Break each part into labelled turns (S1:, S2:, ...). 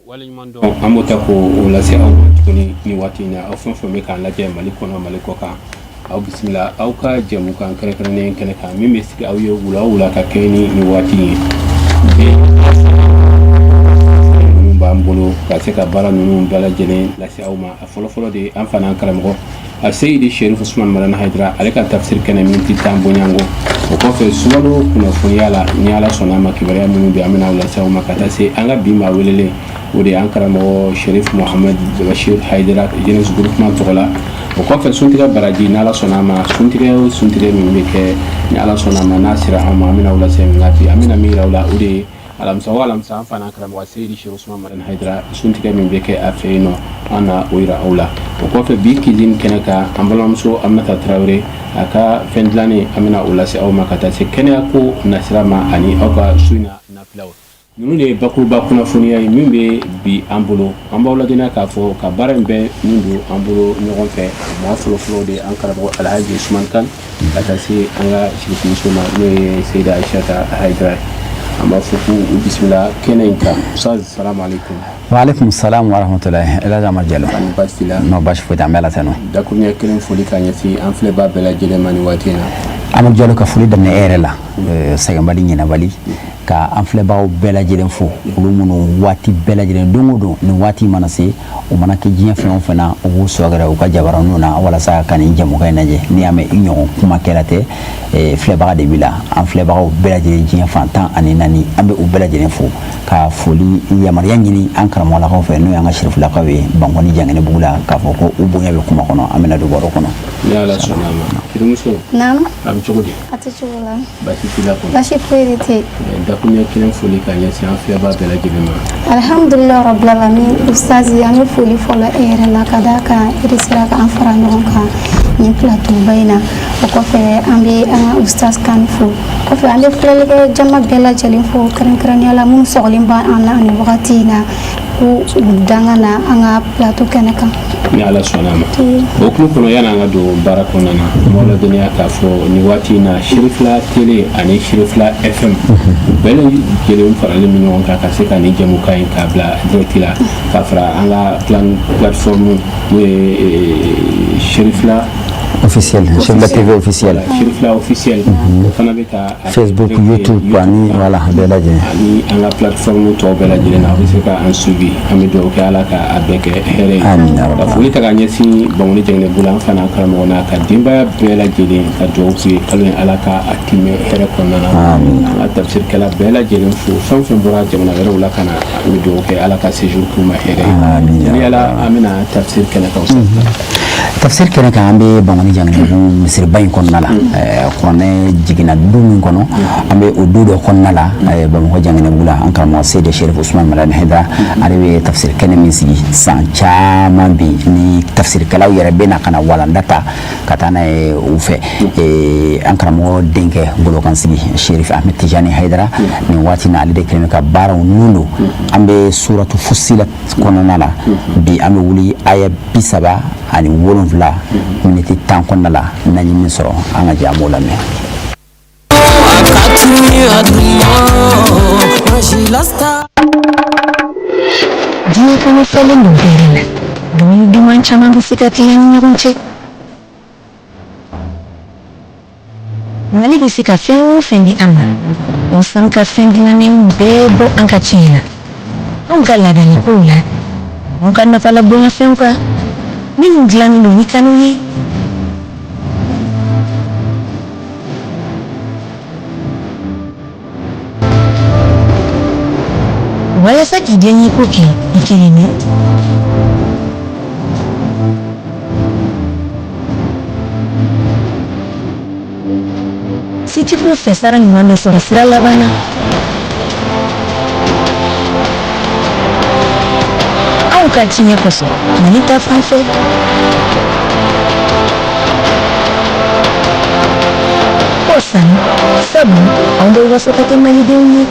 S1: Waleɲuman dɔn an b'o ta k'o lase aw ma tuguni ni waati in na, aw fɛn fɛn bɛ k'an lajɛ Mali kɔnɔ, Mali kɔ kan, aw bisimila aw ka jɛmukan kɛrɛnkɛrɛnnen kɛnɛ kan min bɛ sigi aw ye wula o wula ka kɛɲɛ ni nin waati ye. Minnu b'an bolo ka se ka baara ninnu bɛɛ lajɛlen lase aw ma, a fɔlɔfɔlɔ de ye an fana karamɔgɔ a Seyidi Sherif Usman Madani Hayidara, ale ka tafsir kɛnɛ min tɛ taa bonyango. O kɔfɛ, sunkalo kunnafoniya la, ni Ala sɔnna a ma, kibaruya minnu bɛ, an bɛna aw lase aw ma ka taa se an ka bi maa welelen, o de ye an karamɔgɔ Sherif Mohamed Bashir Hayidara, Jeunesse Groupement tɔgɔ la. O kɔfɛ, suntigɛ baraji, ni Ala sɔnna a ma, suntigɛ o suntigɛ min bɛ kɛ, ni Ala sɔnna a ma, n'a sera an ma, an bɛna aw lase. Nka bi, an bɛna min yira aw la, o de ye alamisa o alamisa, an fana karamɔgɔ Seyidi Sherif Usman Madani Hayidara, suntigɛ min bɛ kɛ a fɛ yen nɔ, an na o yira aw la. O kɔfɛ, bi cuisine kɛnɛ kan, an balimamuso Aminata Tarawele, a ka fɛn dilannen, an bɛna o lase aw ma ka taa se kɛnɛya ko nasira ma ani aw ka su in na nafilaw. Ninnu de ye bakuruba kunnafoniya ye min bɛ bi an bolo. An b'aw ladɔnniya k'a fɔ ka baara in bɛɛ min don an bolo ɲɔgɔn fɛ, maa fɔlɔfɔlɔ de ye an karamɔgɔ Alhaji Usman Kan, ka taa se an ka sirifumuso ma, n'o ye Seyida Aisata Hayidara ye. An b'a fɔ k'u bisimila kɛnɛ in kan. Ustaz, salamu aleykum.
S2: Wa aleykum salam wa rahmatulahi. El Hadj Amadu Jalo.
S1: Ani baasi t'i la?
S2: Non, baasi foyi tɛ, an bɛ Ala tanu.
S1: Dakuruɲɛ kelen foli ka ɲɛsin an filɛbaa bɛɛ lajɛlen ma nin waati in na.
S2: Amadu Jalo, ka foli daminɛ e yɛrɛ la, sɛgɛnbali ɲinɛbali, ka an filɛbagaw bɛɛ lajɛlen fo, olu minnu waati bɛɛ lajɛlen, don o don, nin waati mana se, u mana kɛ diɲɛ fɛn o fɛn na, u b'u sɔgɛrɛ u ka jabaraninw na walasa ka nin jɛmukan in lajɛ. N'i y'a mɛn i ɲɔgɔn kumakɛla tɛ, filɛbaga de b'i la. An filɛbagaw bɛɛ lajɛlen, diɲɛ fan 14, an bɛ u bɛɛ lajɛlen fo, ka foli yamaruya ɲini an karamɔgɔlakaw fɛ, n'o y'an ka sirifilakaw ye Bankɔni Janginɛbugu la, k'a fɔ ko u bonya bɛ kuma kɔnɔ. An bɛna don baro kɔnɔ.
S1: Ni Ala sɔnna a ma. Firimuso.
S3: Naamu.
S1: A bɛ cogo di?
S3: A tɛ cogo la.
S1: Baasi t'i la kɔni?
S3: Baasi foyi de tɛ yen.
S1: Dakuruɲɛ kelen foli ka ɲɛsin an filɛbaa bɛɛ lajɛlen ma.
S3: Alhamdulilah rabbil alamin. Ustazi, an bɛ foli fɔlɔ e yɛrɛ la, ka d'a kan e de sera k'an fara ɲɔgɔn kan nin plateau ba in na. O kɔfɛ, an bɛ an ka ustaz kan fo. Kɔfɛ, an bɛ filɛlikɛ jama bɛɛ lajɛlen fo, kɛrɛnkɛrɛnnenya la minnu sɔgɔlen b'an na nin wagati in na, ko u danga na an ka plateau kɛnɛ kan.
S1: Ni Ala sɔnna a ma. O hukumu kɔnɔ, yanni an ka don baara kɔnɔna na, n b'aw ladɔnniya k'a fɔ nin waati in na, Sirifila Tele ani Sirifila FM, u bɛɛ lajɛlen faralen bɛ ɲɔgɔn kan ka se ka nin jɛmukan in k'a bila direct la, ka fara an ka plateforme, n'o ye Sirifila
S2: officiel, Sirifila TV officiel.
S1: Sirifila officiel, o fana bɛ ka
S2: Facebook, YouTube ani voilà, bɛɛ lajɛlen.
S1: Ani an ka plateforme tɔw bɛɛ lajɛlen na, aw bɛ se ka an suivi. An bɛ dugawu kɛ Ala ka a bɛɛ kɛ hɛrɛ ye.
S2: Amina.
S1: Ka foli ta ka ɲɛsin Bankoni Janginɛbugu la, an fana karamɔgɔ n'a ka denbaya bɛɛ lajɛlen, ka dugawu k'u ye, kalo in, Ala ka a timɛ hɛrɛ kɔnɔna na.
S2: Amina.
S1: An ka tafsirikɛla bɛɛ lajɛlen fo, fɛn o fɛn bɔra jamana wɛrɛw la ka na, an bɛ dugawu kɛ Ala ka séjour k'u ma hɛrɛ ye.
S2: Amina.
S1: Ni Ala, an bɛna tafsir kɛnɛ kan.
S2: Tafsir kɛnɛ kan, an bɛ Bankoni Janginɛbugu misiriba in kɔnɔna la, kuranɛ jiginna du min kɔnɔ, an bɛ o du dɔ kɔnɔna la Bamakɔ Janginɛbugu la. An karamɔgɔ Seyidi Sherif Usman Madani Hayidara, ale bɛ tafsir kɛnɛ min sigi san caman bi, ni tafsirikɛlaw yɛrɛ bɛ na ka na walanda ta ka taa n'a ye u fɛ. An karamɔgɔ denkɛ golokansigi Sherif Ahmed Tijani Hayidara, nin waati na, ale de kɛlen bɛ ka baaraw nun don. An bɛ suratu Fusilat kɔnɔna la bi, an bɛ wuli aya 37 miniti 10 kɔnɔna la. N'an ye min sɔrɔ, an ka jɛ an b'o lamɛn.
S4: Diɲɛ kɔnɔ fɛlen don hɛrɛ la, dumuni duman caman bɛ se ka tila ni ɲɔgɔn cɛ. Mali bɛ se ka fɛn o fɛn di an ma, o an ka fɛn dilannenw bɛɛ bɔ an ka tiɲɛ na, anw ka laadalakow la, anw ka nafalabonyafɛnw kan minnu dilannen don ni kanu ye. Walasa k'i diyanyeko kɛ i kelen ye, Citico fɛ, sara ɲuman bɛ sɔrɔ sira laban na. Anw ka tiɲɛ kosɔn, Mali ta fan fɛ. Ko sanu, sabu anw bɛ waso ka kɛ malidenw ye.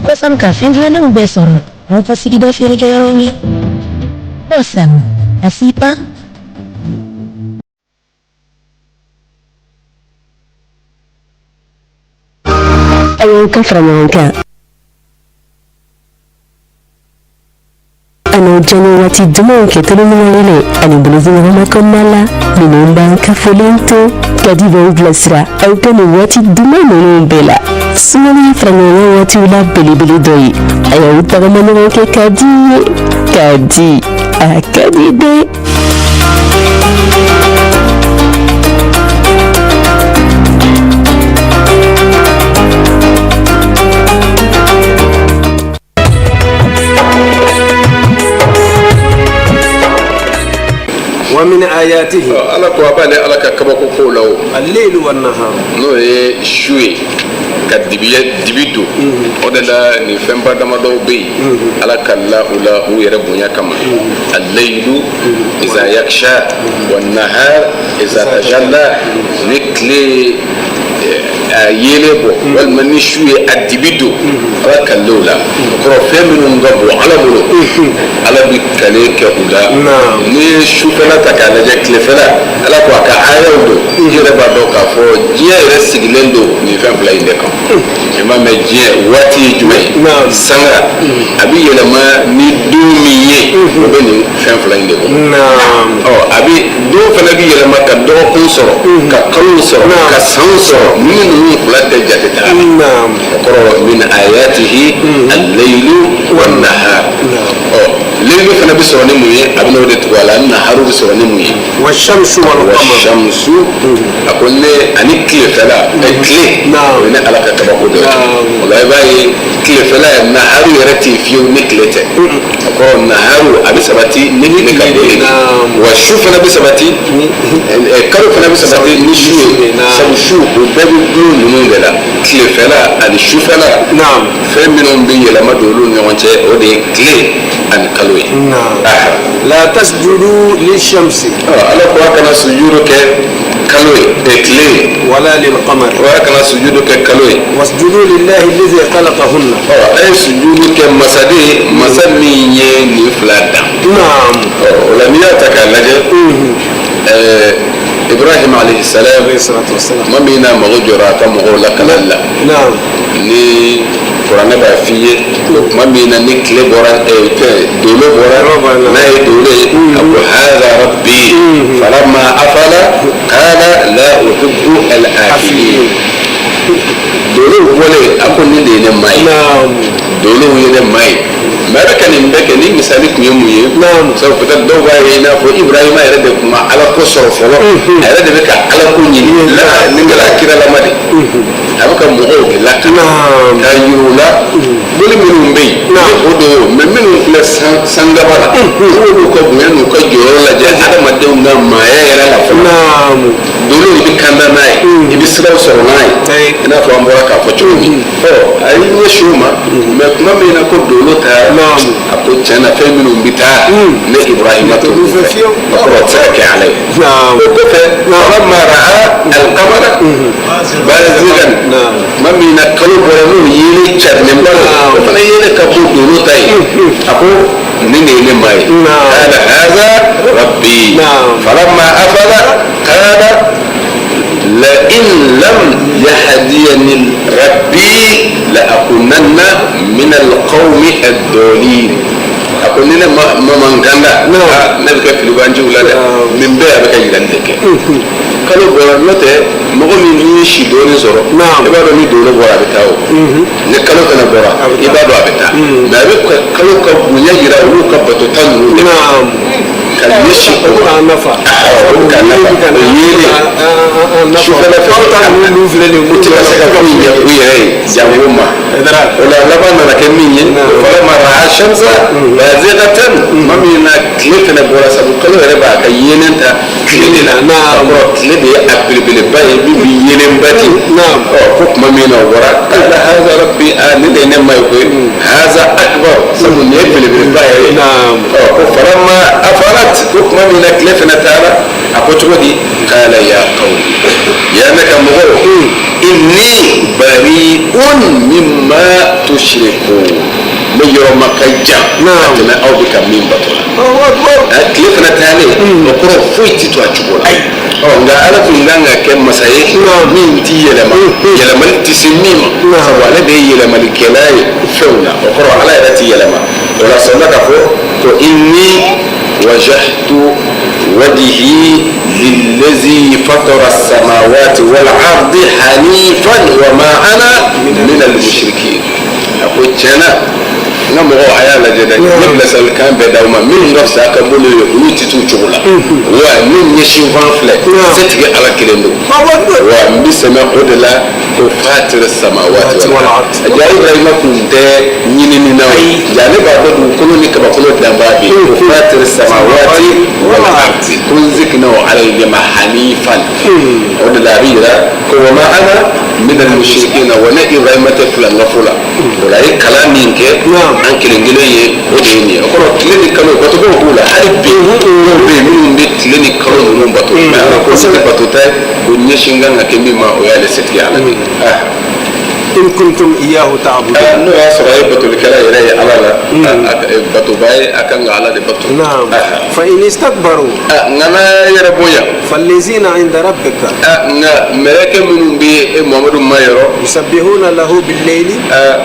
S4: bɛ Kosam ka fɛn dilannenw bɛɛ sɔrɔ aw ka sigida feerekɛyɔrɔw la. Kosam, a sipa.
S5: A y'aw ka fara ɲɔgɔn kan a n'aw diyaɲɛ waati dumanw kɛ tulon ni yɛlɛ ani bolodiɲɔgɔnma kɔnɔna la. Ninnu b'an kafolen to kadi b'aw bilasira aw ka nin waati duman ninnu bɛɛ la. Sunkalo ye faraɲɔgɔnkan waatiw la belebele dɔ ye. A y'aw tagama ɲɔgɔn kɛ ka di ye ka di a ka di dɛ.
S6: Wa min ayatihi.
S7: Ala ko a b'ale Ala ka kabako kow la o.
S6: Al-laylu wan-nahar.
S7: N'o ye su ye ka dibi dibi don. O de la nin fɛnba damadɔw bɛ yen, Ala kalila u la u yɛrɛ bonya kama. Al-laylu iza yaksha wan-nahar iza tajalla. Ni tile ye a yeelen bɔ walima ni su ye a dibi don, Ala kalila u la. O kɔrɔ fɛn minnu ka bon Ala bolo, Ala bɛ kale kɛ u la. N'i ye sufɛla ta k'a lajɛ, tilefɛla, Ala ko a ka ayaw don. I yɛrɛ b'a dɔn k'a fɔ diɲɛ yɛrɛ sigilen don nin fɛn fila in de kan. I m'a mɛn, diɲɛ waati ye jumɛn ye? Sanga a bɛ yɛlɛma ni don min ye, o bɛ nin fɛn fila in de kɔnɔ. Ɔ, a bɛ don fana bɛ yɛlɛma ka dɔgɔkun sɔrɔ, ka kalo sɔrɔ, ka sanw sɔrɔ. Ni ninnu fila tɛ jate t'a la. O kɔrɔ min ayatihi al-laylu wan-nahar. Ɔ, laylu fana bɛ sɔrɔ ni mun ye? A bɛ n'o de tugu a la. Naharu bɛ sɔrɔ ni mun ye?
S6: Wa-shamsu wal-qamar.
S7: Wa-shamsu, a ko ne ani tilefɛla, tile, o ye ne Ala ka kabako dɔ ye. O la i b'a ye tilefɛla naharu yɛrɛ tɛ yen fiyewu ni tile tɛ. O kɔrɔ naharu a bɛ sabati ni tile ka bɔ yen, wa su fana bɛ sabati, kalo fana bɛ sabati ni su ye, sabu su o bɛɛ bɛ dulon ninnu de la, tilefɛla ani sufɛla. Fɛn minnu bɛ yɛlɛma don olu ni ɲɔgɔn cɛ, o de ye tile ani kalo ye.
S6: La tasjudu lishamsi.
S7: Ala ko a kana sujudu kɛ kalo ye, tile ye.
S6: Wala lilqamar.
S7: A kana sujudu kɛ kalo ye.
S6: Wasjudu lillahi alladhi khalaqahunna.
S7: Ɔ, a ye sujudu kɛ masa de ye, masa min ye nin fila dan. Ɔ, o la n'i y'a ta k'a lajɛ, Ibrahim alayhi salam, tuma min na mago jɔra a ka mɔgɔw la kalali la, ni kuranɛ b'a f'i ye tuma min na ni tile bɔra, fɛn dolo bɔra, n'a ye dolo ye, a ko hadha rabbi falamma afala qala la uhibbu al-afilin. Dolow bɔlen, a ko nin de ye ne ma ye, dolow ye ne ma ye. Mais a bɛ ka nin bɛɛ kɛ ni misali tun ye mun ye? Sabu peut-être dɔw b'a ye i n'a fɔ Ibrahima yɛrɛ de tun ma Ala ko sɔrɔ fɔlɔ, a yɛrɛ de bɛ ka Ala ko ɲini la. Nin kɛra kiralama de, a bɛ ka mɔgɔw de lakana k'a yir'u la boli minnu bɛ yen ni o don. Mais minnu filɛ sangaba la, n'olu ka bonya n'u ka jɔyɔrɔ lajɛ adamadenw ka maaya yɛrɛ la fɔlɔ, dolo i bɛ kanda n'a ye, i bɛ siraw sɔrɔ n'a ye, i n'a fɔ an bɔra k'a fɔ cogo min. Ɔ, a y'i ɲɛsin o ma. Mais tuma min na ko dolo taara, a ko tiɲɛ na, fɛn minnu bɛ taa, ne Ibrahima t'olu fɛ fiyewu, o kɔrɔ o tɛ se ka kɛ Ala ye. O kɔfɛ, falamma ra'a al-qamara bazigan, tuma min na kalo bɔra n'o yeelen carilenba don, o fana yeelen ka bon dolo ta ye, a ko nin de ye ne ma ye. Qala hadha rabbi falamma afala qala la in lam yahdiyani rabbi la akunanna min alqawmi ad-dallin. A ko ni ne ma ma n kanda, ne bɛ kɛ filibanciw la dɛ. Nin bɛɛ a bɛ ka yirali de kɛ. Kalo bɔra, n'o tɛ mɔgɔ min n'i ye si dɔɔnin sɔrɔ, i b'a dɔn ni dolo bɔra a bɛ taa o, ni kalo fana bɔra i b'a dɔn a bɛ taa. Mais a bɛ kalo ka bonya yira olu ka batota ninnu de ka ɲɛsin o ma.
S6: Nafa.
S7: O bɛ ka nafa, o yeelen sufɛla fɛ, u tɛ ka se ka foyi ɲɛ u yɛrɛ ye jango ma. O la laban nana kɛ min ye, falamma ra'a shamsa bazighatan, tuma min na tile fana bɔra, sabu kalo yɛrɛ b'a ka yeelen ta tile de la, kɔrɔ tile de ye a belebeleba ye min bɛ yeelenba di. Ɔ, ko tuma min na o bɔra, qala hadha rabbi, a nin de ye ne ma ye koyi, hadha akbar, sabu nin ye belebeleba yɛrɛ ye. Ɔ, ko falamma afalat, ko tuma min na tile fana taara. A ko cogo di? Qala ya qawmi, ya ne ka mɔgɔw, inni bari'un mimma tushrikun, ne yɔrɔ ma ka jan ka tɛmɛ aw bɛ ka min bato la. A tile fana taalen, o kɔrɔ foyi ti to a cogo la. Ɔ nka Ala tun kan ka kɛ masa ye min ti yɛlɛma, yɛlɛmali tɛ se min ma, sabu ale de ye yɛlɛmalikɛla ye fɛnw na. O kɔrɔ Ala yɛrɛ ti yɛlɛma. O la sɔrɔla k'a fɔ ko inni wajjahtu wajhi lillazi fatara samawati wal ardi hanifan wa ma ana min al mushrikin. A ko tiɲɛ na, n ka mɔgɔw, a y'a lajɛ dɛ, ne bilasiralikan bɛɛ d'aw ma, minnu ka fisa a ka bolo ye, olu tɛ t'u cogo la. Wa ne ɲɛsin fan filɛ, setigi Ala kelen don, wa n bɛ sɛmɛ o de la ko fatir samawati wal ard. Ja Ibrahima kun tɛ ɲinini na o, ja ne b'a dɔn dugukolo ni kabakolo danbaa bɛ yen, ko fatir samawati wal ard, ko n seginna o Ala in de ma hanifan. O de la a bɛ yira ko wa ma ana min al mushrikina, wa ne Ibrahima tɛ filankafo la. O la a ye kalan min kɛ an kelen kelen ye, o de ye nin ye. O kɔrɔ tile ni kalo batobaw b'u la hali bi, dɔw bɛ yen minnu bɛ tile ni kalo ninnu bato, mais Ala ko ne tɛ bato ta ye, ko ɲɛsin kan ka kɛ min ma, o y'ale setigi Ala de ye.
S6: In kuntum iyahu ta'budun.
S7: N'o y'a sɔrɔ a ye batolikɛla yɛrɛ ye Ala la, batoba ye, a kan ka Ala de bato.
S6: Naam. Fa in istakbaru.
S7: Nka n'a yɛrɛ bonya.
S6: Fallazina inda rabbika.
S7: Nka mɛlɛkɛ minnu bɛ e Muhamadu ma yɔrɔ.
S6: Yusabbihuna lahu bil-layli.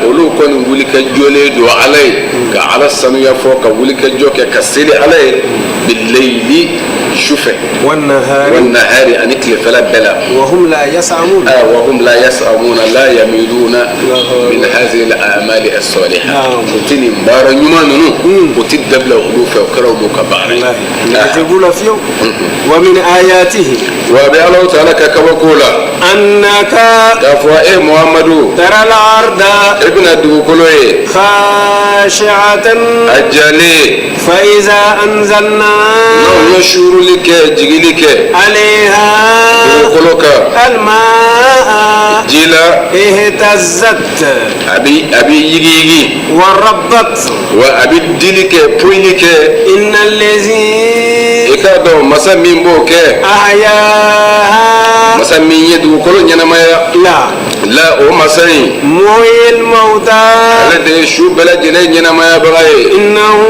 S7: Olu kɔni wuli ka jɔlen don Ala ye, ka Ala sanuya fɔ, ka wuli ka jɔ kɛ, ka seli Ala ye, bil-layli, su fɛ.
S6: Wan-nahari.
S7: Wan-nahari, ani tilefɛla bɛɛ la.
S6: Wa hum la yas'amun.
S7: Wa hum la yas'amuna, la yamiluna min hadhihi al-a'mali as-salihah. U ti nin baara ɲuman ninnu, u ti dabila olu fɛ, o kɛra olu ka baara ye.
S6: Nɛgɛ b'u la fiyewu. Wa min ayatihi.
S7: Wa a bɛ Alahu taala ka kabako la.
S6: Annaka.
S7: K'a fɔ e Muhamadu.
S6: Taral arda.
S7: E bɛna dugukolo ye.
S6: Khashi'atan.
S7: A jalen.
S6: Fa iza anzalna.
S7: N'anw ye suuruli kɛ, jigili kɛ.
S6: Alayha.
S7: Dugukolo kan.
S6: Almaa.
S7: Ji la.
S6: Ihtazzat.
S7: A bɛ yigiyigi.
S6: Wa rabbat.
S7: Wa a bɛ dili kɛ, poyili kɛ.
S6: Inna allazi.
S7: I k'a dɔn masa min b'o kɛ.
S6: Ahyaha.
S7: Masa min ye dugukolo ɲɛnamaya.
S6: La.
S7: La, o masa in.
S6: Muhyil mawta.
S7: Ale de ye su bɛɛ lajɛlen ɲɛnamayabaga ye.
S6: Innahu.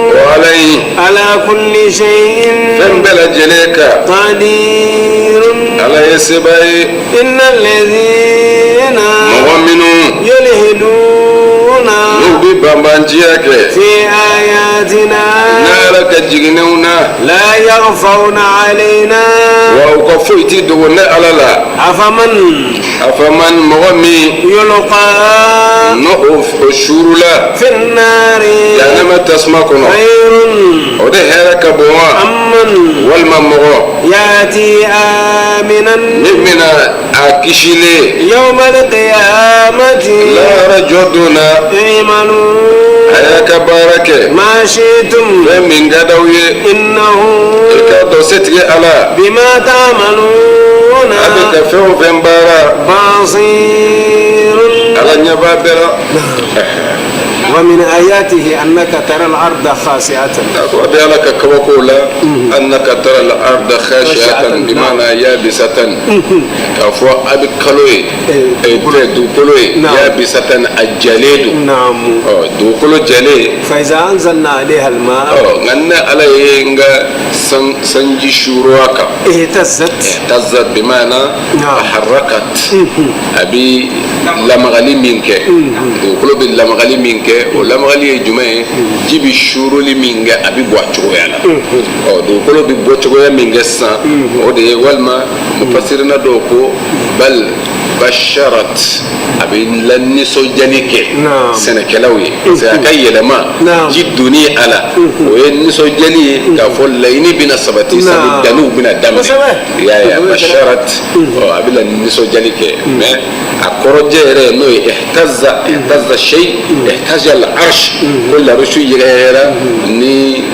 S7: O Ala in.
S6: Ala kulli shay'in.
S7: Fɛn bɛɛ lajɛlen kan.
S6: Qadirun.
S7: Ala ye sebaa ye.
S6: Inna allazina.
S7: Mɔgɔ minnu.
S6: Yulhiduna.
S7: N'u bɛ banbanciya kɛ.
S6: Fi ayatina.
S7: N'Ala ka jiginnenw na.
S6: La yakhfawna alayna.
S7: Wa u ka foyi ti dogo ne Ala la.
S6: Afaman.
S7: Afaman, mɔgɔ min.
S6: Yulqa.
S7: N'o o suurula.
S6: Fi nari.
S7: Jahanama tasuma kɔnɔ.
S6: Khayrun.
S7: O de hɛrɛ ka bon wa?
S6: Amman.
S7: Walima mɔgɔ.
S6: Yati aminan.
S7: Min bɛna a kisilen.
S6: Yawma al-qiyamati.
S7: Lahara jɔ don na.
S6: I'malu.
S7: A y'a ka baara kɛ.
S6: Ma shi'tum.
S7: Fɛn min ka d'aw ye.
S6: Innahu.
S7: I k'a dɔn setigi Ala.
S6: Bima ta'maluna.
S7: A bɛ ka fɛn o fɛn baara.
S6: Basirun.
S7: Ala ɲɛ b'a bɛɛ la.
S6: Wa min ayatihi annaka tara al-arda khasi'atan.
S7: A ko a bɛ Ala ka kabakow la. Annaka tara al-arda khashi'atan bima'ana yabisatan. K'a fɔ a bɛ kalo ye. Dugukolo ye. Yabisatan, a jalen don.
S6: Naamu.
S7: Ɔ dugukolo jalen.
S6: Fa iza anzalna alayha al-ma'a.
S7: Ɔ nka ne Ala ye n ka sanji suuru a kan.
S6: Ihtazzat.
S7: Ihtazzat bima'ana taharakat. A bɛ lamagali min kɛ, dugukolo bɛ lamagali min kɛ, o lamagali ye jumɛn ye? Ji bɛ suuruli min kɛ, a bɛ bɔ a cogoya la. Ɔ dugukolo bɛ bɔ cogoya min kɛ sisan, o de ye. Walima mufasirina dɔw ko bal basharat, a bɛ lanisɔndiyali kɛ sɛnɛkɛlaw ye, parce que a ka yɛlɛma ji donni a la, o ye nisɔndiyali ye k'a fɔ laɲini bɛna sabati, sabu danniw bɛna daminɛ. I y'a ye, basharat, ɔ a bɛ lanisɔndiyali kɛ, mais a kɔrɔjɛ yɛrɛ n'o ye ihtazza, ihtazza shay, ihtazza al-arsh, ko l'arushu yɛgɛyɛgɛra ni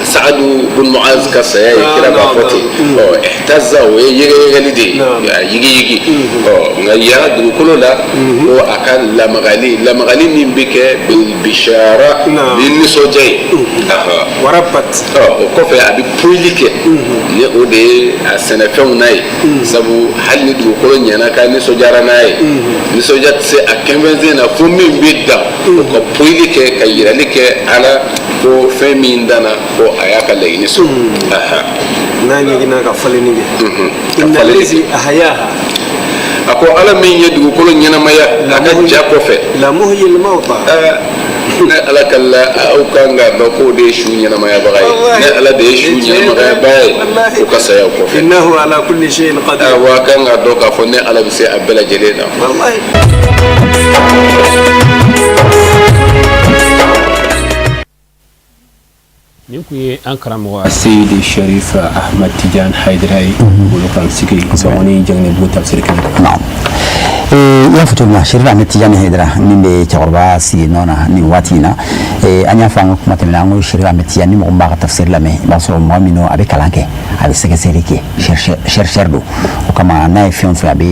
S7: saga. Saadu bun Muaz ka saya ye, kira b'a fɔ ten. Ɔ ihtazza, o ye yɛgɛyɛgɛli de ye, a yigiyigi. Ɔ nka yan dugukolo la, ko a ka lamagali, lamagali min bɛ kɛ bishara ni nisɔndiya ye.
S6: Warabat.
S7: Ɔ o kɔfɛ a bɛ poyili kɛ ni o de ye a sɛnɛfɛnw n'a ye, sabu hali ni dugukolo ɲɛna k'a nisɔndiyara n'a ye, nisɔndiya tɛ se a kɛnfɛnsen na fo min bɛ dan o ka poyili kɛ, ka yirali kɛ ala ko fɛn min danna, ko a y'a ka laɲini sɔrɔ.
S6: N'a ɲiginna ka falenni kɛ.
S7: Ka
S6: Inna
S7: falenni.
S6: lazi ahyaha.
S7: A ko ala min ye dugukolo ɲɛnamaya a ka ja kɔfɛ,
S6: La muhyil mawta.
S7: Ne ala ka la, aw kan k'a dɔn k'o de ye su ɲɛnamayabaga ye. Ne ala de ye su ɲɛnamayabaga ye u ka saya kɔfɛ.
S6: Innahu ala kulli shay'in qadir.
S7: Wa kan k'a dɔn k'a fɔ ne ala bɛ se a bɛɛ lajɛlen na.
S6: Wallahi.
S1: Nin tun ye an karamɔgɔ Seyidi Sherif Ahmad Tijan Haidara ye bolo kan sigi Bankoni Jangɛnɛbugu tafsiri kɛnɛ kan.
S2: Naam. I y'a fɔ cogo min na, Sherif Ahmed Tijani Haidara min bɛ cɛkɔrɔba sigi nɔ na nin waati in na, an y'a fɔ an ka kuma tɛmɛnen, an ko Sherif Ahmed Tijani, ni mɔgɔ min b'a ka tafsiri lamɛn, i b'a sɔrɔ mɔgɔ min don, a bɛ kalan kɛ, a bɛ sɛgɛsɛgɛli kɛ, chercheur don. O kama n'a ye fɛn o fɛn, a bɛ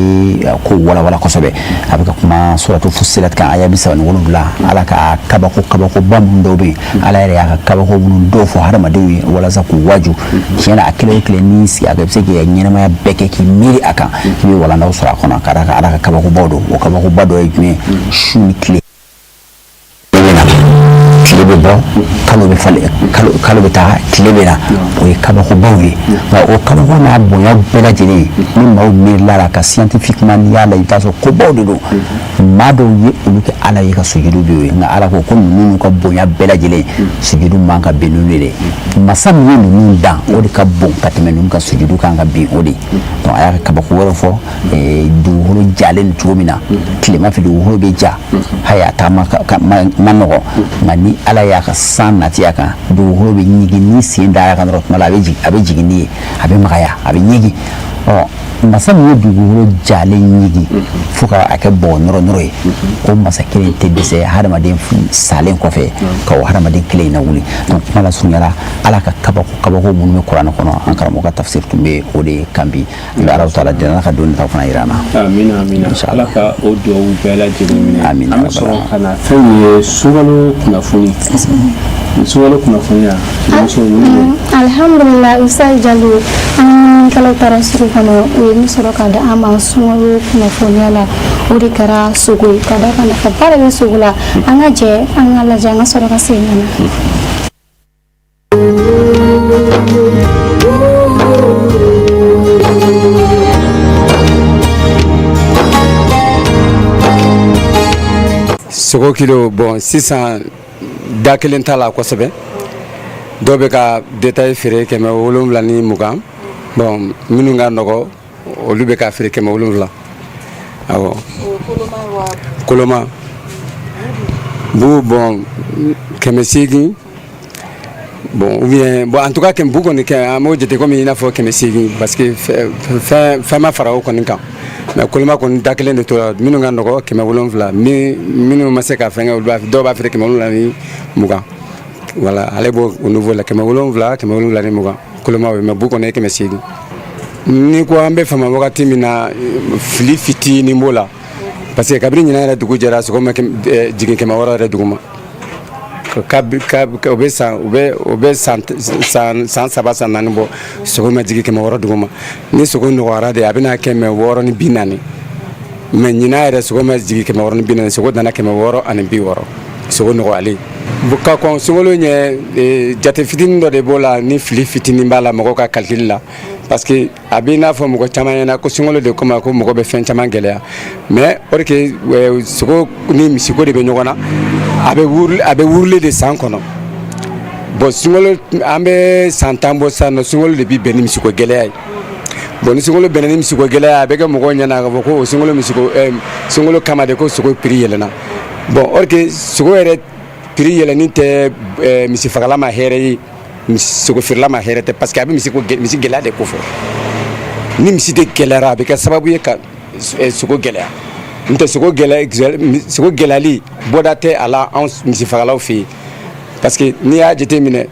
S2: ko walawala kosɛbɛ. A bɛ ka kuma suratu Fussilat kan, aya 37, ala ka kabako kabakoba minnu dɔw bɛ yen, ala yɛrɛ y'a ka kabako minnu dɔw fɔ hadamadenw ye walasa k'u waju. Tiɲɛ na, a kelen o kelen n'i sigi a kan, i bɛ se k'i ka ɲɛnamaya bɛɛ kɛ k'i miiri a kan, i bɛ walandaw sɔrɔ a kɔnɔ, ka d'a kan ala ka kabakobaw don. O kabakoba dɔ ye jumɛn ye? Su ni tile bɛ na, tile bɛ bɔ, kalo bɛ falen, kalo bɛ taa, tile bɛ na, o ye kabakobaw ye. Nka o kabako n'a bonya bɛɛ lajɛlen, ni maaw miirila la ka scientifiquement n'i y'a la, i bɛ taa sɔrɔ kobaw de don. Maa dɔw ye olu kɛ ala ye ka sujudu bɛ ye, nka ala ko ko ninnu n'u ka bonya bɛɛ lajɛlen, sujudu man ka bin ninnu de dɛ. Masa min ye ninnu dan, o de ka bon ka tɛmɛ ninnu ka sujudu kan ka bin o de. Donc a y'a ka kabako wɛrɛ fɔ, dugukolo jalen cogo min na, tilema fɛ dugukolo bɛ ja, hali a taama ma nɔgɔ, nka ni ala y'a ka san nati a kan, dugukolo bɛ ɲigin. Ni sen dara a kan dɔrɔn, tuma la a bɛ jigin, a bɛ jigin n'i ye, a bɛ magaya, a bɛ ɲigin. Ɔ masa min ye dugukolo jalen ɲigin fo ka a kɛ bɔgɔ nɔrɔ nɔrɔ ye, o masa kelen tɛ dɛsɛ hadamaden salen kɔfɛ ka o hadamaden kelen in lawuli. Donc kuma la surunya, ala ka kabako kabako minnu bɛ kuranɛ kɔnɔ, an karamɔgɔ ka tafsir tun bɛ o de kan bi. An bɛ Alahu taala deli, ala ka don nataw fana jira an na.
S1: Amina, amina. Ala ka o dugawu bɛɛ lajɛlen minɛ.
S2: Amina.
S1: An bɛ sɔrɔ ka na fɛn min ye sunkalo kunnafoni, sunkalo kunnafoniya, denmuso ninnu.
S3: Alhamdulillah, Ustaz Jalo, an ka ɲininikɛlaw taara sugu kɔnɔ, u ye min sɔrɔ ka di an ma sunkalo kunnafoniya la, o de kɛra sogo ye. Ka d'a kan nafaba de bɛ sogo la. An ka jɛ an ka lajɛ, an ka sɔrɔ ka segin ka na.
S6: Sogo kilo, bon, sisan da kelen t'a la kosɛbɛ. Dɔw bɛ ka détail feere 720. Bon, minnu ka nɔgɔ, olu bɛ ka feere 700. Awɔ, koloma bu, bon, 800. Bon, ou bien, bon, en tout cas kɛmɛ bu kɔni kɛ, an b'o jate komi i n'a fɔ 800, parce que fɛn fɛn ma fara o kɔni kan. Mais koloma kɔni, da kelen de tora. Minnu ka nɔgɔ, 700. Minnu ma se ka fɛn kɛ, olu b'a, dɔw b'a feere 720. Voilà, ale b'o o niveau la, 700, 720 koloma ye. Mais bu kɔni ye 800. Ni ko an bɛ fama wagati min na, fili fitinin b'o la, parce que kabini ɲinan yɛrɛ dugu jɛra, sogo ma jigin 600 yɛrɛ dugu ma. O bɛ san o bɛ san 3, san 4 bɔ, sogo ma jigin 600 dugu ma. Ni sogo nɔgɔyara de, a bɛna 640. Mais ɲinan yɛrɛ, sogo ma jigin 640, sogo nana 660, sogo nɔgɔyalen ka kɔn sunkalo ɲɛ. Jate fitinin dɔ de b'o la, ni fili fitinin b'a la mɔgɔw ka calcul la, parce que a b'i n'a fɔ mɔgɔ caman ɲɛna ko sunkalo de kama ko mɔgɔ bɛ fɛn caman gɛlɛya. Mais o de ke sogo ni misiko de bɛ ɲɔgɔn na, a bɛ wurule de san kɔnɔ. Bon, sunkalo, an bɛ san 10 bɔ sisan nɔ, sunkalo de bi bɛn ni misiko gɛlɛya ye. Bon, ni sunkalo bɛnna ni misiko gɛlɛya, a bɛ kɛ mɔgɔw ɲɛna k'a fɔ ko o sunkalo misiko sunkalo kama de ko sogo prix yɛlɛnna. Bon, or que sogo yɛrɛ prix yɛlɛnni tɛ misi fagala ma hɛrɛ ye, sogo feerela ma hɛrɛ tɛ, parce que a bɛ misi gɛlɛya de ko fɔ. Ni misi de gɛlɛyara, a bɛ kɛ sababu ye ka sogo gɛlɛya. N tɛ sogo gɛlɛya, sogo gɛlɛyali bɔda tɛ a la anw misi fagalaw fɛ yen, parce que n'i y'a jateminɛ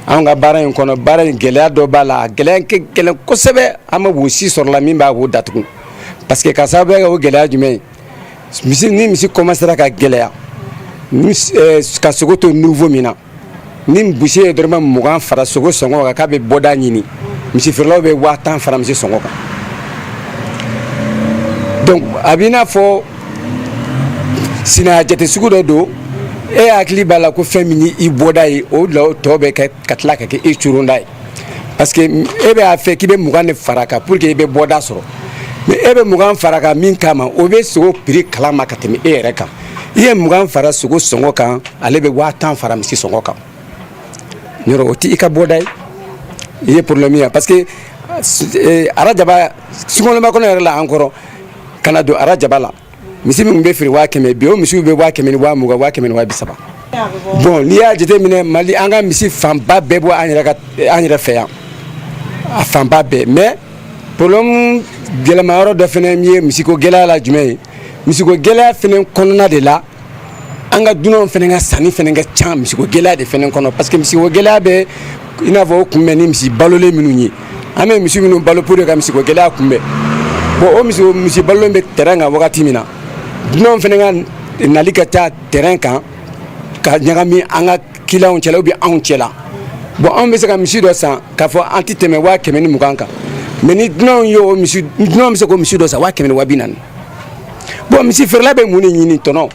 S6: Anw ka baara in kɔnɔ, baara in gɛlɛya dɔ b'a la. A gɛlɛya in ka gɛlɛn kosɛbɛ. An ma wo si sɔrɔ la min b'a wo datugu, parce que ka sababuya kɛ o gɛlɛya jumɛn ye, misi ni misi commencera ka gɛlɛya ka sogo to niveau min na, ni boucher ye dɔrɔmɛ 20 fara sogo sɔngɔ kan k'a bɛ bɔda ɲini, misi feerelaw bɛ 10 000 fara misi sɔngɔ kan. Donc a b'i n'a fɔ sinaya jate sugu dɔ don. E hakili b'a la ko fɛn min ye i bɔda ye, o la o tɔ bɛ kɛ ka tila ka kɛ e coronda ye, parce que e bɛ a fɛ k'i bɛ 20 de fara kan pour que i bɛ bɔda sɔrɔ. Mais e bɛ 20 fara kan min kama, o bɛ sogo prix kalama ka tɛmɛ e yɛrɛ kan. I ye 20 fara sogo sɔngɔ kan, ale bɛ 10 000 fara misi sɔngɔ kan. Yɔrɔ o tɛ i ka bɔda ye, i ye problème ye, parce que arajaba sunkaloba kɔnɔ yɛrɛ la, an kɔrɔ ka na don arajaba la, misi min bɛ feere 100 000, bi o misiw bɛ 100 000 ni 20 000, 100 000 ni 30 000. Bon, n'i y'a jateminɛ, Mali, an ka misi fanba bɛɛ bɔ an yɛrɛ ka an yɛrɛ fɛ yan, a fanba bɛɛ. Mais problème gɛlɛma yɔrɔ dɔ fana ye misiko gɛlɛya la jumɛn ye? Misiko gɛlɛya fana kɔnɔna de la, an ka dunanw fana ka sanni fana ka ca misiko gɛlɛya de fana kɔnɔ, parce que misiko gɛlɛya bɛ i n'a fɔ o kunbɛn ni misi balolen minnu ye. An bɛ misi minnu balo pour ka misiko gɛlɛya kunbɛn, bon, o misi balolen bɛ terrain kan wagati min na, dunanw fana ka nali ka ca terrain kan ka ɲagami an ka clients cɛla ou bien anw cɛla. Bon, anw bɛ se ka misi dɔ san k'a fɔ an tɛ tɛmɛ 120 000 kan, mais ni dunanw ye o misi, dunanw bɛ se k'o misi dɔ san 100 000 ni 40 000. Bon, misi feerela bɛ mun de ɲini? Tɔnɔ.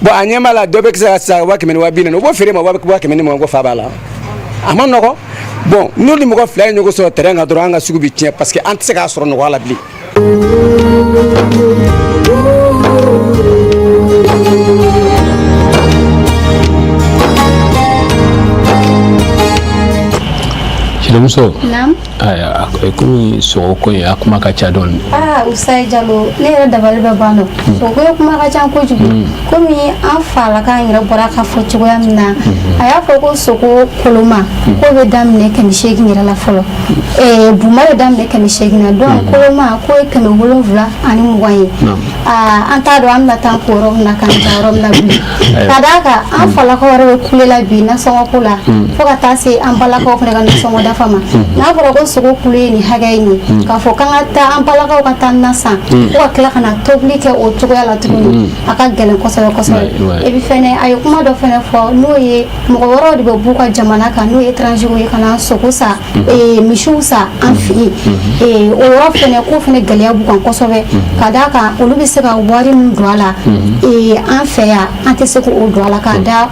S6: Bon, a ɲɛ b'a la dɔ bɛ se ka san 100 000 ni 40 000, o b'o feere ma 120 000, ko fa b'a la, a ma nɔgɔn. Bon, n'u ni mɔgɔ fila ye ɲɔgɔn sɔrɔ terrain kan dɔrɔn, an ka sugu bɛ tiɲɛ, parce que an tɛ se k'a sɔrɔ nɔgɔya la bilen.
S1: Sinamuso.
S3: Naam.
S1: Ayiwa, komi sogo ko in a kuma ka ca dɔɔni.
S3: Aa, Usayi Jalo, ne yɛrɛ dabali bɛ ban dɔn. Sogo ko kuma ka ca kojugu. Komi an falaka yɛrɛ bɔra k'a fɔ cogoya min na, a y'a fɔ ko sogo koloma k'o bɛ daminɛ 800 yɛrɛ la fɔlɔ. Buma bɛ daminɛ 800 na, donc koloma k'o ye 720 ye. Aa, an t'a dɔn an bɛna taa ko yɔrɔ min na k'an ja yɔrɔ min na bi. Ka d'a kan an falakaw yɛrɛ bɛ kule la bi nasɔngɔ ko la, fo ka taa se an balakaw fana ka nasɔngɔ dafa ma. N'a fɔra ko sogo kulu ye nin hakɛ in ye, k'a fɔ k'an ka taa an balakaw ka taa na san fo ka tila ka na tobili kɛ o cogoya la tuguni, a ka gɛlɛn kosɛbɛ kosɛbɛ. Et puis fɛnɛ, a ye kuma dɔ fɛnɛ fɔ, n'o ye mɔgɔ wɛrɛw de bɛ b'u ka jamana kan, n'o ye étranger ye, ka na sogo san, misiw san an fɛ yen. O yɔrɔ fɛnɛ ko fɛnɛ gɛlɛya b'u kan kosɛbɛ, ka d'a kan olu bɛ se ka wari min don a la an fɛ yan, an tɛ se k'o don a la, k'a da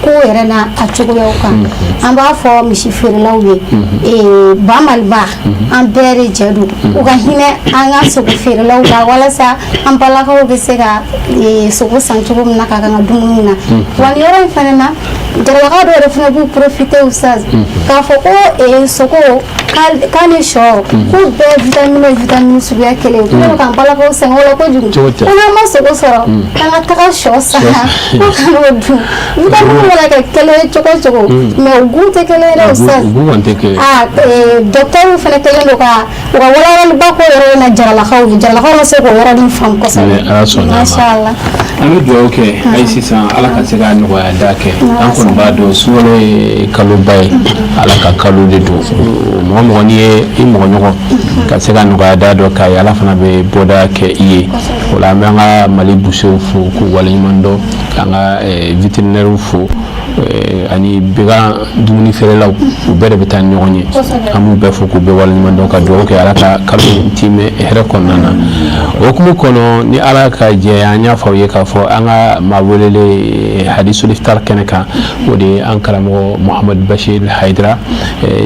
S3: ko yɛrɛ n'a a cogoyaw kan. An b'a fɔ misi feerelaw ye, ba Maliba, an bɛɛ de jɛ don, u ka hinɛ an ka sogo feerelaw la, walasa an balakaw bɛ se ka sogo san cogo min na ka kan ka dumuni na. Wa nin yɔrɔ in fana na, jaralakaw dɔw yɛrɛ fana b'u profiter, Ustaz, k'a fɔ ko sogo k'a ni sɔ k'u bɛɛ vitamine ye vitamine suguya kelen, ko k'an balakaw sɛgɛn o la kojugu, ko n'an ma sogo sɔrɔ k'an ka taga sɔ san ko ka n'o dun. Vitamine mana kɛ kelen ye cogo o cogo, mais u goût tɛ kelen ye dɛ, Ustaz. Aa, docteur fana kɛlen don ka u ka walawalaliba k'o yɔrɔ in na jaralakaw ye, jaralakaw ma se k'o yɔrɔ nin faamu kosɛbɛ. Masha Allah.
S1: An bɛ dugawu kɛ hali sisan, Ala ka se ka nɔgɔya da kɛ. An kɔni b'a dɔn sunkalo ye kaloba ye, Ala ka kalo de don. Mɔgɔ mɔgɔ n'i ye i mɔgɔ ɲɔgɔn ka se ka nɔgɔya da dɔ k'a ye, Ala fana bɛ bɔda kɛ i ye. O la, an bɛ an ka Mali boucherw fo k'u waleɲuman dɔn, k'an ka vétérinaires fo, ani bagan dumuni feerelaw, u bɛɛ de bɛ taa ni ɲɔgɔn ye. An b'u bɛɛ fo k'u bɛɛ waleɲuman dɔn, ka dugawu kɛ Ala ka kalo timɛ hɛrɛ kɔnɔna na. O hukumu kɔnɔ, ni Ala ka jɛ, an y'a fɔ aw ye k'a fɔ an ka maa welele hadisul iftar kɛnɛ kan, o de ye an karamɔgɔ Muhamadu Bashir Hayidara,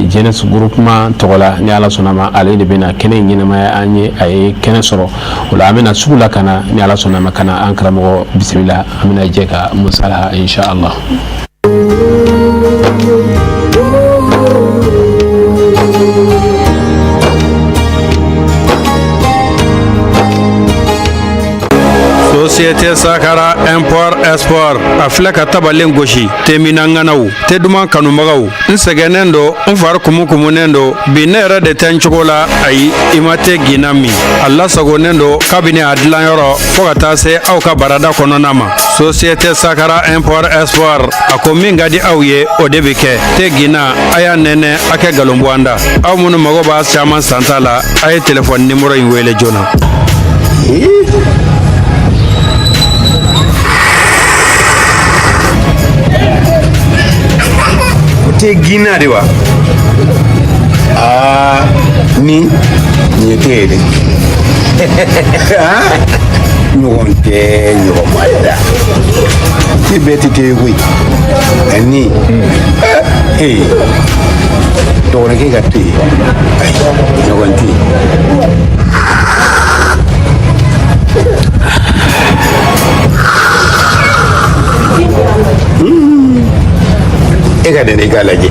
S1: jeunesse groupement tɔgɔ la. Ni Ala sɔnna ma, ale de bɛna kɛnɛ in ɲɛnamaya an ye. A ye kɛnɛ sɔrɔ o la, an bɛna sugu la ka na, ni Ala sɔnna ma, ka na an karamɔgɔ bisimila. An bɛna jɛ ka musalaha, insha Allah.
S8: Société Sakara Import Export a filɛ ka tabalen gosi teminna ŋanaw te duman kanubagaw n sɛgɛnnen don n fari kumukumunen don bi ne yɛrɛ de tɛ n cogo la ayi i ma te ginna min a lasagonnen don kabini a dilanyɔrɔ fo ka taa se aw ka barada kɔnɔna ma Société Sakara Import Export a ko min ka di aw ye o de bɛ kɛ te ginna a y'a nɛnɛ a kɛ nkalon bɔ an da aw minnu mago b'a caman santa la a ye telefɔni nimoro in wele joona.
S6: O te ginna de wa? Aa, nin ye te ye dɛ. Ɲɔgɔn tɛ ɲɔgɔn ma da. Te bɛɛ tɛ te ye koyi. Ani ee dɔgɔnɔkɛ ka te, ayi, ɲɔgɔn tɛ yen. E ka nɛnɛ i k'a lajɛ.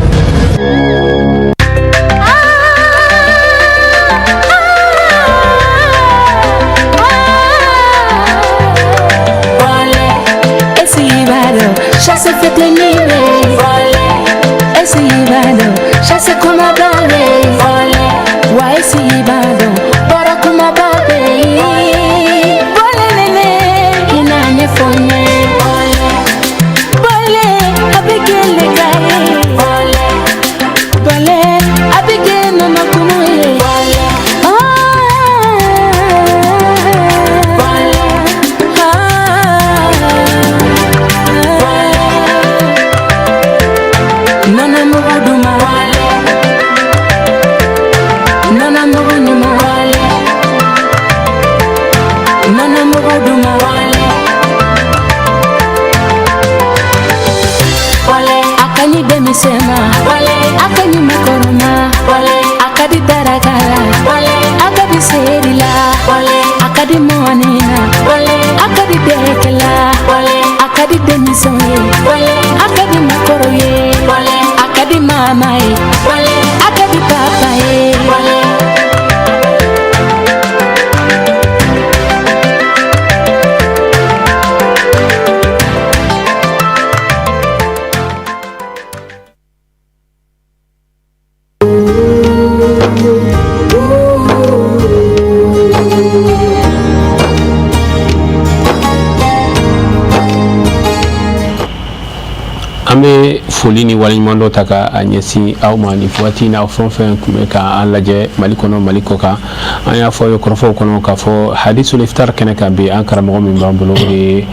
S1: An bɛ foli ni waleɲumandɔn ta ka a ɲɛsin aw ma nin waati in na, fɛn o fɛn tun bɛ k'an lajɛ Mali kɔnɔ, Mali kɔ kan. An y'a fɔ aw ye kɔrɔfɔw kɔnɔ k'a fɔ hadisul iftar kɛnɛ kan bi, an karamɔgɔ min b'an bolo, o de ye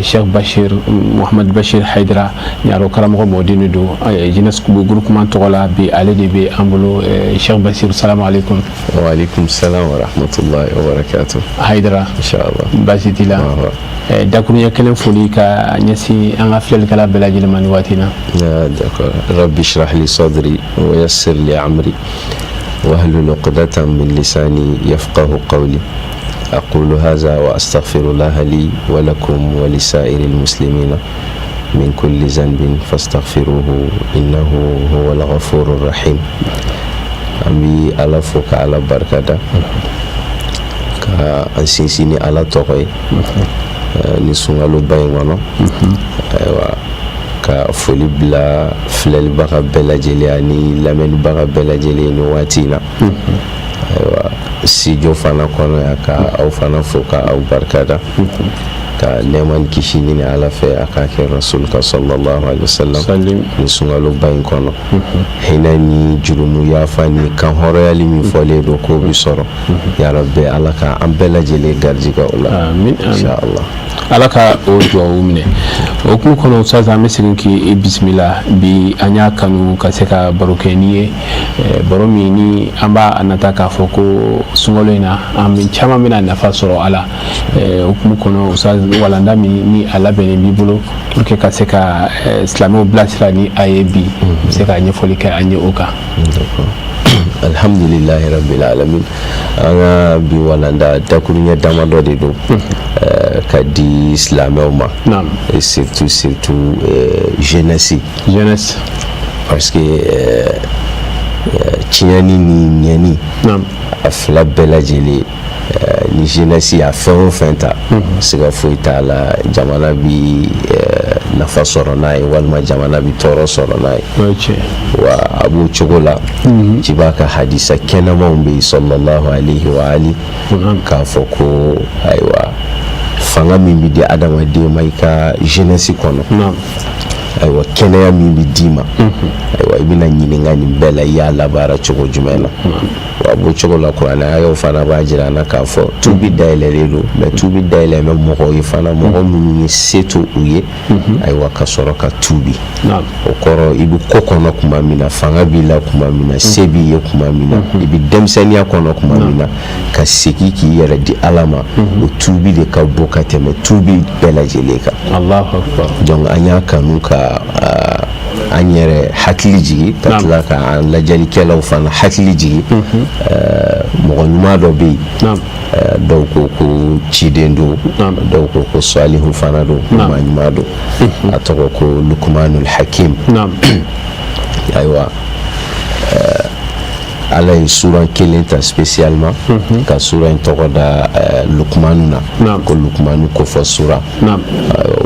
S1: Cheikh Bachir Mohamed Bachir Haidara Ɲaro karamɔgɔ mɔden don jeunesse groupement tɔgɔ la. Bi ale de bɛ an bolo. Cheikh Bachir, salamu aleykum.
S9: Wa aleykum salam wa rahmatullahi wa barakatuh.
S1: Haidara.
S9: Inshallah.
S1: Baasi t'i la? Dakuruɲɛ kelen foli ka ɲɛsin an ka filɛlikɛla bɛɛ lajɛlen ma nin waati in na.
S9: D'accord. Rabbi shrah li sadri wa yassir li amri wahlul uqdatan min lisani yafqahu qawli. Aqulu hadha wa astaghfirullah li wa lakum wa lisairil muslimina min kulli zanbin fastaghfiruhu innahu huwal ghafurur rahim. An bi Ala fo ka Ala barikada ka an sinsin ni Ala tɔgɔ ye ni sunkaloba in kɔnɔ. Ayiwa, ka foli bila filɛlibaga bɛɛ lajɛlen ani lamɛnnibaga bɛɛ lajɛlen ni waati in na. Ayiwa, studio fana kɔnɔ yan, ka aw fana fo ka aw barikada, ka nɛɛma ni kisi ɲini Ala fɛ a k'a kɛ rasul ka sallallahu alaihi wasallam ni sunkaloba in kɔnɔ. Hinɛ ni jurumu yafa ni kanhɔrɔnyali min fɔlen don k'o bi sɔrɔ, ya rabbi, Ala ka an bɛɛ lajɛlen garijɛgɛ o la.
S1: Amin.
S9: Inshallah.
S1: Ala ka o duwawu minɛ. O hukumu kɔnɔ, Ustaz, an bɛ segin k'i bisimila. Bi an y'a kanu ka se ka baro kɛ n'i ye, baro min ni an b'a nata k'a fɔ ko sunkalo in na, an bɛ caman bɛna nafa sɔrɔ a la. O hukumu kɔnɔ, Ustaz, walanda min ni a labɛnnen b'i bolo pour que ka se ka silamɛw bilasira ni a ye bi, i bɛ se ka ɲɛfɔli kɛ an ye o kan.
S9: Alhamdulilahi rabbil alamin. An ka bi walanda dakuruɲɛ damadɔ de don ka di silamɛw ma, et surtout jeunesse.
S1: Jeunesse.
S9: Parce que tiɲɛni ni ɲɛni, a fila bɛɛ lajɛlen Ni jeunesse y'a fɛn o fɛn ta, siga foyi t'a la, jamana bi nafa sɔrɔ n'a ye walima jamana bi tɔɔrɔ sɔrɔ n'a ye. Wa a b'o cogo la, ciba ka hadisa kɛnɛmanw bɛ yen, sallallahu alayhi wa ali, k'a fɔ ko ayiwa, fanga min bɛ di adamaden ma i ka jeunesse kɔnɔ, ayiwa, kɛnɛya min bɛ d'i ma, ayiwa, i bɛna ɲininka nin bɛɛ la, i y'a labaara cogo jumɛn na. Wa a b'o cogo la, kuranɛ ayaw fana b'a jira an na k'a fɔ tubi dayɛlɛlen don, mais tubi dayɛlɛ bɛ mɔgɔw ye fana, mɔgɔ minnu ye se to u ye, ayiwa, ka sɔrɔ ka tubi. O kɔrɔ, i bɛ ko kɔnɔ tuma min na, fanga b'i la tuma min na, se b'i ye tuma min na, i bɛ denmisɛnninya kɔnɔ tuma min na, ka segin k'i yɛrɛ di Ala ma, o tubi de ka bon ka tɛmɛ tubi bɛɛ lajɛlen kan. Donc an y'a kanu ka an yɛrɛ hakili jigi, ka tila ka an lajɛlikɛlaw fana hakili jigi. Mɔgɔ ɲuman dɔ bɛ yen, dɔw ko ko ciden don, dɔw ko ko salihu fana don, maa ɲuman don, a tɔgɔ ko Lukumanul Hakim. Ayiwa, Ala ye suran kelen ta spécialement ka sura in tɔgɔ da Lukumanu na, ko Lukumanu kofɔ sura.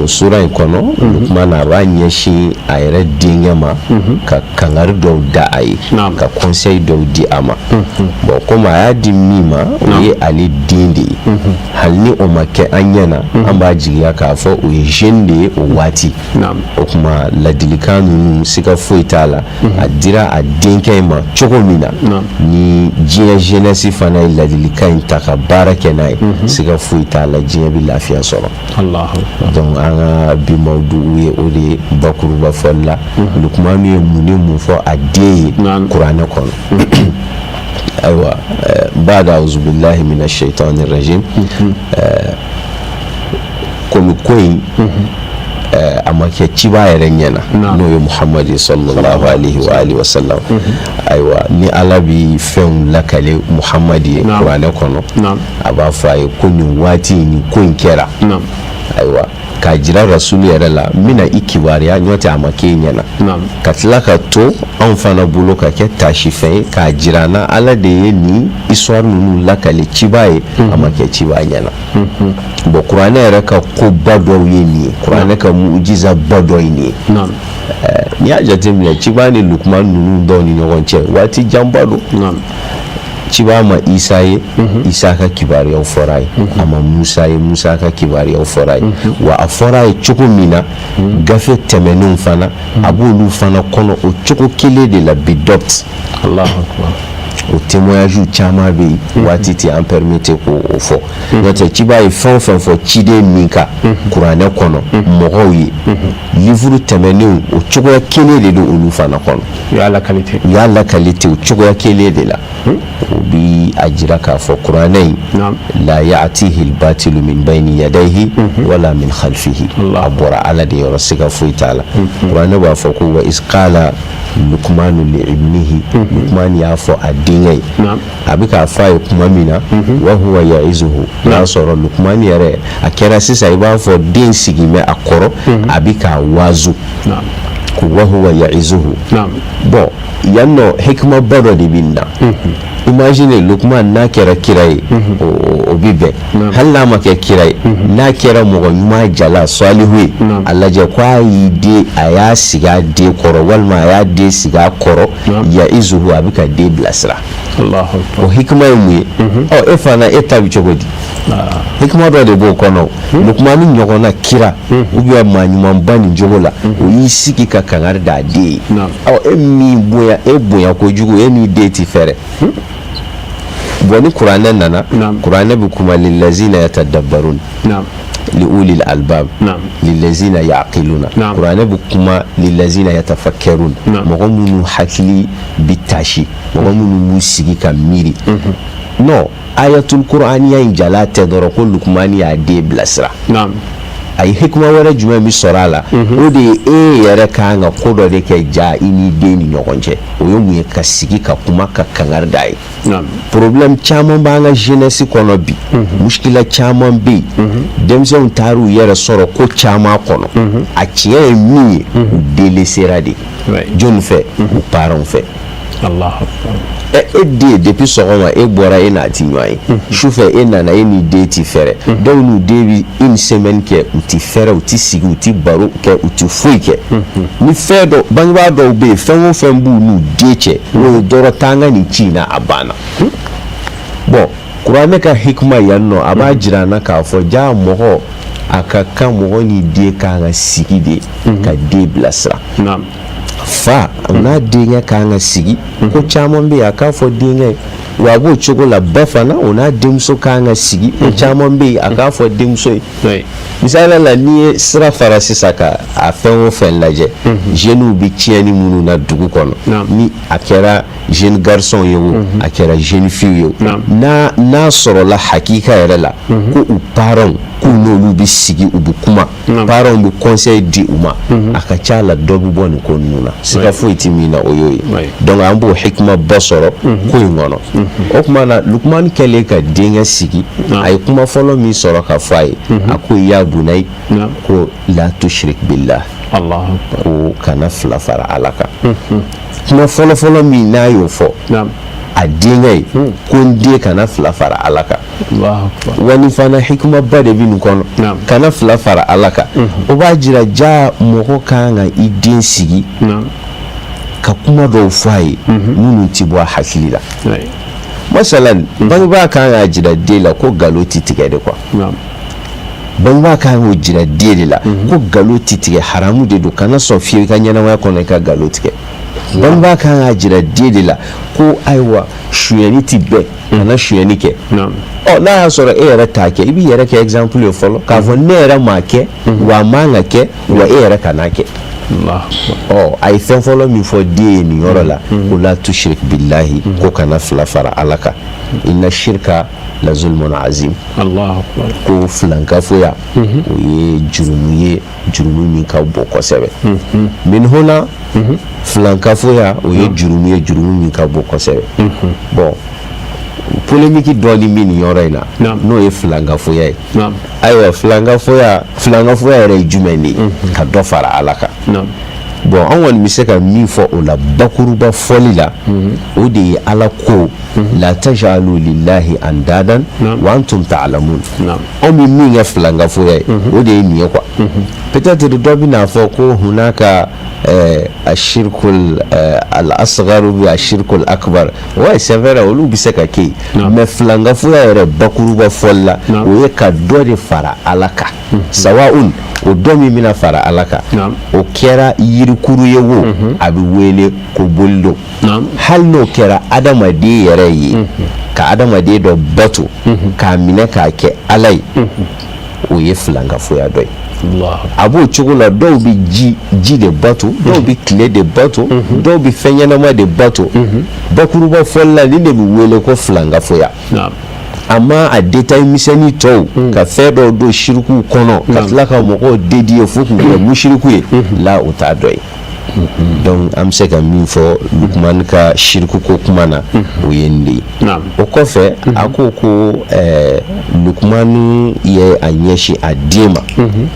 S9: O sura in kɔnɔ, Lukumanu a b'a ɲɛsin a yɛrɛ denkɛ ma ka kangari dɔw da a ye, ka conseil dɔw di a ma. Bon, komi a y'a di min ma, o ye ale den de ye, hali ni o ma kɛ an ɲɛ na, an b'a jigiya k'a fɔ o ye jeune de ye o waati. O tuma ladilikan ninnu, siga foyi t'a la, a dira a denkɛ in ma cogo min na, ni diɲɛ jeunesse fana ye ladilikan in ta ka baara kɛ n'a ye, siga foyi t'a la, diɲɛ bɛ lafiya sɔrɔ. Donc an ka bi mawudu ye o de ye bakuruba fɔli la, Lukumanu ye mun ni mun fɔ a den ye kuranɛ kɔnɔ. Ayiwa, bada auzubillahi mina shaitani rajim. Komi ko in a ma kɛ ciba yɛrɛ ɲɛna, n'o ye Muhamadu sallallahu alaihi wa alihi wa sallam. Ayiwa, ni Ala bi fɛnw lakale Muhamadu ye kuranɛ kɔnɔ, a b'a fɔ a ye ko nin waati nin ko in kɛra. Ayiwa, k'a jira rasulu yɛrɛ la, n bɛna i kibaruya, ɲɔ tɛ a ma k'e ɲɛna, ka tila ka to anw fana bolo ka kɛ taasifɛn ye k'a jira an na, Ala de ye nin histoire ninnu lakale ciba ye, a ma kɛ ciba ɲɛna. Bon, kuranɛ yɛrɛ ka koba dɔw ye nin ye, kuranɛ ka mujiza ba dɔ ye nin ye. N'i y'a jateminɛ, ciba ni Lukuman ninnu dɔw ni ɲɔgɔn cɛ, waati janba don. Ciba ma Isa ye, Isa ka kibaruyaw fɔra a ye. A ma Musa ye, Musa ka kibaruyaw fɔra a ye. Wa a fɔra a ye cogo min na, gafe tɛmɛnenw fana a b'olu fana kɔnɔ o cogo kelen de la bidɔpt. O témoignage caman bɛ yen, waati tɛ an permettre k'o fɔ. N'o tɛ, ciba ye fɛn o fɛn fɔ ciden min kan kuranɛ kɔnɔ mɔgɔw ye, livre tɛmɛnenw o cogoya kelen de don olu fana kɔnɔ.
S1: U y'a lakali ten.
S9: U y'a lakali ten o cogoya kelen de la. O bi a jira k'a fɔ kuranɛ in, la ya'tihi al-batilu min bayni yadayhi wala min khalfihi, a bɔra Ala de yɔrɔ, siga foyi t'a la. Kuranɛ b'a fɔ ko wa iz qala Lukumanu li ibnihi, Lukumanu y'a fɔ a denkɛ ye, a bɛ k'a fɔ a ye kuma min na, wa huwa ya'izuhu, o y'a sɔrɔ Lukumanu yɛrɛ a kɛra sisan i b'a fɔ den sigi bɛ a kɔrɔ, a bɛ k'a waazu ko wa huwa ya'izuhu. Bon, yan nɔ hikimaba dɔ de bɛ nin na. Imagine, Lukuman n'a kɛra kira ye, o bi bɛn, hali n'a ma kɛ kira ye, n'a kɛra mɔgɔ ɲuman jala salihu ye, a lajɛ ko a y'i den, a y'a sigi a den kɔrɔ, walima a y'a den sigi a kɔrɔ, ya'izuhu, a bɛ ka den bilasira. O hikima ye mun ye? Ɔ, e fana e ta bɛ cogo di? Hikima dɔ de b'o kɔnɔ. Lukumani ɲɔgɔnna kira ou bien maa ɲumanba nin cogo la, o y'i sigi ka kangari da a den ye. Ɔ, e min bonya, e bonya kojugu, e n'i den ti fɛrɛ. Bon, ni kuranɛ nana, kuranɛ bɛ kuma lillazina yatadabbarun, li ulil albab, lillazina yaqiluna. Kuranɛ bɛ kuma lillazina yatafakkarun, mɔgɔ minnu hakili bɛ tasi, mɔgɔ minnu b'u sigi ka miiri. Non, ayatul qur'aniya in jala tɛ dɔrɔn ko Lukumani y'a den bilasira. A ye hikima wɛrɛ jumɛn bi sɔrɔ a la? O de ye e yɛrɛ ka kan ka ko dɔ de kɛ ja i n'i den ni ɲɔgɔn cɛ. O ye mun ye? Ka sigi ka kuma, ka kangari da ye. Problème caman b'an ka jeunesse kɔnɔ bi, muskila caman bɛ yen, denmisɛnw taar'u yɛrɛ sɔrɔ ko caman kɔnɔ. A tiɲɛ ye min ye, u délaissera de. Jɔnni fɛ? U parents fɛ. E den depuis sɔgɔma e bɔra, e n'a ti ɲɔgɔn ye, sufɛ e nana, e ni den ti fɛrɛ. Dɔw n'u den bi une semaine kɛ, u ti fɛrɛ, u ti sigi, u ti baro kɛ, u ti foyi kɛ. Ni fɛn dɔ, bangebaa dɔw bɛ yen, fɛn o fɛn b'u n'u den cɛ, o ye dɔrɔn taa n ka nin ci in na, a banna. Bon, kuranɛ ka hikima yan nɔ, a b'a jira an na k'a fɔ jaa mɔgɔ a ka kan, mɔgɔ ni den kan ka sigi de ka den bilasira. Fa n'a denkɛ kan ka sigi, ko caman bɛ yen, a k'a fɔ denkɛ ye. Wa a b'o cogo la, ba fana, o n'a denmuso kan ka sigi, ko caman bɛ yen, a k'a fɔ denmuso ye. Misali la, n'i ye sira fara sisan ka a fɛn o fɛn lajɛ, jeunes bɛ tiɲɛni minnu na dugu kɔnɔ, ni a kɛra jeune garçon ye o, a kɛra jeune fille ye o, n'a n'a sɔrɔla hakika yɛrɛ la ko u parents k'u n'olu bɛ sigi, u bɛ kuma, parents bɛ conseil di u ma, a ka ca la dɔ bɛ bɔ nin ko ninnu na, siga foyi tɛ min na, o y'o ye. Donc an b'o hikima ba sɔrɔ ko in kɔnɔ. O tuma na, Lukumani kɛlen ka denkɛ sigi, a ye kuma fɔlɔ min sɔrɔ ka fɔ a ye, a ko: ya bunayi, ko la tushrik billah, ko kana fila fara Ala kan. Kuma fɔlɔfɔlɔ min n'a y'o fɔ a denkɛ ye, ko n den, kana fila fara Ala kan. Wa nin fana hikimaba de bɛ nin kɔnɔ, kana fila fara Ala kan. O b'a jira ja mɔgɔ kan ka i den sigi ka kuma dɔw fɔ a ye minnu ti bɔ a hakili la. Masalan, bangebaa kan k'a jira den la ko nkalon ti tigɛ de quoi. Bangebaa kan k'o jira den de la ko nkalon ti tigɛ, haramu de don, kana sɔn fiyewu i ka ɲɛnamaya kɔnɔ i ka nkalon tigɛ. Bangebaa kan k'a jira den de la ko ayiwa, sonyɛni ti bɛn, kana sonyɛni kɛ. Ɔ, n'a y'a sɔrɔ e yɛrɛ t'a kɛ, i b'i yɛrɛ kɛ exemple ye fɔlɔ k'a fɔ ne yɛrɛ m'a kɛ, wa a man ka kɛ, wa e yɛrɛ kan'a kɛ. Ɔ, a ye fɛn fɔlɔ min fɔ den ye nin yɔrɔ la, ko la tushrik billahi, ko kana fila fara Ala kan, inna shirka la zulmun azim, ko filankafoya o ye jurumu ye, jurumu min ka bon kosɛbɛ. Min huna, filankafoya o ye jurumu ye, jurumu min ka bon kosɛbɛ. Bon, polémique dɔɔni bɛ nin yɔrɔ in na, n'o ye filankafoya ye. Ayiwa, filankafoya yɛrɛ ye jumɛn de ye? Ka dɔ fara Ala kan. Bon, an kɔni bɛ se ka min fɔ o la bakuruba fɔli la, o de ye Ala ko la tajalu lillahi andadan wa antum ta'lamun. Anw bɛ min kɛ filankafoya ye, o de ye nin ye quoi. Peut-être dɔ bɛna fɔ ko hunaka ashirkul al-asghar ou ashirkul akbar. Ouais, c'est vrai, olu bɛ se ka kɛ yen, mais filankafoya yɛrɛ bakuruba fɔli la, o ye ka dɔ de fara Ala kan. Sawaun o dɔ min bɛna fara Ala kan, o kɛra yirikuru ye wo, a bɛ wele ko bolido, hali n'o kɛra adamaden yɛrɛ ye, ka adamaden dɔ bato k'a minɛ k'a kɛ Ala ye, o ye filankafoya dɔ ye. A b'o cogo la, dɔw bɛ ji de bato, dɔw bɛ tile de bato, dɔw bɛ fɛn ɲɛnama de bato. Bakuruba fɔli la, nin de bɛ wele ko filankafoya. Amma a détail misɛnnin tɔw, ka fɛn dɔw don sirikuw kɔnɔ ka tila ka mɔgɔw dédier fo k'u kɛ musiriku ye la, o t'a dɔ ye. Donc an bɛ se ka min fɔ Lukumani ka siriku ko kuma na, o ye nin de ye. O kɔfɛ, a ko Lukumani ye a ɲɛsin a den ma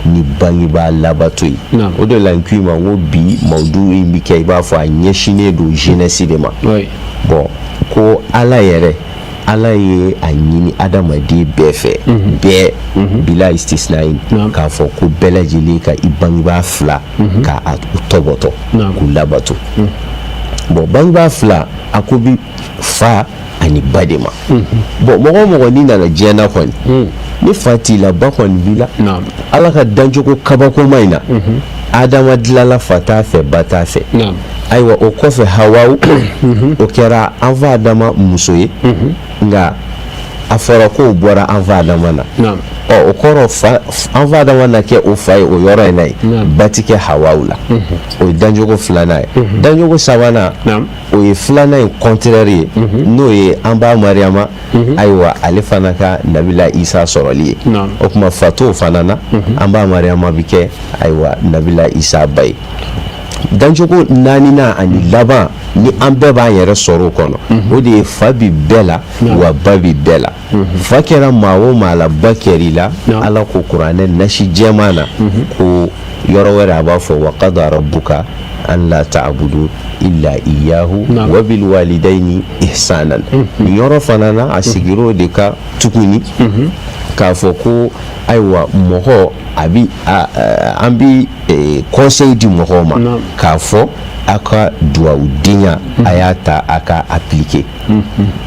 S9: ni bangebaa labato ye. O de la n k'i ma n ko bi mawudu in bɛ kɛ i b'a fɔ a ɲɛsinnen don jeunesse de ma. Bon, ko Ala yɛrɛ, Ala ye a ɲini adamaden bɛɛ fɛ, bɛɛ bila istisna ye, k'a fɔ ko bɛɛ lajɛlen ka i bangebaa fila ka a tɔbɔtɔ k'u labato. Bon, bangebaa fila, a ko bi fa ani ba de ma. Bon, mɔgɔ o mɔgɔ n'i nana diɲɛ na kɔni, ni fa t'i la, ba kɔni b'i la. Ala ka dancogo kabakoma in na, Adama dilanla fa t'a fɛ, ba t'a fɛ. Ayiwa, o kɔfɛ, Hawawu, o kɛra an fa Adama muso ye, nka a fɔra k'o bɔra an fa Adama na. Ɔ, o kɔrɔ, fa an fa Adama na kɛ o fa ye o yɔrɔ in na yen, ba ti kɛ Hawawu la. O ye dancogo filanan ye. Dancogo sabanan, o ye filanan in contraire ye, n'o ye an ba Mariyama, ayiwa, ale fana ka Nabila Isa sɔrɔli ye. O tuma fa t'o fana na, an ba Mariyama bi kɛ, ayiwa, Nabila Isa ba ye. Dancogo naaninan ani laban ni an bɛɛ b'an yɛrɛ sɔrɔ o kɔnɔ, o de ye fa bi bɛɛ la wa ba bi bɛɛ la. Fa kɛra maa o maa la, ba kɛr'i la. Ala ko kuranɛ nasi jɛman na ko yɔrɔ wɛrɛ, a b'a fɔ wa qada rabbuka an la ta'budu illa iyyahu wa bil walidaini ihsanan. Nin yɔrɔ fana na, a sigir'o de kan tuguni k'a fɔ ko ayiwa, mɔgɔ a bi an bi conseil di mɔgɔw ma k'a fɔ a ka duwawudenya a y'a ta a ka appliquer.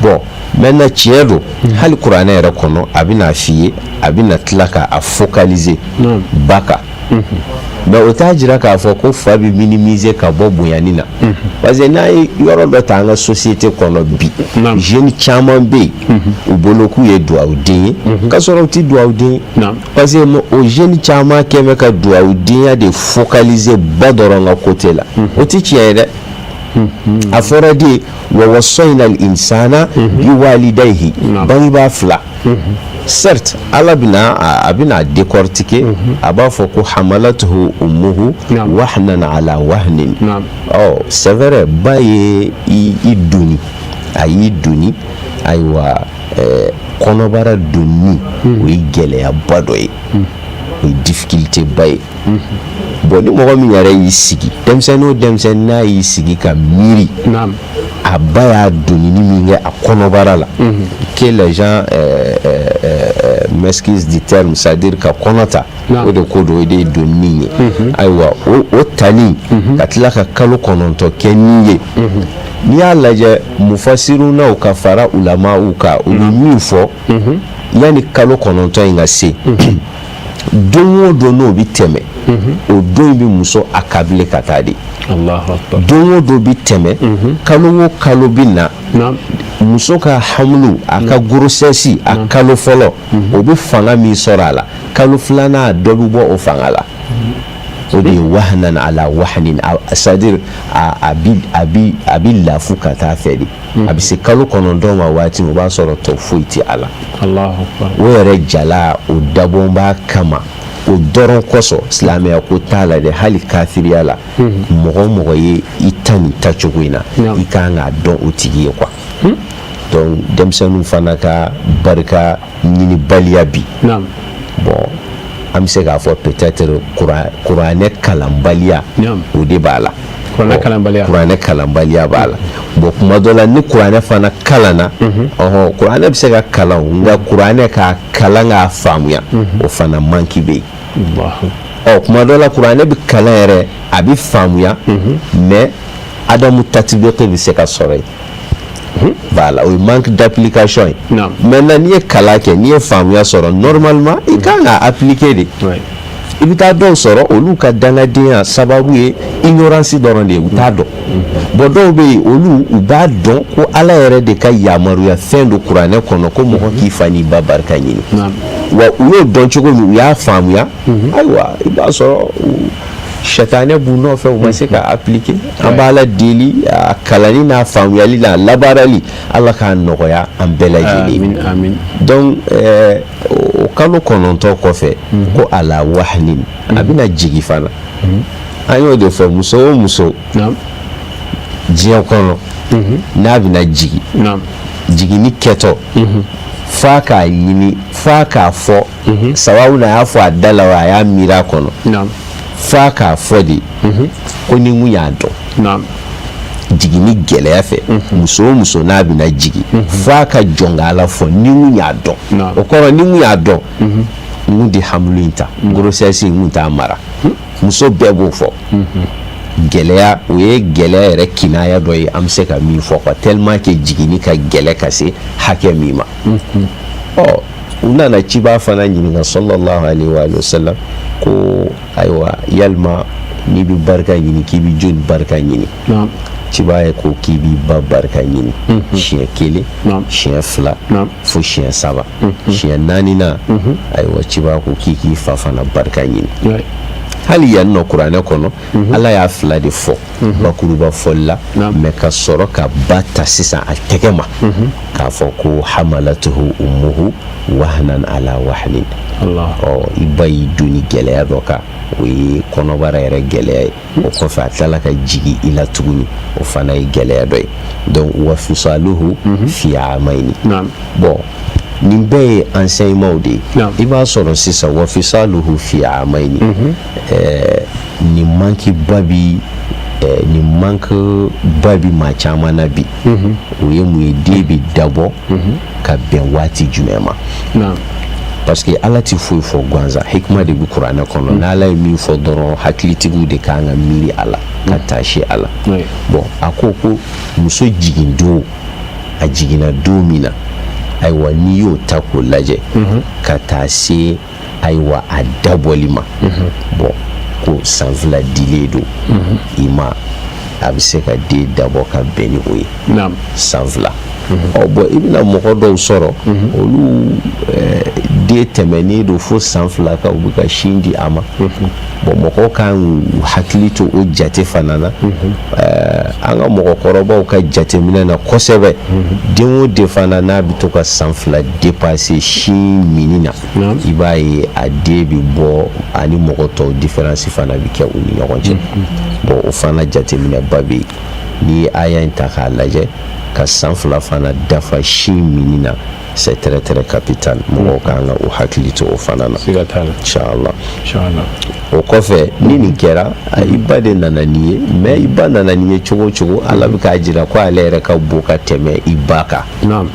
S9: Bon, maintenant, tiɲɛ don, hali kuranɛ yɛrɛ kɔnɔ, a bɛna f'i ye, a bɛna tila k'a focaliser ba kan, mais o t'a jira k'a fɔ ko fa bɛ minimiser ka bɔ bonyani na, parce que n'a ye yɔrɔ dɔ ta an ka société kɔnɔ bi, jeune caman bɛ yen, u bolo k'u ye duwawuden ye, k'a sɔrɔ u tɛ duwawuden ye, parce que o jeune caman kɛ bɛ ka duwawudenya de focaliser ba dɔrɔn ka côté la. O tɛ tiɲɛ ye dɛ. A fɔra de wa wasayna al insana biwalidayhi, bangebaa fila. Certes, Ala bɛna a bɛna décortiquer, a b'a fɔ ko hamalatuhu ummuhu wahnan ala wahnin. Ɔ, c'est vrai, ba ye i doni, a y'i doni. Ayiwa, kɔnɔbara donni, o ye gɛlɛyaba dɔ ye, o ye difficulté ba ye. Bon, ni mɔgɔ min yɛrɛ y'i sigi, denmisɛnnin o denmisɛnnin n'a y'i sigi ka miiri a ba y'a donini min kɛ a kɔnɔbara la, que les gens m'excusent du terme, c'est à dire ka kɔnɔ ta, o de ko don, o de ye donini ye. Ayiwa, o tali ka tila ka kalo 9 kɛ ni ye, n'i y'a lajɛ, mufasirunaw ka fara ulamaw kan, u bɛ min fɔ, yanni kalo 9 in ka se, don o don n'o bɛ tɛmɛ, o don in bɛ muso accabler ka taa de. Don o don bɛ tɛmɛ, kalo o kalo bɛ na, muso ka hamulu, a ka grossesse, a kalo fɔlɔ, o bɛ fanga min sɔrɔ a la, kalo filanan dɔ bɛ bɔ o fanga la. O de ye wahnan ala wahnin, c'est à dire a bi lafu ka taa fɛ de. A bɛ se kalo 9 ma waati min, o b'a sɔrɔ tɔ foyi tɛ a la. O yɛrɛ jala, o dabɔn b'a kama o dɔrɔn kosɔn. Silamɛya ko t'a la dɛ, hali kafiriya la, mɔgɔ o mɔgɔ ye i ta nin tacogo in na, i kan k'a dɔn o tigi ye quoi. Donc denmisɛnninw fana ka barika ɲinibaliya bi, bon, an bɛ se k'a fɔ peut-être kuranɛ kalanbaliya, o de b'a la. Kuranɛ kalanbaliya b'a la. Bon, kuma dɔ la, ni kuranɛ fana kalanna, ɔhɔn, kuranɛ bɛ se ka kalan, nka kuranɛ k'a kalan k'a faamuya, o fana manque bɛ yen. Ɔ, kuma dɔ la, kuranɛ bɛ kalan yɛrɛ, a bɛ faamuya, mais adamu tatibeke bɛ se ka sɔrɔ yen. Voilà, o ye manque d'application ye. Maintenant, n'i ye kalan kɛ, n'i ye faamuya sɔrɔ, normalement i kan ka appliquer de. I bɛ taa dɔw sɔrɔ, olu ka dangadenya sababu ye ignorance dɔrɔn de ye, u t'a dɔn. Bon, dɔw bɛ yen, olu u b'a dɔn ko Ala yɛrɛ de ka yamaruya fɛn don kuranɛ kɔnɔ ko mɔgɔ k'i fa n'i ba barika ɲini. Wa u y'o dɔn cogo min, u y'a faamuya, ayiwa, i b'a sɔrɔ sɛtanɛ b'u nɔfɛ, u ma se ka appliquer. An b'Ala deli, a kalanni n'a faamuyali n'a labaarali, Ala k'a nɔgɔya an bɛɛ lajɛlen. Donc o kalo 9 kɔfɛ, ko ala wahnin, a bɛna jigin fana. An y'o de fɔ, muso o muso diɲɛ kɔnɔ n'a bɛna jigin, jiginni kɛtɔ, f'a k'a ɲini, f'a k'a fɔ sababu na, a y'a fɔ a da la wa, a y'a miiri a kɔnɔ, f'a k'a fɔ de ko ni n kun y'a dɔn. Jiginni gɛlɛya fɛ, muso o muso n'a bɛna jigin, f'a ka jɔn ka Ala fɔ ni n kun y'a dɔn. O kɔrɔ, ni n kun y'a dɔn, n kun tɛ hamulu in ta, grossesse n kun t'a mara. Muso bɛɛ b'o fɔ. Gɛlɛya, o ye gɛlɛya yɛrɛ kinaya dɔ ye, an bɛ se ka min fɔ quoi, tellement que jiginni ka gɛlɛ ka se hakɛ min ma. Ɔ, u nana ciba fana ɲininka, sallallahu alaihi wa sallam, ko ayiwa, yalima n'i bɛ barika ɲini, k'i bɛ jɔni barika ɲini? Ciba ye ko k'i b'i ba barika ɲini, siɲɛ kelen, siɲɛ fila, fo siɲɛ saba. Siɲɛ naaninan, ayiwa, ciba ko k'i k'i fa fana barika ɲini. Hali yan nɔ, kuranɛ kɔnɔ, Ala y'a fila de fɔ bakuruba fɔli la, mais ka sɔrɔ ka ba ta sisan a tɛgɛ ma k'a fɔ ko hamalatuhu ummuhu wahnan ala wahnin. Ɔ, i ba y'i don ni gɛlɛya dɔ kan, o ye kɔnɔbara yɛrɛ gɛlɛya ye. O kɔfɛ, a tilala ka jigin i la tuguni, o fana ye gɛlɛya dɔ ye. Donc wa fisaluhu fi amayni. Bon, nin bɛɛ ye enseignement de ye. I b'a sɔrɔ sisan, wa fisaluhu fi amayni, nin manque ba bi nin manque ba bi maa caman na bi. O ye mun ye? Den bi dabɔ ka bɛn waati jumɛn ma? Parce que Ala ti foyi fɔ gansan, hikima de bi kuranɛ kɔnɔ. N'Ala ye min fɔ dɔrɔn, hakilitigiw de kan ka miiri a la ka taasi a la. Bon, a ko ko muso jigin don, a jiginna don min na, ayiwa, n'i y'o ta k'o lajɛ ka taa se, ayiwa, a dabɔli ma, bon, ko san 2 dilen don i ma, a bɛ se ka den dabɔ ka bɛn ni o ye, san 2. Ɔ bɔn, i bɛna mɔgɔ dɔw sɔrɔ, olu den tɛmɛnen don fo san 2 kan, u bɛ ka sin di a ma. Bɔn, mɔgɔw kan k'u hakili to o jate fana na. An ka mɔgɔkɔrɔbaw ka jateminɛ na kosɛbɛ, den o den fana n'a bɛ to ka san 2 dépasser sin minni na, i b'a ye a den bɛ bɔ ani mɔgɔ tɔw différence fana bɛ kɛ u ni ɲɔgɔn cɛ. Bon, o fana jateminɛba bɛ yen. N'i ye aya in ta k'a lajɛ, ka san 2 fana dafa sin minni na, c'est très très capital. Mɔgɔw kan ka u hakili to o fana na.
S1: Siga t'a la.
S9: Inshallah.
S1: Inshallah.
S9: O kɔfɛ, ni nin kɛra, i ba de nana n'i ye. Mais i ba nana n'i ye cogo o cogo, Ala bɛ k'a jira ko ale yɛrɛ ka bon ka tɛmɛ i ba kan.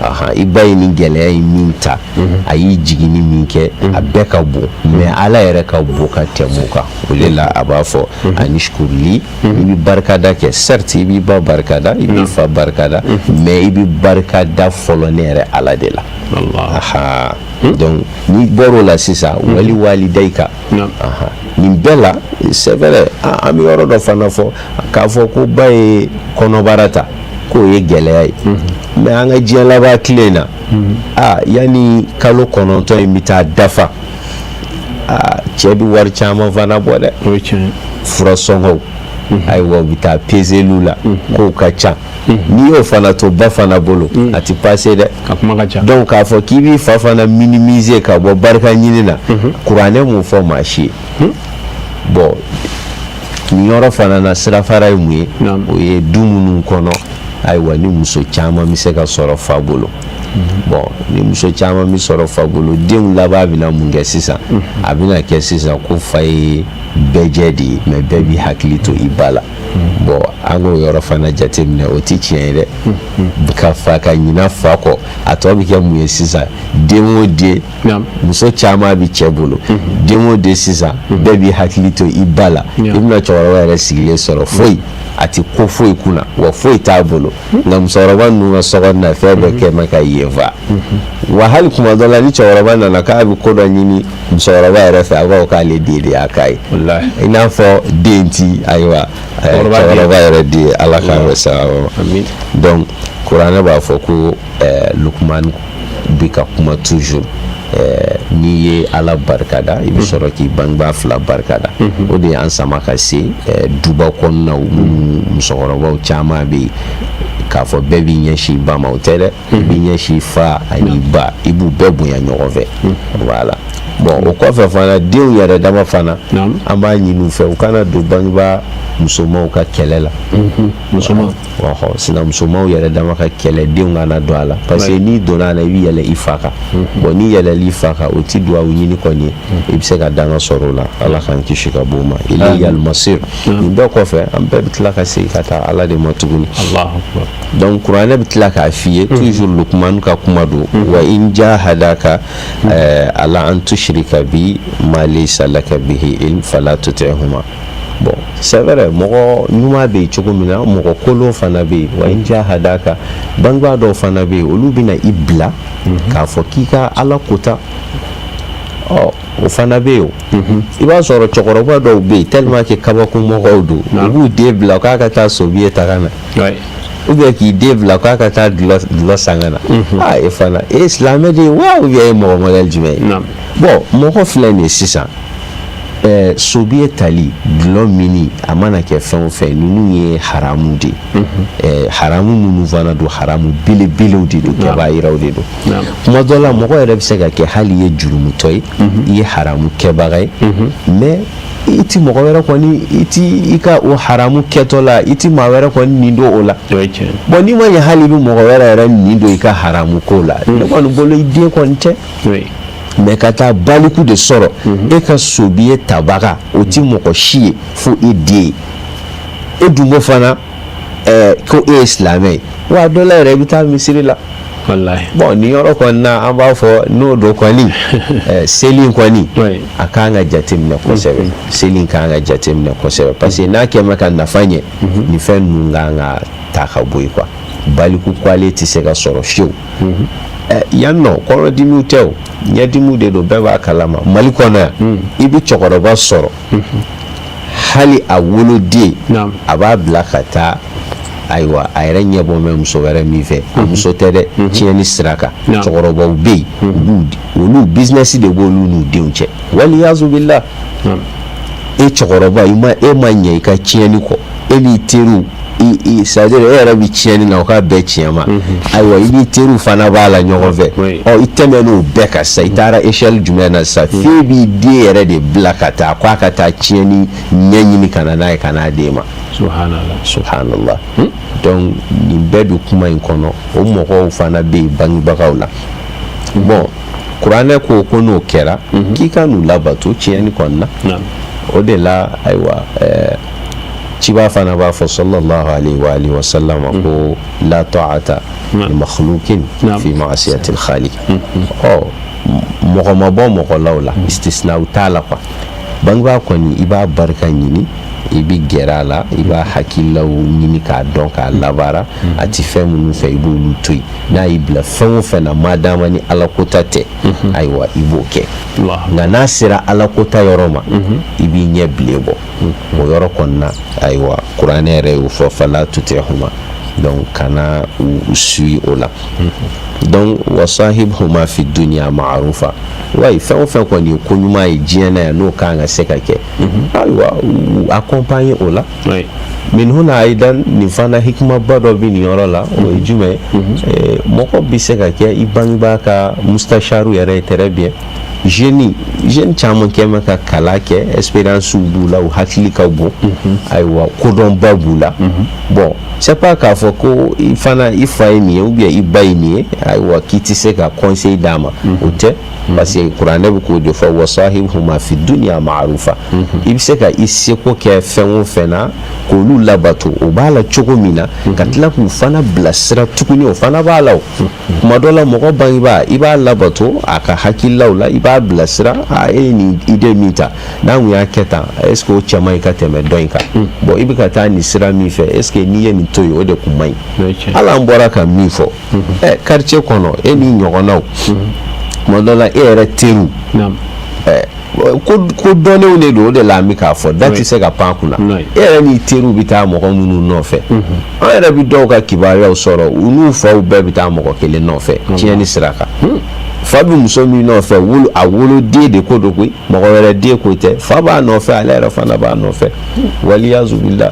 S9: Ahan, i ba ye nin gɛlɛya in min ta, a y'i jiginni min kɛ, a bɛɛ ka bon, mais Ala yɛrɛ ka bon ka tɛmɛ o kan. O de la a b'a fɔ anishkurli. I bɛ barikada kɛ, certes, i b'i ba barikada, i b'i fa barikada, mais i bɛ barikada fɔlɔ ne yɛrɛ Ala de la. Aha, donc n'i bɔr'o la sisan, wali walidayika. Aha, nin bɛɛ la, c'est vrai, an bɛ yɔrɔ dɔ fana fɔ k'a fɔ ko ba ye kɔnɔbara ta k'o ye gɛlɛya ye, mais an ka diɲɛ laban tile in na, aa, yanni kalo 9 in bɛ taa dafa, aa, cɛ bɛ wari caman fana bɔ dɛ.
S1: O ye tiɲɛ ye.
S9: Fura sɔngɔw, ayiwa, u bɛ taa peseliw la, kow ka ca. N'i y'o fana to ba fana bolo, a ti passer dɛ.
S1: A kuma ka ca.
S9: Donc k'a fɔ k'i b'i fa fana minimiser ka bɔ barika ɲini na, kuranɛ m'o fɔ maa si ye. Bon, nin yɔrɔ fana na, sirafara ye mun ye? O ye du minnu kɔnɔ, ayiwa, ni muso caman bɛ se ka sɔrɔ fa bolo. Bon, ni muso caman bɛ sɔrɔ fa bolo, denw laban bɛna mun kɛ sisan? A bɛna kɛ sisan ko fa ye bɛɛjɛ de ye, mais bɛɛ b'i hakili to i ba la. Bon, an k'o yɔrɔ fana jateminɛ, o ti tiɲɛ ye dɛ. Ka fa ka ɲina fa kɔ, a tɔ bɛ kɛ mun ye sisan? Den o den, muso caman bɛ cɛ bolo, den o den sisan, bɛɛ b'i hakili to i ba la. I bɛna cɛkɔrɔba yɛrɛ sigilen sɔrɔ, foyi a ti ko foyi kunna wa, foyi t'a bolo, nka musokɔrɔba ninnu ka so kɔnɔna fɛn bɛɛ kɛ mɛ ka yen fa wa. Hali kuma dɔ la, ni cɛkɔrɔba nana k'a bɛ ko dɔ ɲini musokɔrɔba yɛrɛ fɛ, a b'a fɔ k'ale den de y'a k'a ye, i n'a fɔ den ti, ayiwa, cɛkɔrɔba yɛrɛ den ye. Ala k'an bɛ sababu ma. Donc kuranɛ b'a fɔ ko Lukumani bɛ ka kuma toujours, n'i ye Ala barikada, i bɛ sɔrɔ k'i bangebaa fila barikada. O de y'an sama ka se duba kɔnɔnaw minnu musokɔrɔbaw caman bɛ yen, k'a fɔ bɛɛ b'i ɲɛsin ba ma, o tɛ dɛ. I b'i ɲɛsin fa ani ba, i b'u bɛɛ bonya ɲɔgɔn fɛ. Voilà. Bon, o kɔfɛ fana, denw yɛrɛ dama fana, an b'a ɲini u fɛ u kana don bangebaa musomanw ka kɛlɛ la.
S1: Musoman.
S9: Ɔhɔ, sinamusomanw yɛrɛ dama ka kɛlɛ, denw kana don a la, parce que n'i donna a la, i bɛ yɛlɛ i fa kan. Bon, n'i yɛlɛl'i fa kan, o ti duwawu ɲini kɔni ye, i bɛ se ka danga sɔrɔ o la. Ala k'an kisi ka bɔ o ma. Ilayal masir. Nin bɛɛ kɔfɛ, an bɛɛ bɛ tila ka segin ka taa Ala de ma tuguni. Donc kuranɛ bɛ tila k'a f'i ye toujours, Lukumanu ka kuma don: wa in jahadaka ala an tushrika bi ma laysa laka bihi ilm fala tuti'huma. Bon, c'est vrai, mɔgɔ ɲuman bɛ yen cogo min na, mɔgɔ kolon fana bɛ yen. Wa in jahadaka, bangebaa dɔw fana bɛ yen, olu bɛna i bila k'a fɔ k'i ka Ala kota. Ɔ, o fana bɛ yen. O i b'a sɔrɔ cɛkɔrɔba dɔw bɛ yen, tellement que kabako mɔgɔw don, u b'u den bila k'a ka taa sobiye ta ka na, ou bien k'i den bila k'a ka taa dulɔ san ka na. Aa, e fana e ye silamɛ de ye wa, ou bien e ye mɔgɔ modèle jumɛn ye? Bon, mɔgɔ filɛ nin ye sisan. Sobiye tali, dɔlɔ minni, a mana kɛ fɛn o fɛn, ninnu ye haramu de ye. Haramu minnu fana don, haramu belebelew de don, kɛbayiraw de don. Kuma dɔ la, mɔgɔ yɛrɛ bɛ se ka kɛ hali i ye jurumutɔ ye, i ye haramu kɛbaga ye, mais i ti mɔgɔ wɛrɛ kɔni, i ti i ka o haramu kɛtɔ la, i ti maa wɛrɛ kɔni nin don o la. Bon, n'i ma ɲɛ hali i bɛ mɔgɔ wɛrɛ yɛrɛ nin don i ka haramu ko la, ne kɔni bolo, i den kɔni tɛ. Mais ka taa baliku de sɔrɔ e ka sobiye tabaga, o ti mɔgɔ si ye fo e den ye. E dun ko fana ko e ye silamɛ ye wa, a dɔ la yɛrɛ i bɛ taa misiri la. Bon, nin yɔrɔ kɔni na, an b'a fɔ n'o don kɔni, seli in kɔni, a kan ka jateminɛ kosɛbɛ. Seli in kan ka jateminɛ kosɛbɛ, parce que n'a kɛ bɛ ka nafa ɲɛ, nin fɛn ninnu kan ka ta ka bɔ yen quoi. Baliku ko ale tɛ se ka sɔrɔ fiyewu. Yan nɔ, kɔnɔdimiw tɛ o, ɲɛdimiw de don, bɛɛ b'a kalama. Mali kɔnɔ yan, i bɛ cɛkɔrɔba sɔrɔ, hali a woloden, a b'a bila ka taa, ayiwa, a yɛrɛ ɲɛbɔ bɛ muso wɛrɛ min fɛ, a muso tɛ dɛ, tiɲɛni sira kan. Cɛkɔrɔbaw bɛ yen, olu business de b'olu n'u denw cɛ, waliyazubila. E cɛkɔrɔba, i ma, e ma ɲɛ i ka tiɲɛni kɔ, e b'i teriw i, c'est à dire e yɛrɛ bɛ tiɲɛni na, o ka bɛn tiɲɛ ma, ayiwa, i b'i teriw fana b'a la ɲɔgɔn fɛ. Ɔ, i tɛmɛn'o bɛɛ kan sisan, i taara échelle jumɛn na sisan f'e b'i den yɛrɛ de bila ka taa k'a ka taa tiɲɛni ɲɛɲini ka na n'a ye, ka n'a d'e ma?
S1: Subhanallah.
S9: Subhanallah. Donc nin bɛɛ bɛ kuma in kɔnɔ. O mɔgɔw fana bɛ yen bangebagaw la. Bon, kuranɛ ko ko n'o kɛra, k'i ka n'u labato tiɲɛni kɔni na. O de la, ayiwa, ciba fana b'a fɔ, sallallahu alaihi wa alihi wa sallam, ko la ta'ata li makhluqin fi ma'siyati al-khaliq. Ɔ, mɔgɔ ma bɔ mɔgɔ la o la, istisnaw t'a la quoi. Bangebaa kɔni, i b'a barika ɲini, i bɛ gɛrɛ a la, i b'a hakililaw ɲini k'a dɔn, k'a labaara. A ti fɛn minnu fɛ, i b'olu to yen. N'a y'i bila fɛn o fɛn na, madama ni ala kota tɛ, ayiwa, i b'o kɛ. Nka n'a sera ala kota yɔrɔ ma, i b'i ɲɛ bilen bɔ o yɔrɔ kɔni na. Ayiwa, kuranɛ yɛrɛ y'o fɔ, fala tutihuma, donc kana u suit o la. Donc wasahibhuma fi dunya ma'rufa. Wayi, fɛn o fɛn kɔni ye ko ɲuman ye diɲɛ na yan, n'o kan ka se ka kɛ, ayiwa, u accompagner o la. Min huna aidan, nin fana hikimaba dɔ bɛ nin yɔrɔ la, o ye jumɛn ye? Mɔgɔ bɛ se ka kɛ i bangebaa ka mustasharu yɛrɛ ye, très bien. Jeune caman kɛ bɛ ka kalan kɛ, expérience b'u la, u hakili ka bon, ayiwa, kodɔnba b'u la. Bon, c'est pas k'a fɔ ko i fana, i fa ye nin ye ou bien i ba ye nin ye, ayiwa, k'i tɛ se ka conseil d'a ma, o tɛ. Parce que kuranɛ bɛ k'o de fɔ, wasahibhuma fi dunya ma'rufa. I bɛ se ka i seko kɛ fɛn o fɛn na k'olu labato, o b'a la cogo min na, ka tila k'u fana bilasira tuguni, o fana b'a la. O kuma dɔ la, mɔgɔ bangebaa, i b'a labato a ka hakililaw la, i b'a bilasira: a e ye nin idée min ta, n'a kun y'a kɛ tan, est ce que o cɛ man ɲi ka tɛmɛ dɔ in kan? Bon, i bɛ ka taa nin sira min fɛ, est ce que n'i ye nin to yen, o de kun man ɲi? Hali an bɔra ka min fɔ, ɛ, quartier kɔnɔ, e n'i ɲɔgɔnnaw, tuma dɔ la e yɛrɛ teriw, ɛ, ko dɔnnenw de don. O de la an bɛ k'a fɔ, da tɛ se ka pan kunna. E yɛrɛ n'i teriw bɛ taa mɔgɔ minnu nɔfɛ, an yɛrɛ bɛ dɔw ka kibaruyaw sɔrɔ, u n'u faw bɛɛ bɛ taa mɔgɔ kelen nɔfɛ tiɲɛni sira kan. Fa bɛ muso min nɔfɛ, wolo a woloden de ko don koyi, mɔgɔ wɛrɛ den ko tɛ. Fa b'a nɔfɛ, ale yɛrɛ fana b'a nɔfɛ, waliyazubila.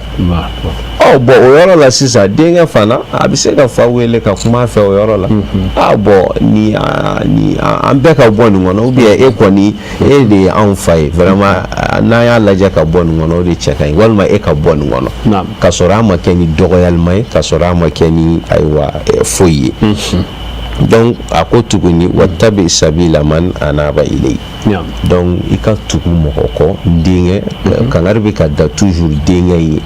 S9: Ɔ bon, o yɔrɔ la sisan, denkɛ fana a bɛ se ka fa wele ka kuma a fɛ o yɔrɔ la: ah bon, ni an bɛɛ ka bɔ nin kɔnɔ, ou bien e kɔni, e de ye anw fa ye, vraiment, n'an y'a lajɛ ka bɔ nin kɔnɔ, o de cɛ ka ɲi, walima e ka bɔ nin kɔnɔ, ka sɔrɔ a ma kɛ ni dɔgɔyalima ye, ka sɔrɔ a ma kɛ ni, ayiwa, foyi ye. Donc a ko tuguni, wattabi sabila man anaba ilay. Donc i ka tugu mɔgɔ kɔ, n denkɛ. Kangari bɛ ka da toujours denkɛ ye.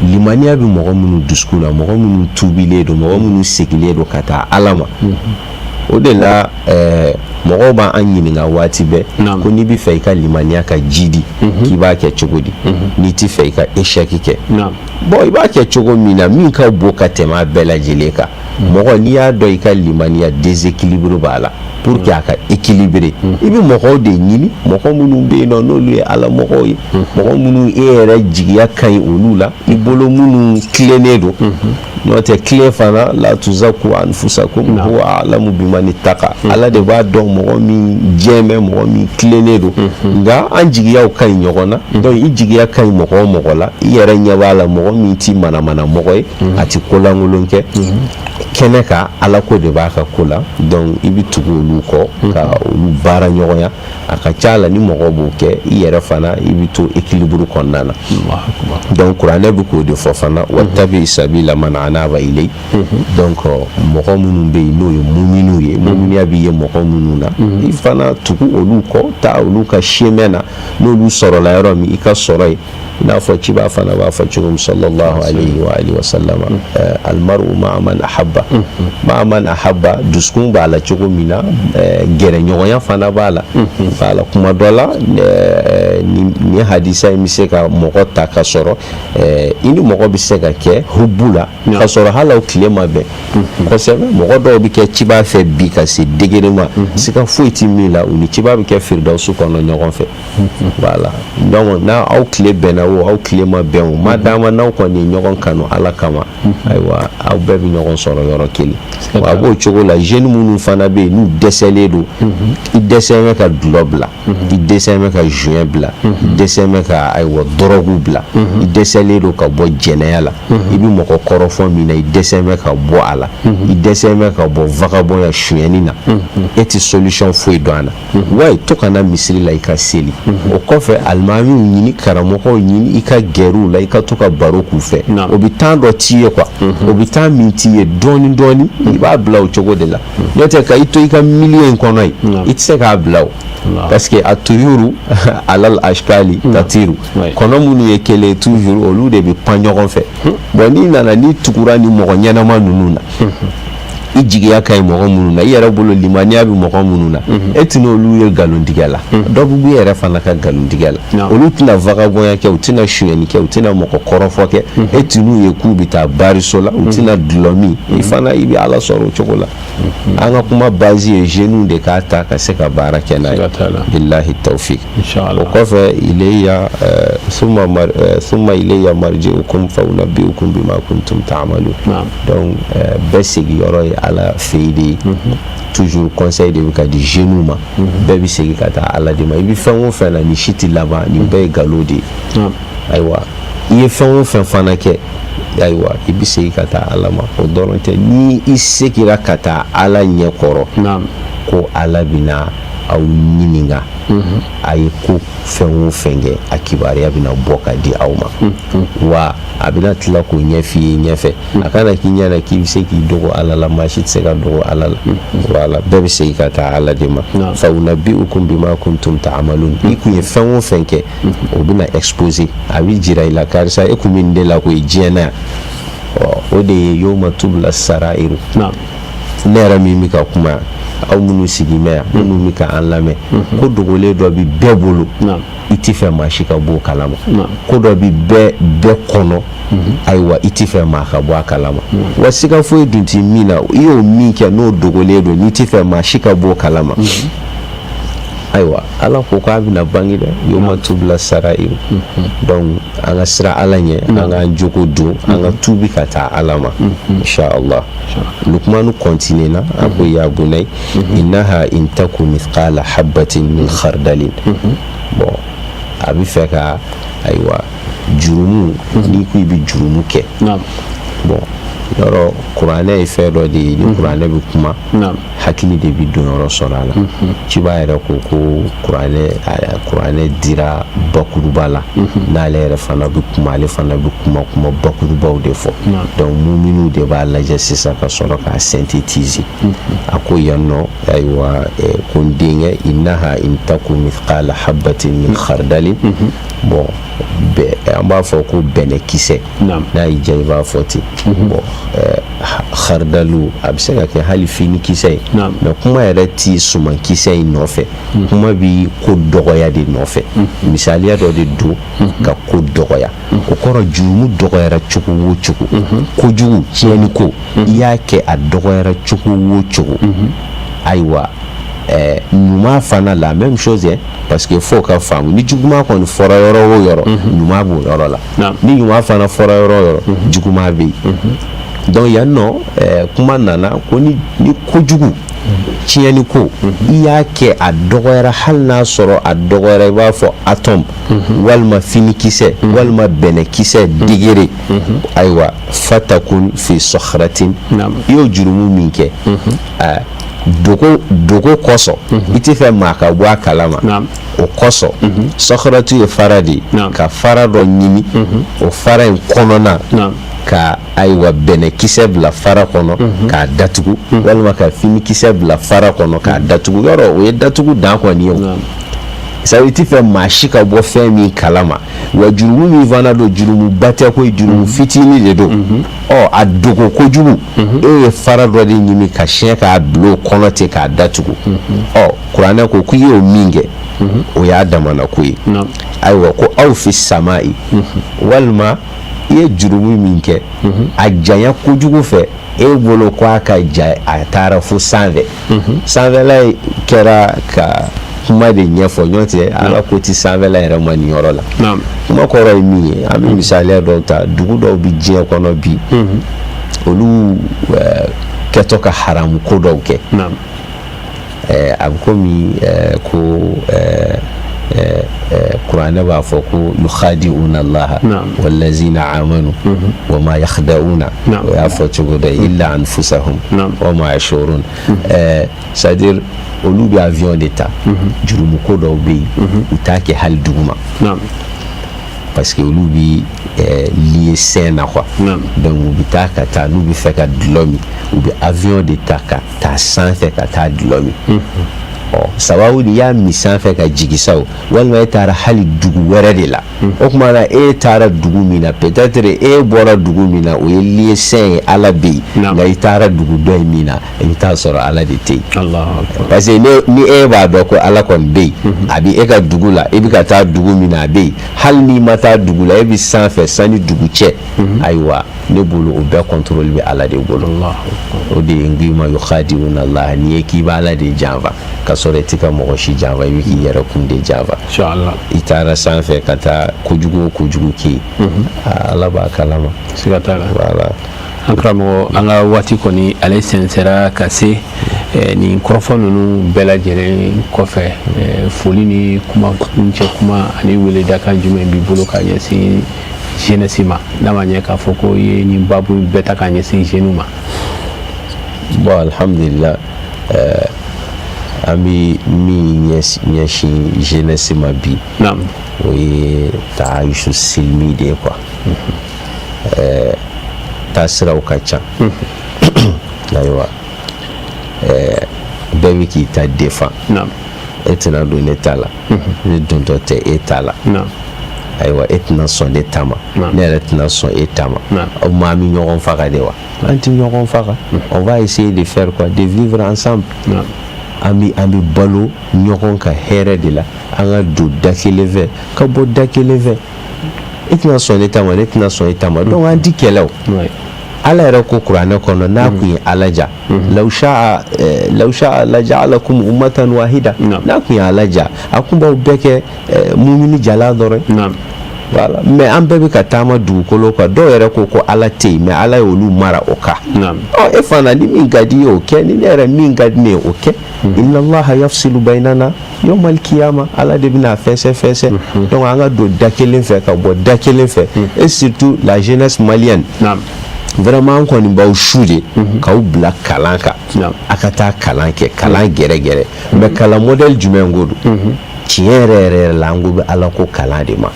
S9: Limaniya bɛ mɔgɔ minnu dusukun na, mɔgɔ minnu tuubilen don, mɔgɔ minnu seginnen don ka taa Ala ma. O de la mɔgɔw b'an ɲininka waati bɛɛ ko n'i bɛ fɛ i ka limaniya ka jidi, k'i b'a kɛ cogo di? N'i ti fɛ i ka échec kɛ, bon, i b'a kɛ cogo min na, min ka bon ka tɛmɛ a bɛɛ lajɛlen kan. Mɔgɔ, n'i y'a dɔn i ka limaniya déséquilibre b'a la, pour que a ka équilibré, i bɛ mɔgɔw de ɲini, mɔgɔ minnu bɛ yen nɔ, n'olu ye ala mɔgɔw ye, mɔgɔ minnu e yɛrɛ jigiya ka ɲi olu la, i bolo minnu tilennen don. N'o tɛ, tile fana, la tuzaku anfusakum huwa a'lamu biman ittaqa. Ala de b'a dɔn mɔgɔ min jɛn bɛ, mɔgɔ min tilennen don. Nka an jigiyaw ka ɲi ɲɔgɔn na. Donc i jigiya ka ɲi mɔgɔ o mɔgɔ la, i yɛrɛ ɲɛ b'a la, mɔgɔ min ti manamana mɔgɔ ye, a ti kolankolon kɛ kɛnɛ kan, ala ko de b'a ka ko la. Donc i bɛ tugu olu kɔ ka olu baara ɲɔgɔnya. A ka ca la, ni mɔgɔ b'o kɛ, i yɛrɛ fana i bɛ to équilibre kɔnɔna na. Donc kuranɛ bɛ k'o de fɔ fana: wattabi sabila man anaba ilay. Donc mɔgɔ minnu bɛ yen, n'o ye muminiw ye, muminiya bɛ ye mɔgɔ minnu na, i fana tugu olu kɔ, taa olu ka chemin na. N'olu sɔrɔla yɔrɔ min, i ka sɔrɔ yen. I n'a fɔ ciba fana b'a fɔ cogo min, sallallahu alayhi wa alihi wa sallama: almaru ma'a man ahabba. Ma'a man ahabba, dusukun b'a la cogo min na, gɛrɛɲɔgɔnya fana b'a la. Voilà, kuma dɔ la, nin hadisa in bɛ se ka mɔgɔ ta ka sɔrɔ i ni mɔgɔ bɛ se ka kɛ hubu la ka sɔrɔ hali aw tile ma bɛn kosɛbɛ. Mɔgɔ dɔw bɛ kɛ ciba fɛ bi ka se degré ma, siga foyi ti min la, u ni ciba bɛ kɛ firidawusu kɔnɔ ɲɔgɔn fɛ. Voilà, donc n'a aw tile bɛnna o, aw tile ma bɛn o, ma dama n'aw kɔni ye ɲɔgɔn kanu ala kama, ayiwa, aw bɛɛ bɛ ɲɔgɔn sɔrɔ yɔrɔ kelen. Wa a b'o cogo la, jeune minnu fana bɛ yen, n'u dɛsɛlen don, i dɛsɛlen bɛ ka dɔlɔ bila, i dɛsɛlen bɛ ka joint bila, i dɛsɛlen bɛ ka, ayiwa, dɔrɔgu bila, i dɛsɛlen don ka bɔ jɛnɛya la, i bɛ mɔgɔ kɔrɔfɔ min na, i dɛsɛlen bɛ ka bɔ a la, i dɛsɛlen bɛ ka bɔ vagabond ya, sonyɛni na, e tɛ solution foyi dɔn a na. Wa to ka na misiri la, i ka seli. O kɔfɛ, alimamiw ɲini, karamɔgɔw ɲini, i ka gɛrɛw la, i ka to ka baro k'u fɛ. O bɛ temps dɔ t'i ye quoi, o bɛ temps min t'i ye, dɔɔni dɔɔni i b'a bila o cogo de la. N'o tɛ, ka i to i ka milieu in kɔnɔ yen, i tɛ se k'a bila o, parce que a tuyuru alal ashkali tatiru, kɔnɔ minnu ye kelen, toujours olu de bɛ pan ɲɔgɔn fɛ. Bon, n'i nana, n'i tugura ni mɔgɔ ɲɛnama ninnu na, i jigiya ka ɲi mɔgɔ minnu na, i yɛrɛ bolo limaniya bɛ mɔgɔ minnu na, e tɛna olu ye nkalontigɛ la, dɔ bɛ bɔ i yɛrɛ fana ka nkalontigɛ la. Olu tɛna vagabɔnya kɛ, u tɛna sonyɛni kɛ, u tɛna mɔgɔ kɔrɔfɔ kɛ, e tɛn'u ye k'u bɛ taa bariso la, u tɛna dɔlɔ min. I fana i bɛ ala sɔrɔ o cogo la. An ka kuma base ye jeunes de k'a ta ka se ka baara kɛ n'a ye. Billahi tawfik. O kɔfɛ, ilayya summa ilayya marji'ukum fa unabbi'ukum bima kuntum ta'malun. Donc bɛɛ segiyɔrɔ ye ala fɛ yen de ye. Toujours conseil de bɛ ka di jeunes ma, bɛɛ bɛ segin ka taa ala de ma. I bɛ fɛn o fɛn na, nin si tɛ laban, nin bɛɛ ye nkalon de ye. Ayiwa, i ye fɛn o fɛn fana kɛ, ayiwa, i bɛ segin ka taa ala ma. O dɔrɔn tɛ, ni i seginna ka taa ala ɲɛ kɔrɔ, ko ala bɛna aw ɲininka a ye ko fɛn o fɛn kɛ, a kibaruya bɛna bɔ ka di aw ma, wa a bɛna tila k'o ɲɛf'i ye ɲɛfɛ. A kana k'i ɲɛna k'i bɛ se k'i dogo ala la, maa si tɛ se ka dogo ala la. Voilà, bɛɛ bɛ segin ka taa ala de ma. Fa unabbi'ukum bima kuntum ta'malun. I kun ye fɛn o fɛn kɛ, o bɛna exposer, a bɛ jira i la: karisa, e kun bɛ nin de la koyi diɲɛ na yan. Ɔ, o de ye yawma tubla sarairu. Ne yɛrɛ min bɛ ka kuma, aw minnu sigi bɛ yan, minnu bɛ ka an lamɛn, ko dogolen dɔ bɛ bɛɛ bolo, i tɛ fɛ maa si ka bɔ o kalama. Ko dɔ bɛ bɛɛ bɛɛ kɔnɔ, ayiwa, i tɛ fɛ maa ka bɔ a kalama. Wa siga foyi dun tɛ min na, i y'o min kɛ, n'o dogolen don, n'i tɛ fɛ maa si ka bɔ o kalama, ayiwa, ala ko k'a bɛna bange dɛ, yawma tubla sarairu. Donc an ka siran ala ɲɛ, an k'an jogo don, an ka tuubi ka taa ala ma, inshallah. Lukmanu continue na, a ko: ya bunay innaha in taku mithqala habbatin min khardalin. Bon, a bɛ fɛ ka, ayiwa, jurumu, n'i ko i bɛ jurumu kɛ, bon, yɔrɔ kuranɛ ye fɛn dɔ de ye, ni kuranɛ bɛ kuma, hakili de bɛ don yɔrɔ sɔrɔ a la. Ciba yɛrɛ ko ko kuranɛ dira bakuruba la, n'ale yɛrɛ fana bɛ kuma, ale fana bɛ kuma bakurubaw de fɔ. Donc muminiw de b'a lajɛ sisan ka sɔrɔ k'a synthétiser. A ko yan nɔ, ayiwa, ko n denkɛ, innaha in taku mithqala habbatin min khardalin. Bon, bɛɛ an b'a fɔ ko bɛnɛkisɛ, n'a y'i diya i b'a fɔ ten. Bon, Xaridalu a bɛ se ka kɛ hali finikisɛ ye, mais kuma yɛrɛ ti sumankisɛ in nɔfɛ, kuma bi ko dɔgɔya de nɔfɛ. Misaliya dɔ de don ka ko dɔgɔya. O kɔrɔ, jurumu dɔgɔyara cogo o cogo, kojugu, tiɲɛni ko, i y'a kɛ, a dɔgɔyara cogo o cogo, ayiwa, ɲuman fana, la même chose ye, parce que f'o ka faamu, ni juguman kɔni fɔra yɔrɔ o yɔrɔ, ɲuman b'o yɔrɔ la. Ni ɲuman fana fɔra yɔrɔ o yɔrɔ, juguman bɛ yen. Donc yan nɔ, kuma nana ko ni kojugu, tiɲɛni ko, i y'a kɛ, a dɔgɔyara, hali n'a sɔrɔ a dɔgɔyara i b'a fɔ atome walima finikisɛ walima bɛnɛkisɛ degré, ayiwa, fatakun fi sɔkharatin, i y'o jurumu min kɛ dogo dogo kosɔn, i tɛ fɛ maa ka bɔ a kalama, o kosɔn, sɔkharatu ye fara de ye, ka fara dɔ ɲini, o fara in kɔnɔna ka, ayiwa, bɛnɛkisɛ bila fara kɔnɔ k'a datugu, walima ka finikisɛ bila fara kɔnɔ k'a datugu. Yɔrɔ o ye datugu dan kɔni ye. O sabu i tɛ fɛ maa si ka bɔ fɛn min kalama. Wa jurumu min fana don, jurumuba tɛ koyi, jurumu fitinin de don. Ɔ, a dogo kojugu, e ye fara dɔ de ɲini ka siɲɛ k'a bila o kɔnɔ ten k'a datugu. Ɔ, kuranɛ ko k'i y'o min kɛ, o y'a damana ko ye. Ayiwa, ko aw fi samayi, walima i ye jurumu min kɛ a janya kojugu fɛ, e bolo ko a ka ja, a taara fo sanfɛ. Sanfɛla kɛra ka kuma de ɲɛfɔ, ɲɔgɔn tɛ ala ko ti sanfɛla yɛrɛ ma nin yɔrɔ la. Kuma kɔrɔ ye min ye, an bɛ misaliya dɔw ta. Dugu dɔw bɛ diɲɛ kɔnɔ bi, olu kɛtɔ ka haramu ko dɔw kɛ, a bɛ komi ko kuranɛ b'a fɔ ko yukhadi'una allaha wallazina amanu wa ma yakhda'una, o y'a fɔ cogo dɔ ye, illa anfusahum wa ma yashurun. C'est à dire olu bɛ avion de ta, jurumu ko dɔw bɛ yen, u t'a kɛ hali duguma, parce que olu bi lieu saint na quoi. Donc u bɛ taa ka taa, n'u bɛ fɛ ka dɔlɔ min, u bɛ avion de ta ka taa sanfɛ ka taa dɔlɔ min. Ɔ, sababu de y'a min sanfɛ ka jigin sa o, walima e taara hali dugu wɛrɛ de la. O tuma na, e taara dugu min na, peut-être e bɔra dugu min na, o ye lieu saint ye, ala bɛ yen, nka i taara dugu dɔ in min na, i bɛ taa sɔrɔ ala de tɛ yen. Parce que ni e b'a dɔn ko ala kɔni bɛ yen, a bɛ e ka dugu la, e bɛ ka taa dugu min na, a bɛ yen. Hali n'i ma taa dugu la, e bɛ sanfɛ, san ni dugu cɛ. Ayiwa, ne bolo, o bɛɛ contrôle bɛ ala de bolo. O de ye n k'i ma yukhadi'una Allah, n'i ye k'i bɛ ala de janfa, ka sɔrɔ i tɛ ka mɔgɔ si janfa, i bɛ k'i yɛrɛ kun de janfa. I taara sanfɛ ka taa kojugu o kojugu kɛ yen, ala b'a kalama.
S1: Siga t'a la.
S9: Voilà.
S1: An karamɔgɔ, an ka waati kɔni ale sɛnsɛra ka se. Nin kɔrɔfɔ ninnu bɛɛ lajɛlen kɔfɛ, foli ni kuma kuncɛ kuma ani weledakan jumɛn b'i bolo ka ɲɛsin jeunesse ma, n'a ma ɲɛ k'a fɔ ko i ye nin baabu bɛɛ ta k'a ɲɛsin jeunes ma?
S9: Bon, alhamdulillah, an bɛ min ɲɛsin jeunesse ma bi, o ye taayusu silimi de ye quoi. Taasiraw ka ca. Ayiwa, bɛɛ bɛ k'i ta défend. E tɛna don ne ta la, ne dontɔ tɛ e ta la. Ayiwa, e tɛna sɔn ne ta ma, ne yɛrɛ tɛna sɔn e ta ma. O ma, an bɛ ɲɔgɔn faga de wa? An tɛ ɲɔgɔn faga. On va essayer de faire quoi? De vivre ensemble. An bɛ balo ɲɔgɔn ka hɛrɛ de la. An ka don da kelen fɛ ka bɔ da kelen fɛ. E tɛna sɔn ne ta ma, ne tɛna sɔn e ta ma, donc an ti kɛlɛ. O ala yɛrɛ ko kuranɛ kɔnɔ, n'a kun ye ala ja, law sha'a law sha'a laja'alakum ummatan wahida, n'a kun ye ala ja, a kun b'aw bɛɛ kɛ mumini jala dɔrɔn. Voilà. Mais an bɛɛ bɛ ka taama dugukolo kan. Dɔw yɛrɛ ko ko ala tɛ yen, mais ala y'olu mara o kan. Ɔ, e fana, ni min ka di i ye, o kɛ. Ni ne yɛrɛ, min ka di ne ye, o kɛ. Inna allaha yafsilu bainana yawmal kiyama, ala de bɛna fɛsɛ fɛsɛ. Donc an ka don da kelen fɛ ka bɔ da kelen fɛ, et surtout la jeunesse malienne, vraiment, an kɔni b'aw su de k'aw bila kalan kan. A ka taa kalan kɛ, kalan gɛrɛgɛrɛ, mais kalan modèle jumɛn ko don? Tiɲɛ yɛrɛ yɛrɛ yɛrɛ la, an ko bɛ ala ko kalan de ma.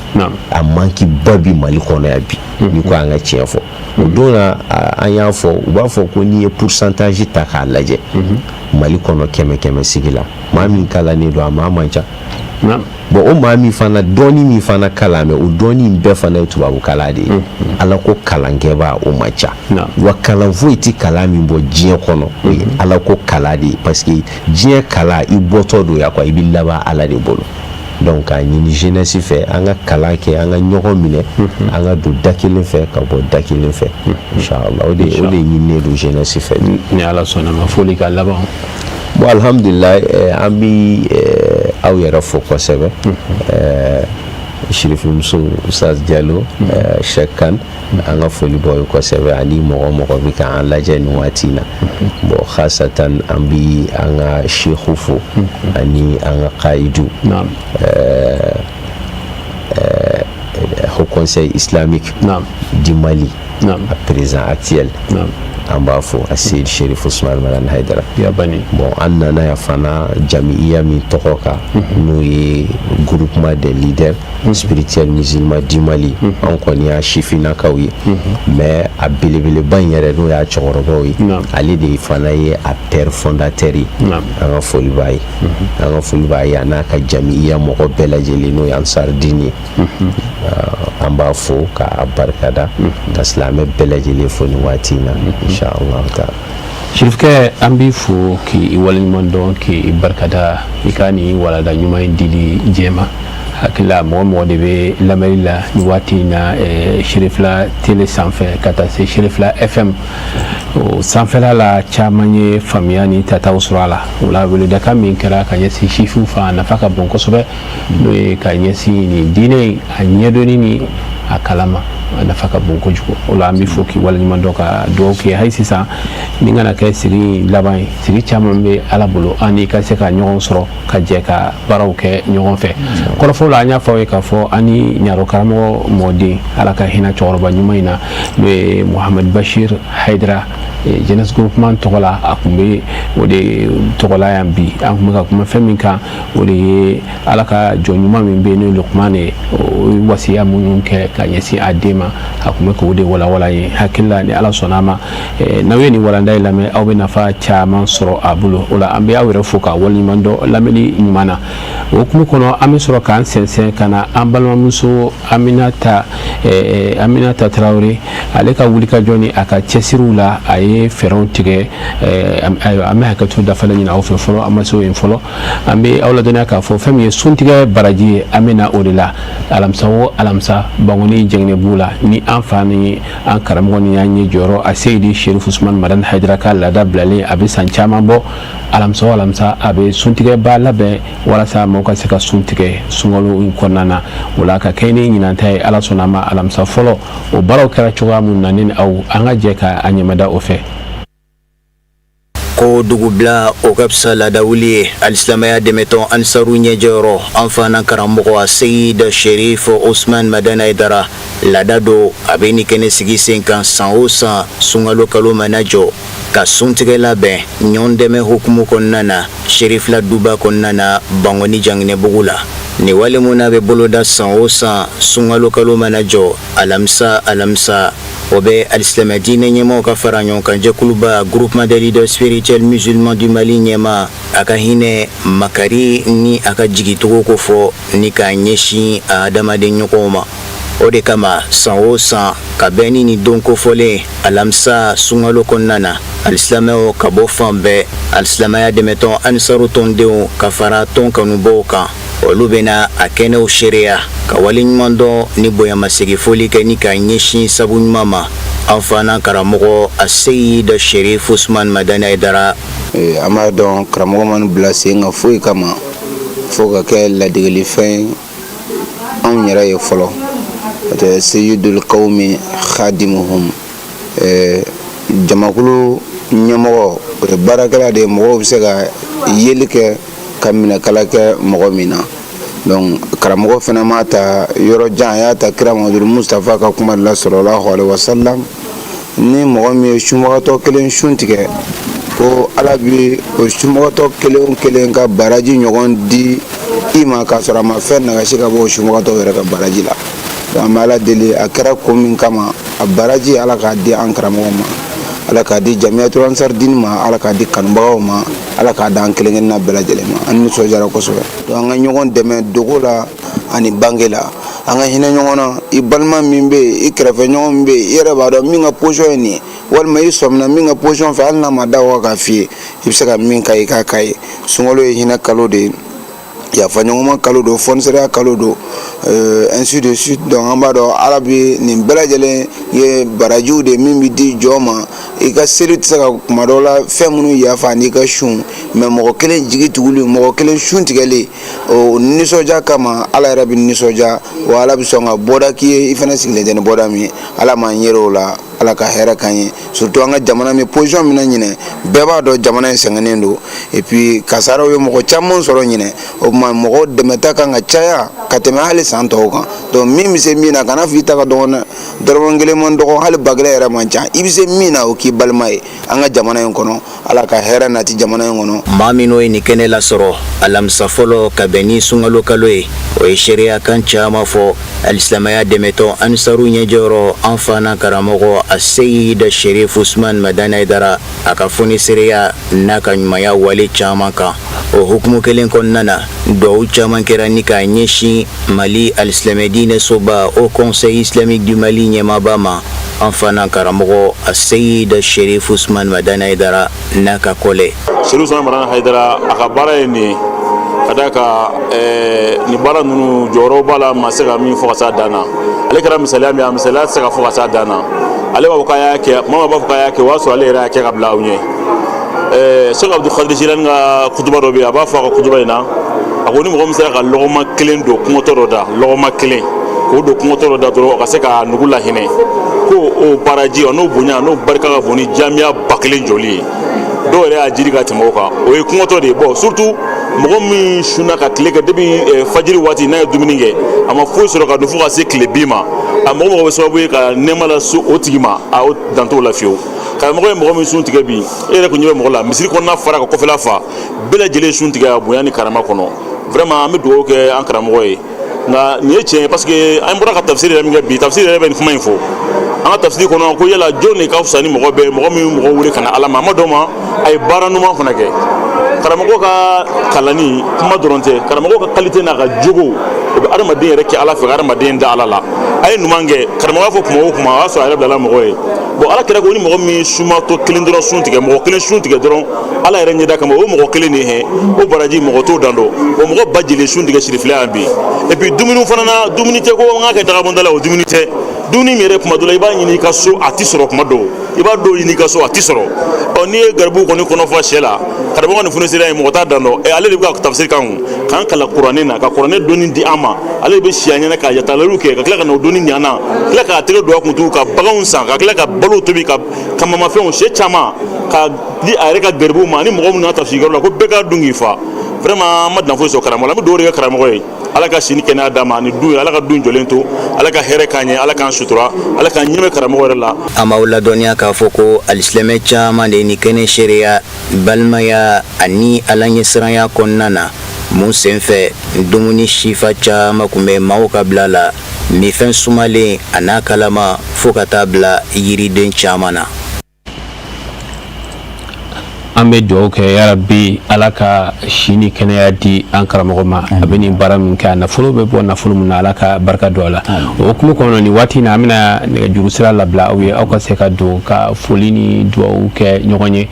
S9: A manque ba bi Mali kɔnɔ yan bi. Ni ko an ka tiɲɛ fɔ, o don na, an y'a fɔ, u b'a fɔ ko n'i ye pourcentage ta k'a lajɛ Mali kɔnɔ, kɛmɛ kɛmɛ sigi la, maa min kalannen don, a maa man ca. Bon, o maa min fana dɔɔni min fana kalan, mɛ o dɔɔni in bɛɛ fana ye tubabu kalan de ye. Ala ko kalankɛbaa o man ca. Wa kalan foyi tɛ kalan min bɔ diɲɛ kɔnɔ, o ye ala ko kalan de ye, parce que diɲɛ kalan, i bɔtɔ don yan quoi, i bɛ laban Ala de bolo. Donc k'a ɲini jeunesse fɛ, an ka kalan kɛ, an ka ɲɔgɔn minɛ, an ka don da kelen fɛ ka bɔ da kelen fɛ, inshallah. O de ɲininen don jeunesse fɛ.
S1: Ni Ala sɔnna ma, foli ka laban.
S9: Bon, alhamdulilayi, an bi aw yɛrɛ fo kosɛbɛ, Sirifimuso, Ustaz Jalo, Cheikh Kan, an ka foli b'aw ye kosɛbɛ, ani mɔgɔ mɔgɔ bɛ k'an lajɛ nin waati in na. Bon, khasatan an bi an ka sehu fo ani an ka kayidu, Haut Conseil islamique du Mali, a président actuel, an b'a fɔ a Seyid Sherif Usman Madani Haidara. Bon, an nana yan fana jamiya min tɔgɔ kan, n'o ye Groupement des leaders spirituels musulmans du Mali, an kɔni y'a sifinnakaw ye, mais a belebeleba in yɛrɛ, n'o y'a cɛkɔrɔbaw ye, ale de fana ye a père fondateur ye. An ka foli b'a ye, an ka foli b'a ye, a n'a ka jamiya mɔgɔ bɛɛ lajɛlen, n'o ye Ansardini ye. An b'a fo k'a barikada, ka silamɛ bɛɛ lajɛlen fo nin waati in na, inshallah taala.
S1: Sirifukɛ, an b'i fo k'i waleɲuman dɔn, k'i barikada i ka nin walada ɲuman in dili diɲɛ ma. Hakili la, mɔgɔ mɔgɔ de bɛ lamɛnni la nin waati in na Sirifila télé sanfɛ ka taa se Sirifila FM o sanfɛla la, caman ye faamuya ni tataw sɔrɔ a la. O la, weledakan min kɛra ka ɲɛsin sifinw fan, a nafa ka bon kosɛbɛ, n'o ye ka ɲɛsin nin diinɛ in a ɲɛdɔnni ni a kalama, a nafa ka bon kojugu. O la, an bɛ fo k'i waleɲuman dɔn, ka dugawu kɛ hali sisan ni kana kɛ sigi laban ye. Sigi caman bɛ Ala bolo, an n'i ka se ka ɲɔgɔn sɔrɔ ka jɛ ka baaraw kɛ ɲɔgɔn fɛ. Kɔrɔfɔw la, an y'a fɔ aw ye k'a fɔ an ni ɲaro karamɔgɔ mɔden, Ala ka hinɛ cɛkɔrɔba ɲuman in na, n'o ye Muhamadu Bashir Hayidara, jeunesse groupement tɔgɔ la, a tun bɛ o de tɔgɔ la yan bi. An tun bɛ ka kuma fɛn min kan, o de ye Ala ka jɔn ɲuman min bɛ yen, n'o ye Lukumane ye, o ye wasiya minnu kɛ ka ɲɛsin a den ma, a tun bɛ k'o de walawala ye. Hakili la, ni Ala sɔnna a ma, n'aw ye nin walanda in lamɛn, aw bɛ nafa caman sɔrɔ a bolo. O la, an bɛ aw yɛrɛ fo ka waleɲuman dɔn lamɛnni ɲuman na. O hukumu kɔnɔ, an bɛ sɔrɔ k'an sɛnsɛn ka na an balimamuso Aminata Tarawele, ale ka wulikajɔ ni a ka cɛsiriw la, a ye fɛɛrɛw tigɛ. Ayiwa, an bɛ hakɛto dafalen ɲini aw fɛ fɔlɔ, an ma se o yen fɔlɔ. An bɛ aw ladɔnniya k'a fɔ fɛn min ye suntigɛ baraji ye, an bɛ na o de la alamisa o alamisa Bankoni Jɛngɛnɛbugu la, ni an fa ni an karamɔgɔ ni y'an ye jɔyɔrɔ a Seyidi Sherif Usman Madani Hayidara ka laada bilalen, a bɛ san caman bɔ. Alamisa o alamisa, a bɛ suntigɛba labɛn walasa maaw ka se ka sun tigɛ sunkalo in kɔnɔna na. O la, ka kɛ ni ɲinan ta ye, Ala sɔnna a ma, alamisa fɔlɔ o baaraw kɛra cogoya mun na, ne ni aw, an ka jɛ ka a ɲɛmada o fɛ.
S10: Ko dugubila o ka fisa laadawuli ye. Alisilamɛya dɛmɛtɔn Ansaru ɲɛjɔyɔrɔ, an fana karamɔgɔ Seyid Sherif Osman Madani Hayidara, laada don a bɛ nin kɛnɛ sigi sen kan san o san sunkalo kalo mana jɔ, ka suntigɛ labɛn ɲɔgɔn dɛmɛ hukumu kɔnɔna na Sherifila duba kɔnɔna na Bankoni Janginɛbugu la. Nin wale mun n'a bɛ boloda san o san sunkalo kalo mana jɔ alamisa alamisa, o bɛ alisilamɛ diinɛ ɲɛmaaw ka fara ɲɔgɔn kan jɛkuluba Groupement des leaders spirituels musulmans du Mali ɲɛmaa, a ka hinɛ makari ni a ka jigitogo ko fɔ ni k'a ɲɛsin a adamaden ɲɔgɔnw ma. O de kama, san o san ka bɛn ni nin don kofɔlen alamisa sunkalo kɔnɔna na, alisilamɛw ka bɔ fan bɛɛ, alisilamɛya dɛmɛtɔn Ansaru tɔndenw ka fara tɔn kanubaw kan, olu bɛna a kɛnɛw seereya ka waleɲuman dɔn ni bonyamasegin foli kɛ ni ka ɲɛsin sabu ɲuman ma an fana karamɔgɔ a Seyid Sherif Usman Madani Hayidara.
S11: An b'a dɔn karamɔgɔ ma bila sen kan foyi kama fo ka kɛ ladegelifɛn ye anw yɛrɛ ye fɔlɔ. Seyidul kawmi khadimuhum, jamakulu ɲɛmɔgɔ, o ye baarakɛla de ye, mɔgɔw bɛ se ka yeli kɛ ka minɛkala kɛ mɔgɔ min na. Donc karamɔgɔ fana ma ta yɔrɔ jan, a y'a ta kira Muhamadu Mustafa ka kuma de la, sallallahu alaihi wasallam, ni mɔgɔ min ye sunbagatɔ kelen sun tigɛ, ko Ala bi o sunbagatɔ kelen o kelen ka baraji ɲɔgɔn di i ma, k'a sɔrɔ a ma fɛn nagasi ka bɔ o sunbagatɔ yɛrɛ ka baraji la. Donc an bɛ Ala deli, a kɛra ko min kama, a baraji, Ala k'a di an karamɔgɔ ma. Ala k'a di Jamiyatul Ansar Dini ma, Ala k'a di kanubagaw ma, Ala k'a d'an kelen kelenna bɛɛ lajɛlen ma. An nisɔndiyara kosɛbɛ. Donc an ka ɲɔgɔn dɛmɛ dogo la ani bange la, an ka hinɛ ɲɔgɔn na. I balima min bɛ yen, i kɛrɛfɛ ɲɔgɔn min bɛ yen, i yɛrɛ b'a dɔn min ka position ye nin ye, walima i sɔmina min ka position fɛ, hali n'a ma da o kan k'a f'i ye, i bɛ se ka min k'a ye, i k'a k'a ye. Sunkalo ye hinɛ kalo de ye, yafa ɲɔgɔnma kalo don, fɔnisɛriya kalo don, ainsi de suite. Donc an b'a dɔn Ala bɛ nin bɛɛ lajɛlen ye barajiw de min bɛ di jɔn ma. I ka seli tɛ se ka kuma dɔw la fɛn minnu yafa n'i ka sun, mais mɔgɔ kelen jigi tuguli, mɔgɔ kelen sun tigɛli, o nisɔndiya kama Ala yɛrɛ bɛ nisɔndiya, wa Ala bɛ sɔn ka bɔda k'i ye i fana sigilen tɛ ni bɔda min ye. Ala m'an yɛrɛ o la, Ala ka hɛrɛ k'an ye, surtout an ka jamana min position min na ɲinɛ, bɛɛ b'a dɔn jamana in sɛgɛnnen don, et puis kasaraw ye mɔgɔ caman sɔrɔ ɲinɛ. O tuma mɔgɔw dɛmɛta kan ka caya ka tɛmɛ hali san tɔw kan. Donc min bɛ se min na, kana fɔ i ta ka dɔgɔn dɛ, dɔrɔmɛ kelen man dɔgɔ, hali ba kelen yɛrɛ man ca. I bɛ se min na, o k'i balima ye an ka jamana in kɔnɔ. Ala ka hɛrɛ nati jamana in kɔnɔ.
S10: Maa minnu ye nin kɛnɛ lasɔrɔ alamisa fɔlɔ ka bɛn ni sunkalo kalo ye, o ye seereya kan caman fɔ alisilamaya dɛmɛtɔn Ansaru ɲɛjɔyɔrɔ, an fa n'an karamɔgɔ Aseyid Sherif Usman Madani Hayidara, a ka fonisereya n'a ka ɲumanya wale caman kan. O hukumu kelen kɔnɔna na, duwawu caman kɛra ni k'a ɲɛsin Mali alisilamɛ diinɛ soba Haut Conseil islamique du Mali ɲɛmaaba ma, an fa n'an karamɔgɔ Aseyid Sherif Usman Madani Hayidara n'a ka kɔlɛ.
S12: Sherif Usman Madani Hayidara, a ka baara ye nin ye, ka d'a kan nin baara ninnu jɔyɔrɔ b'a la, ma se ka min fɔ ka s'a dan na. Ale kɛra misaliya min ye, a misaliya tɛ se ka fɔ ka s'a dan na. Ale b'a fɔ k'a y'a kɛ, maa b'a fɔ k'a y'a kɛ, o y'a sɔrɔ ale yɛrɛ y'a kɛ ka bila aw ɲɛ. Sɛki Abdul Kadir Jilani ka kutuba dɔ bɛ yen, a b'a fɔ a ka kutuba in na, a ko ni mɔgɔ min sera ka lɔgɔma kelen don kɔngɔtɔ dɔ da, lɔgɔma kelen k'o don kɔngɔtɔ dɔ da dɔrɔn, o ka se k'a nugu lahinɛ, ko o baraji, o n'o bonya, n'o barika ka bon ni jamiya 1000 jɔli ye. Dɔw yɛrɛ y'a jiri ka tɛmɛ o kan, o ye kɔngɔtɔ de ye. Bon, surtout mɔgɔ min sunna ka tile kɛ depuis fajiri waati, n'a ye dumuni kɛ, a ma foyi sɔrɔ ka dun fo ka se tile bin ma, a mɔgɔ mɔgɔ bɛ sababu ye ka nɛɛma lase o tigi ma, a o dan t'o la fiyewu. Karamɔgɔ ye mɔgɔ min sun tigɛ bi, e yɛrɛ kun ɲɛ bɛ mɔgɔ la, misiri kɔnɔna fara ka kɔfɛla fa, bɛɛ lajɛlen sun tigɛ a bonya ni karama kɔnɔ. Vraiment, an bɛ dugawu kɛ an karamɔgɔ ye. Nka nin ye tiɲɛ ye, parce que an bɔra ka tafsiri yɛrɛ min kɛ bi, tafsiri yɛrɛ bɛ nin kuma in fɔ an ka tafsiri kɔnɔ, ko yala jɔn de ka fisa ni mɔgɔ bɛɛ, mɔgɔ min mɔgɔ wele ka na Ala ma, a ma dɔn ma, a ye baara ɲuman fana kɛ. Karamɔgɔ ka kalanni kuma dɔrɔn tɛ, karamɔgɔ ka qualité n'a ka jogo, o bɛ adamaden yɛrɛ kɛ Ala fɛ, ka adamaden da Ala la. A ye ɲuman kɛ, karamɔgɔ b'a fɔ kuma o kuma, o y'a sɔrɔ a yɛrɛ bilala mɔgɔ ye. Bon, Ala kɛra ko ni mɔgɔ min sumatɔ kelen dɔrɔn sun tigɛ, mɔgɔ kelen sun tigɛ dɔrɔn Ala yɛrɛ ɲɛda kama, o mɔgɔ kelen de hɛn, o baraji mɔgɔ t'o dan dɔn. O mɔgɔ ba jeli sun tigɛ sirifila yan bi. Et puis dumuni fana na, dumuni tɛ ko an k'a kɛ dagabɔnda la, o dumuni tɛ. Dumuni min yɛrɛ, kuma dɔ la i b'a ɲini i ka so, a ti sɔrɔ. Kuma dɔw i b'a dɔw ɲini i ka so, a ti sɔrɔ. Ɔ, n'i ye garibuw kɔni kɔnɔ fa sɛ la, karamɔgɔ ni funisira ye, mɔgɔ t'a dan dɔn. Ale de bɛ ka tafsiri kan kun k'an kalan kuranɛ na, ka kuranɛ dɔnni di an ma. Ale de bɛ si an ɲɛna ka yatalaliw kɛ, ka tila ka na o dɔnni ɲɛ an na, tila k'a tɛgɛ don a kun tugun ka baganw san, ka tila ka balo tobi, ka kamamafɛnw sɛ caman ka di a yɛrɛ ka garibuw ma ani mɔgɔ minnu na tafsiri yɔrɔ la, ko bɛɛ ka dun k'i fa. Vraiment, an ma dan foyi sɔrɔ karamɔgɔ la. An bɛ dugawu de kɛ karamɔgɔ ye, Ala ka si ni kɛnɛya d'a ma ani du ye, Ala ka du jɔlen to, Ala ka hɛrɛ k'an ye, Ala k'an sutura, Ala k'an ɲɛmɛ karamɔgɔ yɛrɛ la.
S10: An b'aw ladɔnniya k'a fɔ ko alisilamɛ caman de ye nin kɛnɛ seereya balimaya ani Ala ɲɛsiranya kɔnɔna na, mun senfɛ dumuni sifa caman tun bɛ maaw ka bila la, minfɛn sumalen a n'a kalama, fo ka taa bila yiriden caman na.
S1: An bɛ dugawu kɛ, yarabi Ala ka si ni kɛnɛya di an karamɔgɔ ma. A bɛ nin baara min kɛ, a nafolo bɛ bɔ nafolo min na, Ala ka barika don a la. O hukumu kɔnɔ, nin waati in na, an bɛna nɛgɛjuru sira labila aw ye, aw ka se ka don ka foli ni dugawu kɛ ɲɔgɔn ye.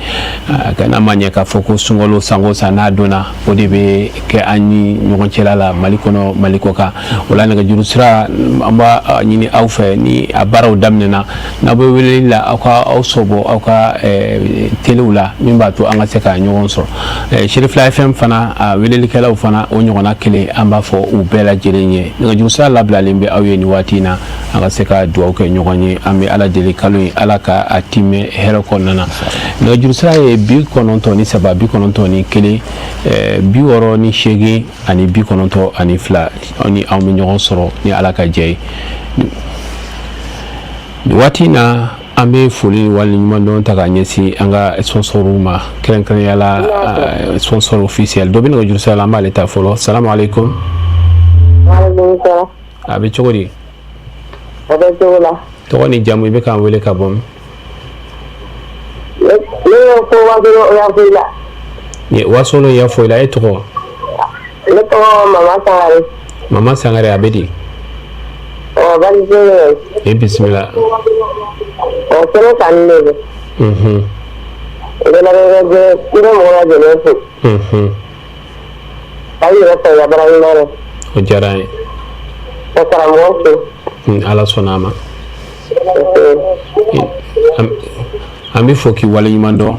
S1: Ka n'a ma ɲɛ k'a fɔ ko sunkalo san o san n'a donna, o de bɛ kɛ an ni ɲɔgɔn cɛla la, Mali kɔnɔ, Mali kɔ kan. O la, nɛgɛjuru sira, an b'a ɲini aw fɛ, ni a baaraw daminɛna, n'aw bɛ weleli la, aw ka aw sɔbɔ aw ka telew la, min b'a to an ka se ka ɲɔgɔn sɔrɔ. Sherifila FM fana, a welelikɛlaw fana, o ɲɔgɔnna kelen, an b'a fɔ u bɛɛ lajɛlen ye, nɛgɛjuru sira labilalen bɛ aw ye nin waati in na, an ka se ka dugawu kɛ ɲɔgɔn ye. An bɛ Ala deli, kalo in, Ala ka a timɛ hɛrɛ kɔnɔna na. Nɛgɛjuru sira ye 93 91 68 ani 92. Aw ni anw bɛ ɲɔgɔn sɔrɔ ni Ala ka jɛ ye. Nin waati in na, an bɛ foli waleɲumandɔn ta k'a ɲɛsin an ka sponsorw ma, kɛrɛnkɛrɛnnenya la sponsor officiel. Dɔ bɛ nɛgɛjuru sira la, an b'ale ta fɔlɔ. Salamu aleykum. A bɛ cogo di?
S13: A bɛ cogo la.
S1: Tɔgɔ ni jamu, i bɛ k'an wele ka bɔ min?
S13: ko Wasolon Oyafoyila.
S1: Wasolon Oyafoyila, e tɔgɔ?
S13: Ne tɔgɔ Mama Sangare.
S1: Mama Sangare, a bɛ di?
S13: Ɔ, baasi tɛ yen.
S1: E bisimila.
S13: Ɔ, kɛnɛ kanu de don. N bɛ lamɛnnikɛ n bɛ mɔgɔ lajɛlen fo. K'aw yɛrɛ fo i ka baara ɲuman na.
S1: O diyara an ye.
S13: Ka karamɔgɔ fo.
S1: Ala sɔnna a ma. An b'i fo k'i waleɲuman dɔn,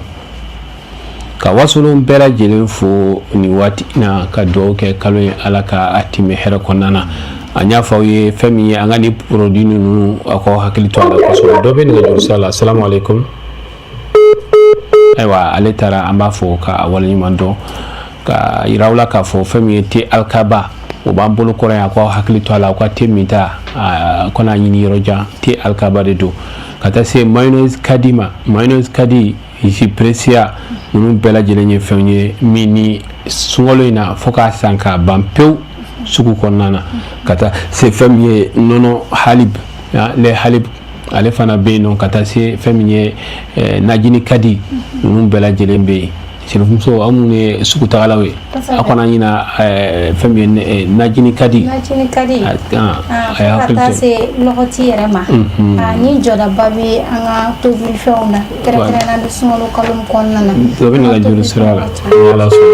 S1: ka Wasolon bɛɛ lajɛlen fo nin waati na, ka dugawu kɛ kalo ye, Ala ka a timɛ hɛrɛ kɔnɔna na. An y'a fɔ aw ye fɛn min ye, an ka nin produit ninnu, aw k'aw hakili to a la kosɛbɛ. Dɔ bɛ nɛgɛjuru sira la. Salamu aleykum. Ayiwa, ale taara. An b'a fɔ ka waleɲuman dɔn, ka yira aw la k'a fɔ fɛn min ye te Alikaba, o b'an bolo kɔrɔ yan. K'aw hakili to a la, aw ka te min ta kana ɲini yɔrɔ jan, te Alikaba de don. Ka taa se mayonnaise kadi ma, mayonnaise kadi, jus Precia, ninnu bɛɛ lajɛlen ye fɛn ye min ni sunkalo in na fo k'a san k'a ban pewu sugu kɔnɔna na. Ka taa se fɛn min ye nɔnɔ halib, lait halib, ale fana bɛ yen nɔ. Ka taa se fɛn min ye najini kadi, ninnu bɛɛ lajɛlen bɛ yen. Sɛrifuso, aw minnu ye sugutagalaw ye, aw kana ɲina fɛn min ye najini kadi.
S3: Najini kadi, fo ka taa se lɔgɔti yɛrɛ ma. Ni jɔdaba bɛ an ka tobilifɛnw na, kɛrɛnkɛrɛnnenya an bɛ sunkalo kalo min kɔnɔna na.
S1: Dɔ bɛ nɛgɛjuru sira la, ni Ala sɔnna.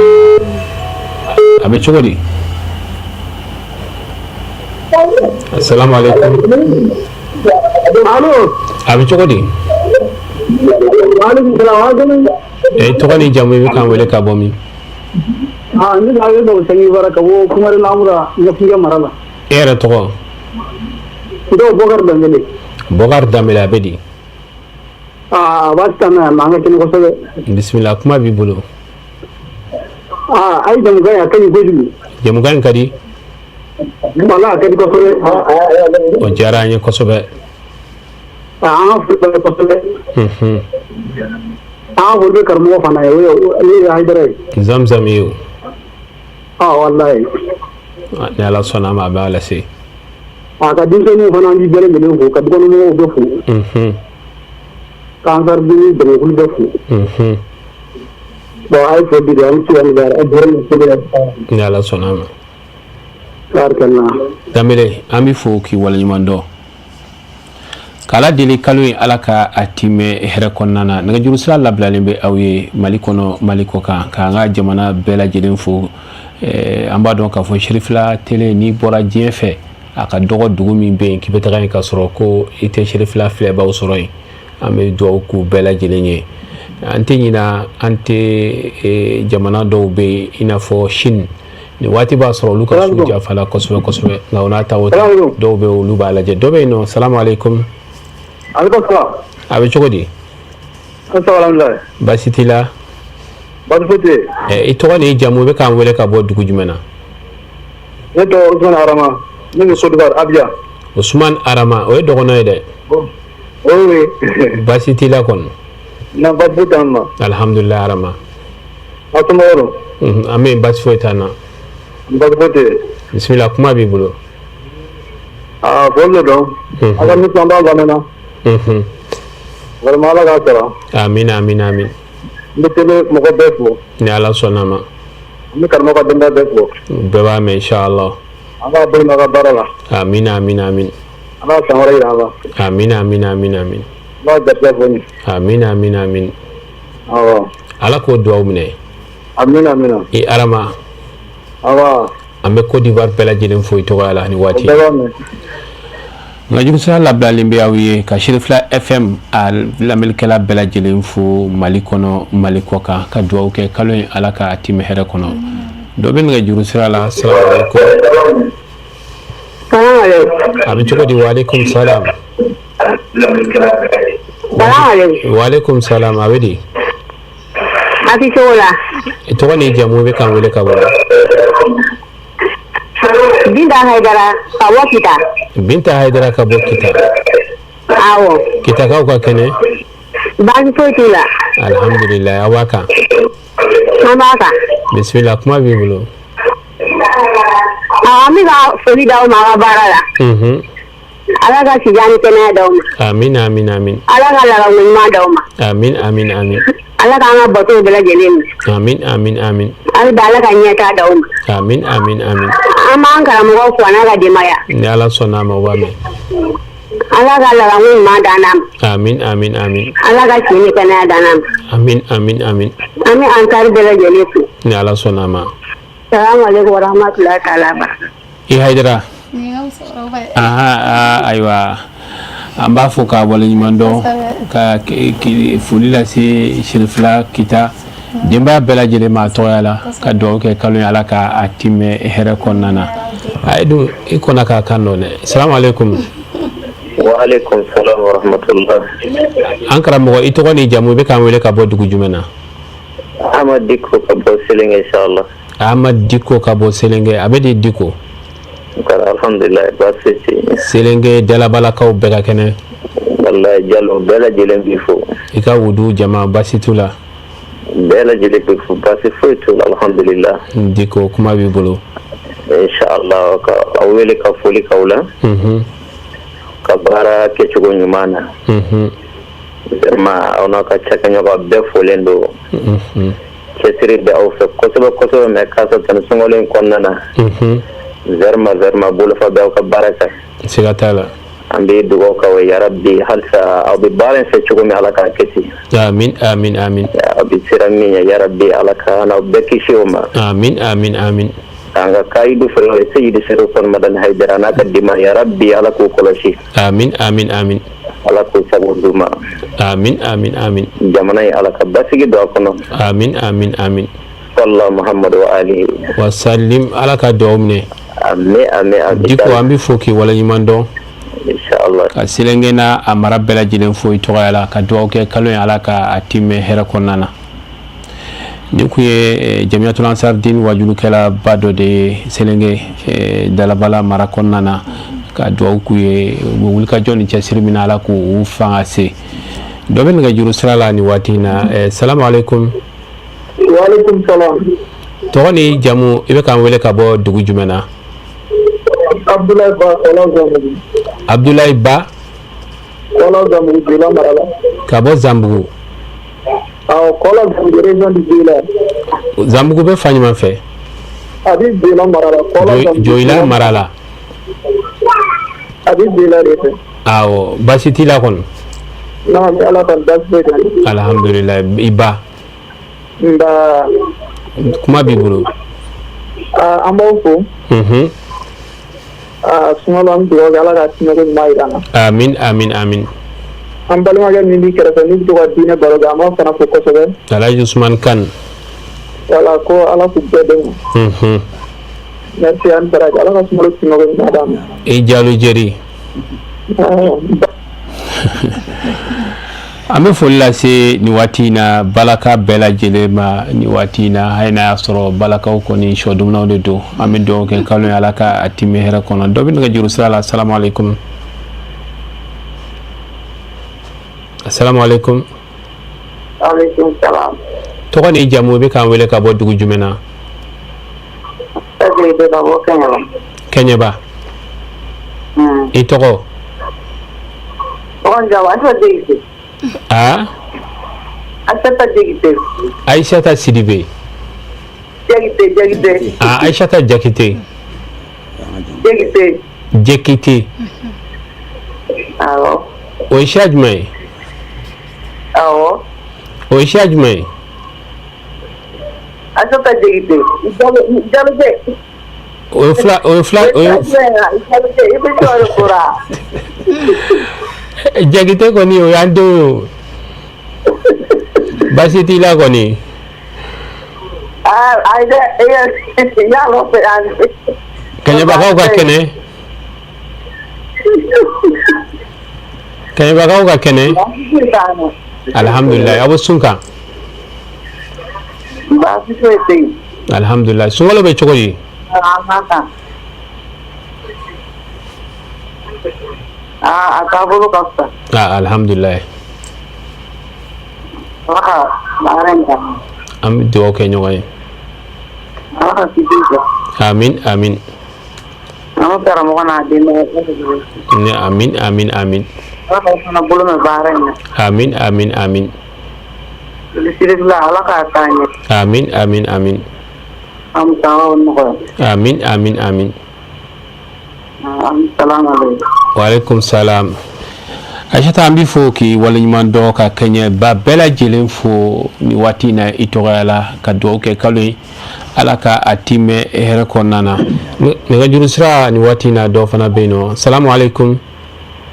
S1: A bɛ cogo di? Asalamu aleykum. A bɛ cogo di? E tɔgɔ ni jamu, i bɛ k'an wele ka bɔ min?
S14: Ne bɛ ka bɔ Kumare Lamura, Ɲafunke mara la.
S1: E yɛrɛ tɔgɔ?
S14: N tɔgɔ Bɔkari Danbele.
S1: Bɔkari Danbele, a bɛ di?
S14: Aa, baasi t'an na yan, an ka kɛnɛ kosɛbɛ.
S1: Bisimila, kuma b'i bolo.
S14: Aa, a ye jamukan in, a ka ɲi kojugu.
S1: Jamukan in ka di?
S14: Wala, a ka di kosɛbɛ.
S1: O diyara an ye kosɛbɛ.
S14: An ka foli b'a ye kosɛbɛ. An ka foli bɛ karamɔgɔ fana ye, o ye Hayidara ye.
S1: Zamzam ye o.
S14: Aa, walayi.
S1: Ni Ala sɔnna a ma, a b'a lase.
S14: A ka denmisɛnninw fana, an b'i bɛɛ lajɛlen fo, ka dukɔnɔmɔgɔw bɛɛ fo. Ka Ansarudini jamakulu bɛɛ fo. Bon, a ye foli di, an ci
S1: Ni Ala sɔnna a ma. Danbele, an b'i fo k'i waleɲuman dɔn, k'Ala deli kalo in, Ala ka a timɛ hɛrɛ kɔnɔna na. Nɛgɛjuru sira labilalen bɛ aw ye Mali kɔnɔ, Mali kɔ kan, k'an ka jamana bɛɛ lajɛlen fo. An b'a dɔn k'a fɔ Serifila Tele, n'i bɔra diɲɛ fɛ, a ka dɔgɔ dugu min bɛ yen k'i bɛ taga yen ka sɔrɔ ko i tɛ Serifila filɛbaw sɔrɔ yen. An bɛ dugawu k'u bɛɛ lajɛlen ye. An tɛ ɲina, an tɛ jamana dɔw bɛ yen i n'a fɔ Chine, nin waati b'a sɔrɔ olu ka su jafala kosɛbɛ kosɛbɛ, nka o n'a ta o ta, dɔw bɛ olu b'a lajɛ. Dɔ bɛ yen nɔ. Salamu aleykum. A bɛ cogo di? Baasi t'i la? I tɔgɔ n'i jamu, i bɛ k'an wele ka bɔ dugu jumɛn na?
S14: Ne tɔgɔ Usumani Arama, ne bɛ Côte d'Ivoire, Abidjan.
S1: Usumani Arama, o ye dɔgɔnɔ ye dɛ.
S14: Oui.
S1: Baasi t'i la kɔni?
S14: Non, baasi foyi t'an na.
S1: Alhamdulilayi, Arama.
S14: Aw somɔgɔw don?
S1: An bɛ yen, baasi foyi t'an na.
S14: Baasi foyi tɛ yen.
S1: Bisimila, kuma b'i bolo.
S14: Aa, foli de don. Aw ka émission, an b'a lamɛnna. Vraiment, Ala k'a sara.
S1: Amin, amin, amin.
S14: N bɛ télé mɔgɔ bɛɛ fo.
S1: Ni Ala sɔnna ma.
S14: N bɛ karamɔgɔ ka denbaya bɛɛ fo.
S1: Bɛɛ b'a mɛn, inchallah.
S14: Ala k'a bolo mɛn a ka baara la.
S1: Amin, amin, amin.
S14: Ala ka san wɛrɛ jira an la.
S1: Amin, amin, amin, amin.
S14: Ala ka garijɛgɛ foni.
S1: Amin, amin, amin.
S14: Awɔ.
S1: Ala k'o dugawu minɛ.
S14: Amina, amina.
S1: I Arama.
S14: Awɔ.
S1: An bɛ Côte d'Ivoire bɛɛ lajɛlen fo i tɔgɔya la nin waati.
S14: O bɛɛ b'a mɛn.
S1: Nɛgɛjurusira labilalen bɛ aw ye, ka Serifila FM a lamɛnnikɛla bɛɛ lajɛlen fo Mali kɔnɔ, Mali kɔ kan, ka dugawu kɛ kalo in, Ala ka timɛ hɛrɛ kɔnɔ. Dɔ bɛ nɛgɛjuru sira la. Salamu aleykum. A bɛ cogo di? Waaleykum salam. Waaleykum salam, a bɛ di?
S13: A bɛ cogo la.
S1: I tɔgɔ n'i jamu, i bɛ k'an wele ka bɔ?
S13: Binta Hayidara ka bɔ Kita.
S1: Binta Hayidara ka bɔ Kita.
S13: Awɔ.
S1: Kitakaw ka kɛnɛ?
S13: Baasi foyi t'u la.
S1: Alhamdulilayi, aw b'a kan?
S13: An b'a kan.
S1: Bisimila, kuma b'i bolo.
S13: Awɔ, an bɛ ka foli d'aw ma aw ka baara la. Ala ka sijan ni kɛnɛya d'aw ma.
S1: Amin, amin, amin.
S13: Ala ka labanko ɲuman d'aw ma.
S1: Amin, amin, amin.
S13: Ala k'an ka batow bɛɛ lajɛlen minɛ.
S1: Amin amin amin.
S13: Hali bi Ala ka ɲɛtaa d'aw ma.
S1: Amin amin amin.
S13: An b'an karamɔgɔ fo a n'a ka denbaya.
S1: Ni Ala sɔnna a ma, o b'a mɛn.
S13: Ala ka labanko ɲuman d'an n'a ma.
S1: Amin amin amin.
S13: Ala ka si ni kɛnɛya d'an n'a ma.
S1: Amin amin amin.
S13: An bɛ Ansari bɛɛ lajɛlen fo.
S1: Ni Ala sɔnna a ma.
S13: Salamu aleykum wa rahmatulahi taala wa barakatuh.
S1: I Hayidara. Aha, ayiwa an b'a fo k'a waleɲuman dɔn ka foli lase Sirifila Kita denbaya bɛɛ lajɛlen ma a tɔgɔya la, ka dugawu kɛ kalo ye, Ala k'a timɛ hɛrɛ kɔnɔna na. A ye dun i kɔnna k'a kan dɔn dɛ. Salamu aleykum.
S15: Wa aleykum salam wa rahmatullah.
S1: An karamɔgɔ, i tɔgɔ ni jamu, i bɛ k'an wele ka bɔ dugu jumɛn na?
S15: Ahmad Diko ka bɔ Selenge inshallah.
S1: Ahmad Diko ka bɔ Selenge, a bɛ di Diko?
S15: Alhamdulillah, baasi tɛ yen.
S1: Selenge Dalabalakaw bɛɛ ka kɛnɛ.
S15: Wallahi Jalo, bɛɛ lajɛlen b'i fo.
S1: I ka wudu jama baasi t'u la?
S15: Bɛɛ lajɛlen b'i fo, baasi foyi t'u la alhamdulillah.
S1: Diko, kuma b'i bolo.
S15: Inshallah, ka aw wele ka foli k'aw la. Ka baara kɛcogo ɲuman na. Vraiment aw n'aw ka cakɛɲɔgɔn bɛɛ folen don. Cɛsiri bɛ aw fɛ kosɛbɛ kosɛbɛ, mais k'a sɔrɔ nin sunkalo in kɔnɔna na. Vraiment vraiment bolofa bɛ aw ka baara kan.
S1: Siga t'a la.
S15: An bɛ dugawu k'aw ye yarabi, halisa aw bɛ baara in fɛ cogo min, Ala k'a kɛ ten.
S1: Amin amin amin.
S15: Aw bɛ siran min ɲɛ yarabi, Ala ka n'aw bɛɛ kisi o ma.
S1: Amin amin amin.
S15: An ka kayidu fɛ o ye Seyidi Serifu Usumani Madani Hayidara n'a ka denbaya yarabi, Ala k'u kɔlɔsi.
S1: Amin amin amin.
S15: Ala k'u sago d'u ma.
S1: Amin amin amin.
S15: Jamana in, Ala ka basigi don a kɔnɔ.
S1: Amin amin amin.
S15: Sallallahu Muhammadu wa alihi.
S1: Wa salim, Ala ka dugawu minɛ.
S15: Amin amin amin.
S1: Diko, an bɛ fo k'i waleɲuman dɔn.
S15: Inshallah.
S1: Ka Selenge n'a a mara bɛɛ lajɛlen fo i tɔgɔya la, ka dugawu kɛ kalo in, Ala ka a timɛ hɛrɛ kɔnɔna na. Nin kun ye Jamiyatul Ansar Din wajulukɛlaba dɔ de ye Selenge Dalabala mara kɔnɔna na, ka dugawu k'u ye, u bɛ wulikajɔ ni cɛsiri min na, Ala k'u fanga se. Dɔ bɛ nɛgɛjuru sira la nin waati in na. Salamu aleykum.
S14: Waaleykum salam.
S1: Tɔgɔ ni jamu, i bɛ k'an wele ka bɔ dugu jumɛn na?
S14: Abdoulaye Ba, Kɔlɔ Zanbugu.
S1: Abdoulaye Ba.
S14: Kɔlɔ Zanbugu, Joyila mara la.
S1: Ka bɔ Zanbugu.
S14: Awɔ, Kɔlɔ Zanbugu, région de Joyila.
S1: Zanbugu bɛ fan jumɛn fɛ?
S14: A bɛ Joyila mara la. Kɔlɔ Zanbugu.
S1: Joyila mara la.
S14: A bɛ Joyila de fɛ.
S1: Awɔ, baasi t'i la kɔni?
S14: Non, Ala ka baasi foyi tɛ.
S1: Alhamdulilayi, i ba.
S14: Nba.
S1: Kuma b'i bolo.
S14: An b'aw fo. Sunkalo, an bɛ dugawu kɛ Ala ka tɛmɛko ɲuman jira an na.
S1: Amin amin amin.
S14: An balimakɛ min b'i kɛrɛfɛ n'u bɛ to ka diinɛ baro kɛ, an b'a fana fo kosɛbɛ.
S1: Alhaji Usumani Kane.
S14: Wala ko Ala k'u bɛɛ dɛmɛ. Merci, an baraji, Ala ka sunkalo tɛmɛko ɲuman d'an ma.
S1: I Jalo Jeri. An bɛ foli lase nin waati in na Balaka bɛɛ lajɛlen ma nin waati in na, hali n'a y'a sɔrɔ Balakaw kɔni sɔdumunnaw de don. An bɛ dugawu kɛ kalo ye, Ala ka a timɛ hɛrɛ kɔnɔ. Dɔ bɛ nɛgɛjuru sira la. Salamu aleykum. Asalamu aleykum.
S13: Aleykum salam.
S1: Tɔgɔ ni jamu, i bɛ k'an wele ka bɔ dugu jumɛn na? Kɛɲɛba. I tɔgɔ? Aa? Aïssata Sidibé. Ah, Aïssata Jakite. Jakite.
S13: Awɔ.
S1: O ye siya jumɛn ye?
S13: Awɔ.
S1: O ye siya jumɛn ye?
S13: Aïssata Jakite. Jakite.
S1: O ye fila, o ye fila, o ye.
S13: I bɛ sɔrɔ de kora.
S1: Jakite kɔni, o y'an denw ye o. Baasi t'i la kɔni?
S13: Ah, ayi dɛ, e y'a lɔ fɛ yan.
S1: Kɛɲɛbakaw ka kɛnɛ. Kɛɲɛbakaw ka kɛnɛ. Alhamdulilayi, aw bɛ sun kan.
S13: Baasi foyi tɛ yen.
S1: Alhamdulilayi, sunkalo bɛ cogo di?
S13: A taabolo ka fisa.
S1: Ah, alhamdulilayi.
S13: Ala ka baara in kɛ.
S1: An bɛ dugawu kɛ ɲɔgɔn ye.
S13: Ala ka kisi jɔ.
S1: Amin amin.
S13: An ka karamɔgɔ n'a denbaya.
S1: Ni amin amin amin.
S13: Ala k'aw fana bolo mɛn baara in na.
S1: Amin amin amin.
S13: Misirila ala k'a taa ɲɛ.
S1: Amin amin amin.
S13: An musakaw nɔgɔya.
S1: Amin amin amin.
S13: Salaam aleykum.
S1: Waaleykum salam. Aïssata, an b'i fo k'i waleɲuman dɔn, ka kɛɲɛba bɛɛ lajɛlen fo nin waati in na i tɔgɔya la, ka dugawu kɛ kalo ye, ala ka a timɛ hɛrɛ kɔnɔna na. Nɛgɛjuru sira nin waati in na, dɔ fana bɛ yen nɔ. Salamu aleykum.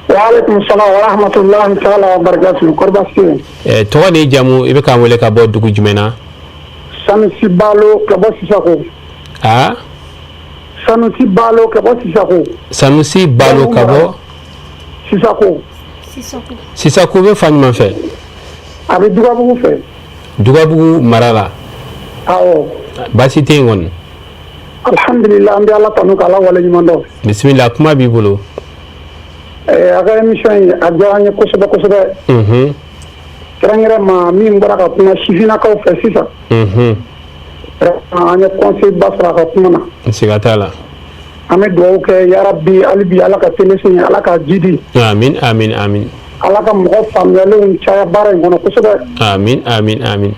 S14: Waaleykum salam wa rahmatulahi taala wa barakatuhu. Kɔri baasi tɛ yen?
S1: Tɔgɔ ni jamu, i bɛ k'an wele ka bɔ dugu jumɛn na?
S14: Sanusi Balo ka bɔ Sisako.
S1: Aa?
S14: Sanusi Balo ka bɔ Sisako.
S1: Sanusi Balo ka bɔ?
S14: Sisako.
S1: Sisako bɛ fan jumɛn fɛ?
S14: A bɛ Dugabugu fɛ.
S1: Dugabugu mara la?
S14: Awɔ.
S1: Baasi tɛ yen kɔni?
S14: Alhamdulillah, an bɛ Ala tanu k'Ala waleɲuman dɔn.
S1: Bisimila, kuma b'i bolo.
S14: A ka émission in, a diyara an ye kosɛbɛ kosɛbɛ. Kɛrɛnkɛrɛn ma, min bɔra ka kuma sifinnakaw fɛ sisan. Vraiment, an ye conseil ba sɔrɔ a ka kuma na.
S1: Siga t'a la.
S14: An bɛ dugawu kɛ yarabi, hali bi Ala ka télévision, Ala k'a jidi.
S1: Amin amin amin.
S14: Ala ka mɔgɔ faamuyalenw caya baara in kɔnɔ kosɛbɛ.
S1: Amin amin amin.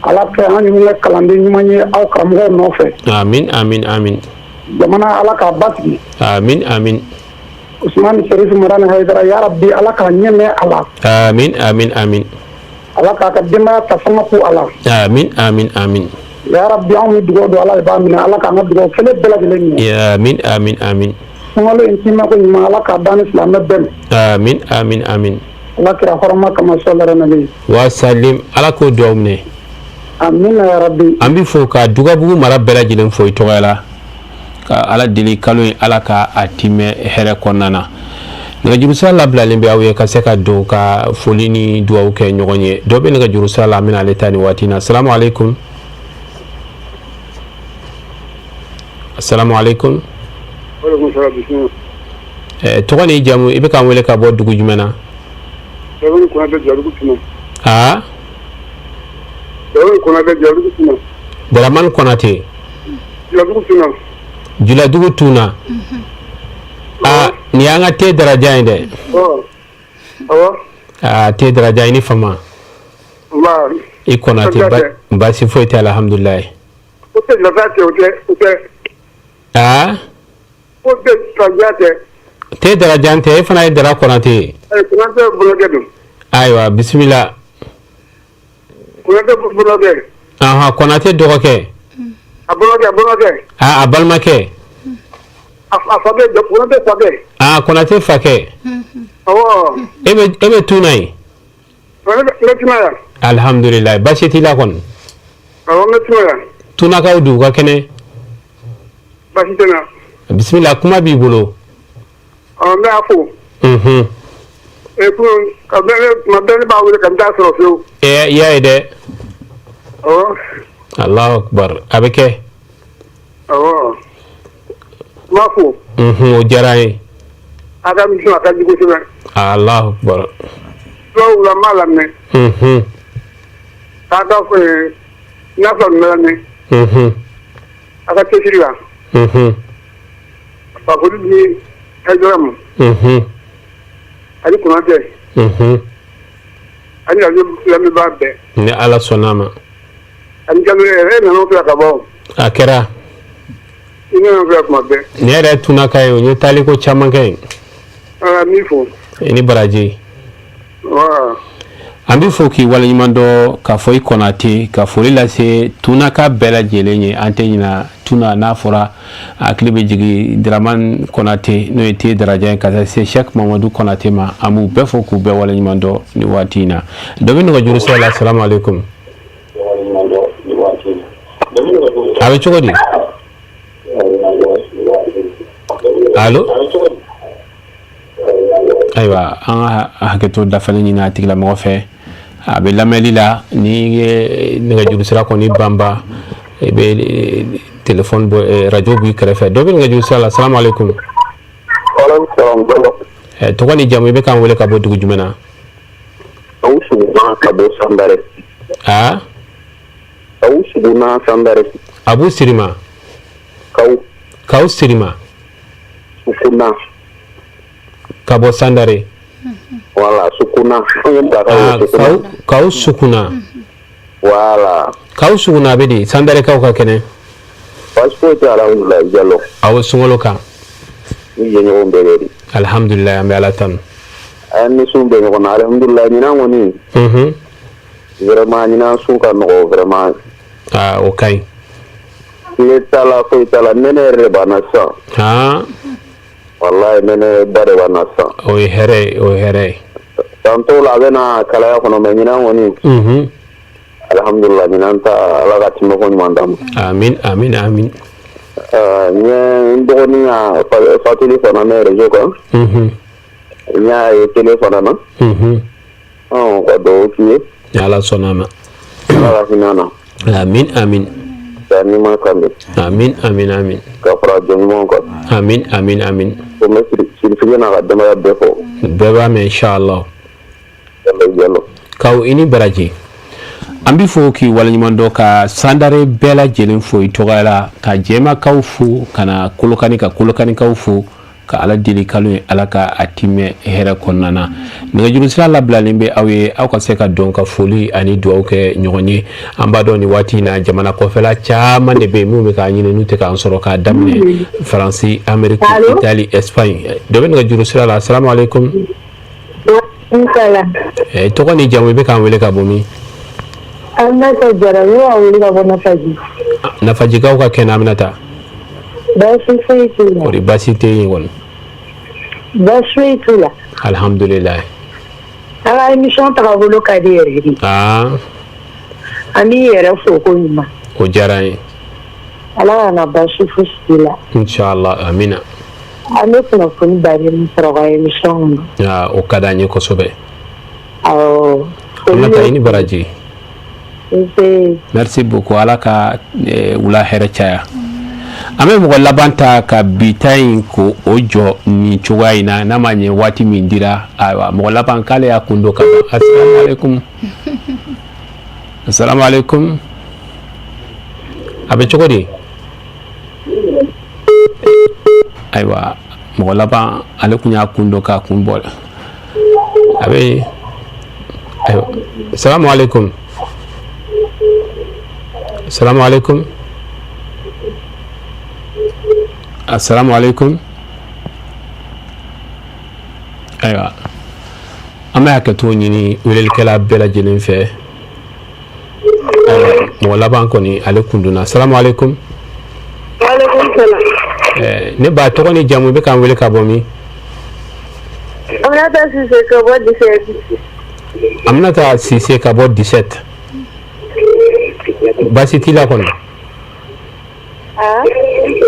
S14: Ala kɛ an ɲuman kɛ kalanden ɲuman ye aw karamɔgɔw nɔfɛ.
S1: Amin amin amin.
S14: Jamana, Ala k'a basigi.
S1: Amin amin.
S14: Usumani Serifu Madani Hayidara, yarabi Ala k'a ɲɛmɛ a la.
S1: Amin amin amin.
S14: Ala k'a ka denbaya ta fanga ku a la.
S1: Amin amin amin.
S14: Yarabi, anw bɛ dugawu don, Ala de b'a minɛ, Ala k'an ka dugawu kelen bɛɛ lajɛlen minɛ.
S1: Amin amin amin.
S14: Sunkalo in timɛ ko ɲuman, Ala k'a d'an ni silamɛ bɛɛ ma.
S1: Amin amin amin.
S14: Ala kira hɔrɔma kama, sɔlɔra nabi.
S1: Wa salim, Ala k'o dugawu minɛ.
S14: Amina yarabi.
S1: An bɛ fo ka Dugabugu mara bɛɛ lajɛlen fo i tɔgɔ la, ka Ala deli kalo in, Ala ka a timɛ hɛrɛ kɔnɔna na. Nɛgɛjuru sira labilalen bɛ aw ye ka se ka don ka foli ni dugawu kɛ ɲɔgɔn ye. Dɔ bɛ nɛgɛjuru sira la, an bɛna ale ta nin waati in na. Salamu aleykum, asalamu aleykum.
S14: Waaleykum salaam, bisimila.
S1: Tɔgɔ ni jamu, i bɛ k'an wele ka bɔ dugu jumɛn na?
S14: Dramani Konate, Juladugu Tuna.
S1: Aa?
S14: Dramani Konate, Juladugu Tuna.
S1: Dramani Konate.
S14: Juladugu Tuna.
S1: Juladugu Tuna. Aa, nin y'an ka te daraja ye dɛ.
S14: Awɔ.
S1: Aa, te daraja, i ni fama.
S14: Nba.
S1: I Konate, baasi foyi tɛ, alhamdulilayi.
S14: O tɛ lafiya tɛ, o tɛ, o tɛ.
S1: Aa?
S14: O tɛ daraja tɛ.
S1: Te daraja tɛ, e fana ye Dara Konate ye.
S14: Ayi, Konate balimakɛ don.
S1: Ayiwa, bisimila.
S14: Konate balimakɛ.
S1: Ahan, Konate dɔgɔkɛ.
S14: A balimakɛ, a balimakɛ.
S1: Aa, a balimakɛ.
S14: A fakɛ, Konate fakɛ.
S1: Aa, Konate fakɛ.
S14: Awɔ.
S1: E bɛ Tuna yen?
S14: Ne bɛ Tuna yan.
S1: Alhamdulilayi, baasi t'i la kɔni?
S14: Awɔ, n bɛ Tuna yan.
S1: Tunakaw dun, u ka kɛnɛ?
S14: Baasi tɛ n na.
S1: Bisimila, kuma b'i bolo.
S14: Ɔ, n bɛ a fo. E kun ka bɛɛ ne tuma bɛɛ ne b'a wele ka n t'a sɔrɔ fiyewu.
S1: Ɛ, i y'a ye dɛ.
S14: Awɔ.
S1: Allahu akbar, a bɛ kɛ.
S14: Awɔ. N b'a fo.
S1: O diyara n ye.
S14: A ka émission, a ka di kosɛbɛ.
S1: Allahu akbar.
S14: Dɔw la, n b'a lamɛn. K'a ka n'a fɔ n bɛ lamɛn. A ka cɛsiri la. Ka foli di Hayidara ma. Ani Konatɛ. Ani radio lamɛnbaa bɛɛ.
S1: Ni Ala sɔnna a ma.
S14: Ani Jalo yɛrɛ, e nana o fɛ ka ban.
S1: A kɛra.
S14: I nana o fɛ kuma bɛɛ.
S1: Ne yɛrɛ tunaka ye o, n ye taaliko caman kɛ yen.
S14: Aa, n b'i fo.
S1: I ni baraji.
S14: Wa.
S1: An bɛ fo k'i waleɲuman dɔn, k'a fɔ i Konate, ka foli lase Tunaka bɛɛ lajɛlen ye. An tɛ ɲina Tuna n'a fɔra, hakili bɛ jigin Dramane Konate, n'o ye te daraja ye, ka taa se Cheikh Mamadu Konate ma. An b'u bɛɛ fo k'u bɛɛ waleɲuman dɔn nin waati in na. Dɔ bɛ nɛgɛjuru sira la. Salamu aleykum, a bɛ cogo di? Allo? Ayiwa, an ka hakɛto dafalen ɲini a tigilamɔgɔ fɛ, a bɛ lamɛnli la. Ni ye nɛgɛjuru sira kɔni banba, i bɛ téléphone bɔ, radio b'i kɛrɛfɛ. Dɔ bɛ nɛgɛjuru sira la. Salamu aleykum. Tɔgɔ ni jamu, i bɛ k'an wele ka bɔ dugu jumɛn na?
S15: Aw Suguna ka bɔ Sandare.
S1: Aa?
S15: Aw Suguna, Sandare.
S1: Abu Sirima?
S15: Kaw.
S1: Kaw Sirima.
S15: Sukuna.
S1: Ka bɔ Sandare.
S15: Voilà, Sukuna.
S1: Ah, Kaw Kaw Sukuna.
S15: Voilà.
S1: K'aw suguna a bɛ di Sandarekaw ka kɛnɛ?
S15: Baasi foyi tɛ, alhamdulilayi Jalo.
S1: Aw sunkalo kan.
S15: Ni jɛɲɔgɔn bɛɛ bɛ di?
S1: Alhamdulilayi, an bɛ Ala tanu.
S15: An ni sun bɛ ɲɔgɔn na, alhamdulilayi, ɲinan kɔni. Vraiment ɲinan sun ka nɔgɔ vraiment.
S1: Aa, o ka ɲi.
S15: Tile t'a la, foyi t'a la, nɛnɛ yɛrɛ de b'an na sisan.
S1: Han.
S15: Walayi, nɛnɛ ba de b'an na sisan.
S1: O ye hɛrɛ ye, o ye hɛrɛ ye.
S15: San tɔw la a bɛ na kalaya kɔnɔ, mais ɲinan kɔni. Alhamdulilayi, ɲinan ta, Ala ka timɛko ɲuman d'an
S1: ma. Amin amin amin.
S15: N ye n dɔgɔnin ka fatuli fana mɛn réseau kan. N y'a ye télé fana na. Ka dugawu k'i ye.
S1: Ni Ala sɔnna a ma.
S15: Ala ka hinɛ na.
S1: Amin amin.
S15: Ka nima kan bɛn.
S1: Amin amin amin.
S15: Ka fara jɔn ɲumanw kan.
S1: Amin amin amin.
S15: Ko n bɛ Sirifige n'a ka denbaya bɛɛ fɔ.
S1: Bɛɛ b'a mɛn inchallah.
S15: Jalo.
S1: Kaw, i ni baraji. An b'i fo k'i waleɲuman dɔn, ka Sandare bɛɛ lajɛlen fo i tɔgɔ la, ka Jɛmakaw fo, ka na Kolokani, ka Kolokanikaw fo, ka Ala deli kalo ye, Ala ka a timɛ hɛrɛ kɔnɔna na. Nɛgɛjuru sira labilalen bɛ aw ye, aw ka se ka don ka foli ani dugawu kɛ ɲɔgɔn ye. An b'a dɔn nin waati in na, jamana kɔfɛla caman de bɛ yen minnu bɛ k'a ɲini n'u tɛ k'an sɔrɔ, k'a daminɛ Faransi, Ameriki, Itali, Espagne. Dɔ bɛ nɛgɛjuru sira la. Asalamu aleykum. Tɔgɔ ni jamu, i bɛ k'an wele ka bɔ min?
S13: Aminata Jara, ne b'a wele ka bɔ Nafaji.
S1: Nafajikaw ka kɛnɛ, Aminata?
S13: Baasi foyi t'u la.
S1: Kɔri baasi tɛ yen kɔni?
S13: Baasi foyi t'u la.
S1: Alihamudulilayi.
S13: An ka émission tagabolo ka di yɛrɛ de. An b'i yɛrɛ fo ko ɲuman.
S1: O diyara n ye.
S13: Ala kana baasi fosi k'i la.
S1: Inshallah, amina.
S13: An bɛ kunnafoni baden min sɔrɔ ka émission kɔnɔ.
S1: O ka d'an ye kosɛbɛ.
S13: Awɔ.
S1: Aminata, i ni baraji.
S13: Nse.
S1: Merci beaucoup, Ala ka wula hɛrɛ caya. An bɛ mɔgɔ laban ta ka bi ta in ko o jɔ nin cogoya in na, n'a ma ɲɛ waati min dira. Ayiwa, mɔgɔ laban k'ale y'a kun don ka ban. Asalamu aleykum. Asalamu aleykum. A bɛ cogo di? Ayiwa, mɔgɔ laban ale kun y'a kun don k'a kun bɔ. A bɛ, ayiwa, salamu aleykum, salamu aleykum, asalamu aleykum. Ayiwa, an bɛ hakɛto ɲini welelikɛla bɛɛ lajɛlen fɛ. Mɔgɔ laban kɔni ale kun donna. Salamu aleykum. Ne ba, tɔgɔ ni jamu, i bɛ k'an wele ka bɔ min?
S13: Aminata Sise ka bɔ 17.
S1: Aminata Sise ka bɔ 17. Baasi t'i la kɔni?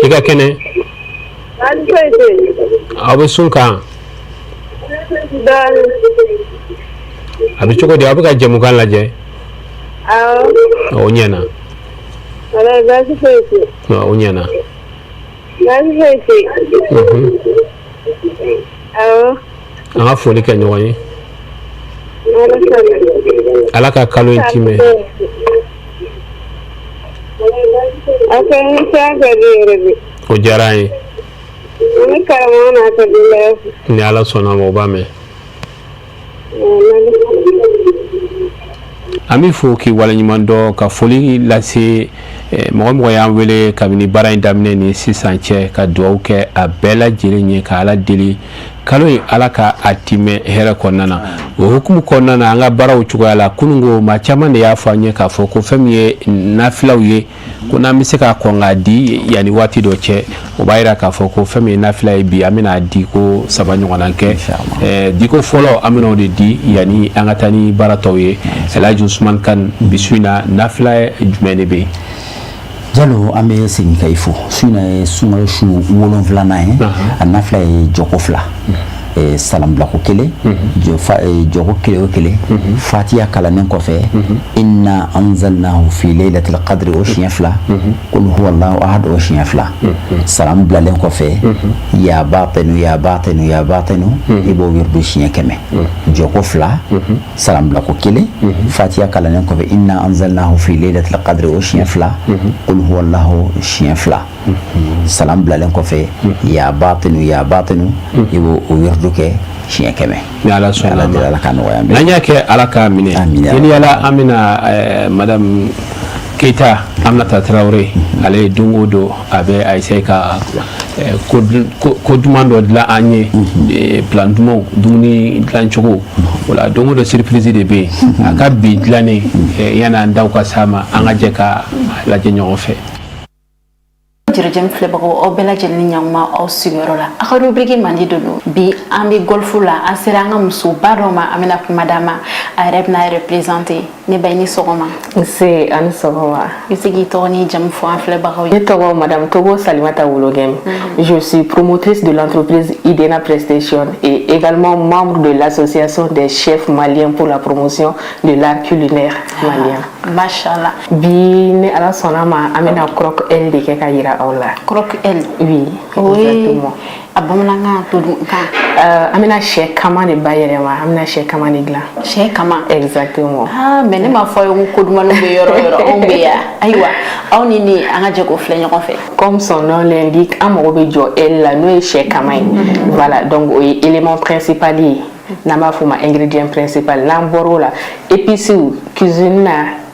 S1: I ka kɛnɛ? Aw bɛ sun kan? A bɛ cogo di, aw bɛ ka jɛmukan lajɛ? O ɲɛna. O ɲɛna. An ka foli kɛ ɲɔgɔn ye. Ala ka kalo in timɛ. O diyara an ye. Ni Ala sɔnna ma, o b'a mɛn. An b'i fo k'i waleɲuman dɔn, ka foli lase mɔgɔ mɔgɔ y'an wele kabini baara in daminɛ ni sisan cɛ, ka dugawu kɛ a bɛɛ lajɛlen ye, ka Ala deli kalo in, Ala ka a timɛ hɛrɛ kɔnɔna na. O hukumu kɔnɔna na, an ka baaraw cogoya la, kununko maa caman de y'a fɔ an ye k'a fɔ ko fɛn min ye nafilaw ye, ko n'an bɛ se ka kɔn k'a di yanni waati dɔ cɛ, o b'a jira k'a fɔ ko fɛn min ye nafila ye, bi an bɛna a di ko saba ɲɔgɔnna kɛ. Diko fɔlɔ, an bɛna o de di yanni an ka taa ni baara tɔw ye. Elhaji Usumani Kan, bi su in na, nafila jumɛn de bɛ yen?
S2: Jalo, an bɛ segin ka i fo. Su in na ye sunkalo su 7nan ye. A nafila ye jɔko 2, salambilako 1, jɔko 1 o 1, fatiya kalannen kɔfɛ, inna anzalnahu fi laylatil qadri o siɲɛ 2, qul huwallahu ahad o siɲɛ 2, salam bilalen kɔfɛ, ya batinu ya batinu ya batinu, i b'o wirdu siɲɛ 100, jɔko 2, salam bilako 1, fatiya kalannen kɔfɛ, inna anzalnahu fi laylatil qadri o siɲɛ 2, qul huwallahu siɲɛ 2, salam bilalen kɔfɛ, ya batinu ya batinu, i b'o o wirdu kɛ. Siɲɛ 100.
S1: Ni Ala sɔnna.
S2: Ala deli, Ala ka nɔgɔya an bɛɛ.
S1: N'an y'a kɛ, Ala k'a minɛ. Teliya, an bɛna madame Keyita Aminata Tarawele, ale ye don o don a bɛ a essayer ka ko duman dɔ dilan an ye, plan dumanw, dumuni dilancogo. O la, don o don surprise de bɛ yen. A ka bi dilannen, yanni an daw ka s'a ma, an ka jɛ ka lajɛ ɲɔgɔn fɛ.
S16: Jɛrɛjɛm filɛbagaw, aw bɛɛ lajɛlen ni ɲankuma aw sigiyɔrɔ la. A ka rubrique mandi de don. Bi an bɛ golf la, an sera an ka musoba dɔ ma, an bɛna kuma d'a ma, a yɛrɛ bɛna a yɛrɛ présenter. Ne ba, i ni sɔgɔma.
S17: Nse, ani sɔgɔma.
S16: I bɛ se k'i tɔgɔ n'i jamu fɔ an filɛbagaw ye?
S17: Ne tɔgɔ Madame Togo Salimata Wologem. Je suis promotrice de l'entreprise Idena Prestation et également membre de l'association des chefs maliens pour la promotion de l'art culinaire malien.
S16: Mashallah.
S17: Bi, ni Ala sɔnna ma, an bɛna croque-aile de kɛ ka yira aw la.
S16: Croque-aile?
S17: Oui, exactement.
S16: A bamanankan to dun kan?
S17: An bɛna sɛ kama de bayɛlɛma, an bɛna sɛ kama de dilan.
S16: Sɛ kama?
S17: Exactement.
S16: Ah, mais ne m'a fɔ aw ye ko dumuni bɛ yɔrɔ o yɔrɔ, anw bɛ yan. Ayiwa, aw ni ne, an ka jɛ k'o filɛ ɲɔgɔn fɛ.
S17: Comme son nom l'indique, an mago bɛ jɔ aile la, n'o ye sɛ kama ye. Voilà, donc o ye élément principal ye, n'an b'a f'o ma ingrédient principal. N'an bɔr'o la, épices, cuisine na,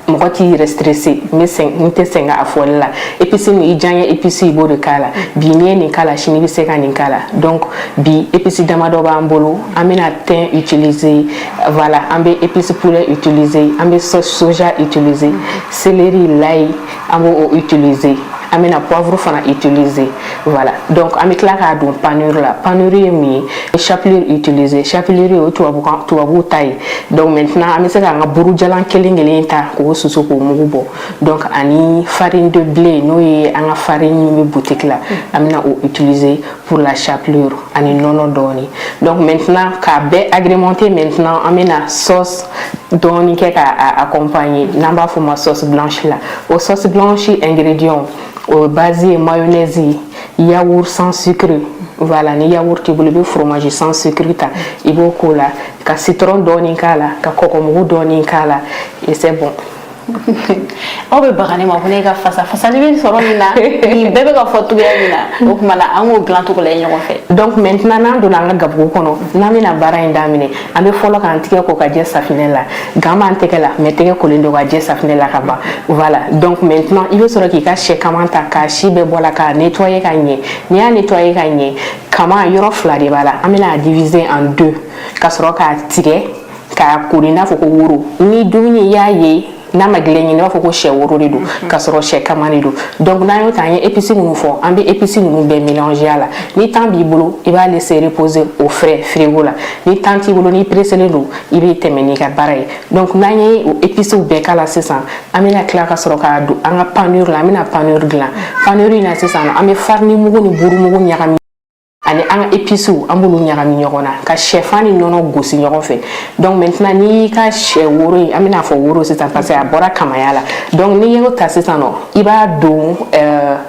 S17: mɔgɔ t'i yɛrɛ stressé. N bɛ sɛgɛn, n tɛ sɛgɛn a fɔli la. Épice min i diyaɲɛ épice, i b'o de k'a la. Bi n'i ye nin k'a la, sini i bɛ se ka nin k'a la. Donc bi, épice damadɔ b'an bolo. An bɛna thym utiliser, voilà, an bɛ épice poulet utiliser, an bɛ sauce soja utiliser, céleri, l'ail, an b'o utiliser, an bɛna poivre fana utiliser. Voilà, donc an bɛ tila k'a don panure la. Panure ye mun ye? Chapelure utiliser. Chapelure, o ye tubabu tubabuw ta ye. Donc maintenant, an bɛ se k'an ka burujalan kelen kelen ta k'o susu k'o mugu bɔ. Donc ani farine de blé, n'o ye an ka farine min bɛ boutique la, an bɛna o utiliser pour la chapelure, ani nɔnɔ dɔɔni. Donc maintenant, k'a bɛɛ agrémenter, maintenant an bɛna sauce dɔɔni kɛ k'a accompagner, n'an b'a f'o ma sauce blanche la. O sauce blanche ingrédients, o base ye mayonnaise, yaourt sans sucre. Voilà, ni yaourt t'i bolo, i bɛ fromage sans sucre ta, i b'o k'o la, ka citron dɔɔni k'a la, ka kɔkɔmugu dɔɔni k'a la, et c'est bon.
S16: Aw bɛ baga ne ma ko ne ka fasa fasali bɛ sɔrɔ nin na, nin bɛɛ bɛ ka fɔ cogoya min na. O tuma na, an k'o dilan cogo la ɲɔgɔn fɛ.
S17: Donc maintenant, n'an donna an ka gabugu kɔnɔ, n'an bɛna baara in daminɛ, an bɛ fɔlɔ k'an tigɛ ko ka jɛ safinɛ la. Gant b'an tɛgɛ la, mais tɛgɛ kolen don ka jɛ safinɛ la ka ban. Voilà, donc maintenant, i bɛ sɔrɔ k'i ka sɛ kaman ta k'a si bɛɛ bɔ la, k'a nettoyer ka ɲɛ. N'i y'a nettoyer ka ɲɛ, kama yɔrɔ fila de b'a la, an bɛna a diviser en deux, ka sɔrɔ k'a tigɛ k'a kori i n'a fɔ ko woro. Ni dumuni i y'a ye n'a ma dilan ɲɛ, i b'a fɔ ko sɛ woro de don, ka sɔrɔ sɛ kama de don. Donc n'an y'o ta, an ye épices minnu fɔ, an bɛ épices ninnu bɛɛ mélanger a la. Ni temps b'i bolo, i b'a laisser reposer au frais frigo la. Ni temps t'i bolo, n'i pressé don, i bɛ tɛmɛ n'i ka baara ye. Donc n'an ye o épices bɛɛ k'a la sisan, an bɛna tila ka sɔrɔ k'a don an ka panure la. An bɛna panure dilan. Panure in na sisan, an bɛ farine mugu ni buru mugu ɲagami, ani an ka épices, an b'olu ɲagami ɲɔgɔn na, ka sɛfan ni nɔnɔ gosi ɲɔgɔn fɛ. Donc maintenant, n'i y'i ka sɛ woro in, an bɛna fɔ woro sisan parce que a bɔra kamaya la, donc n'i y'o ta sisan nɔ, i b'a don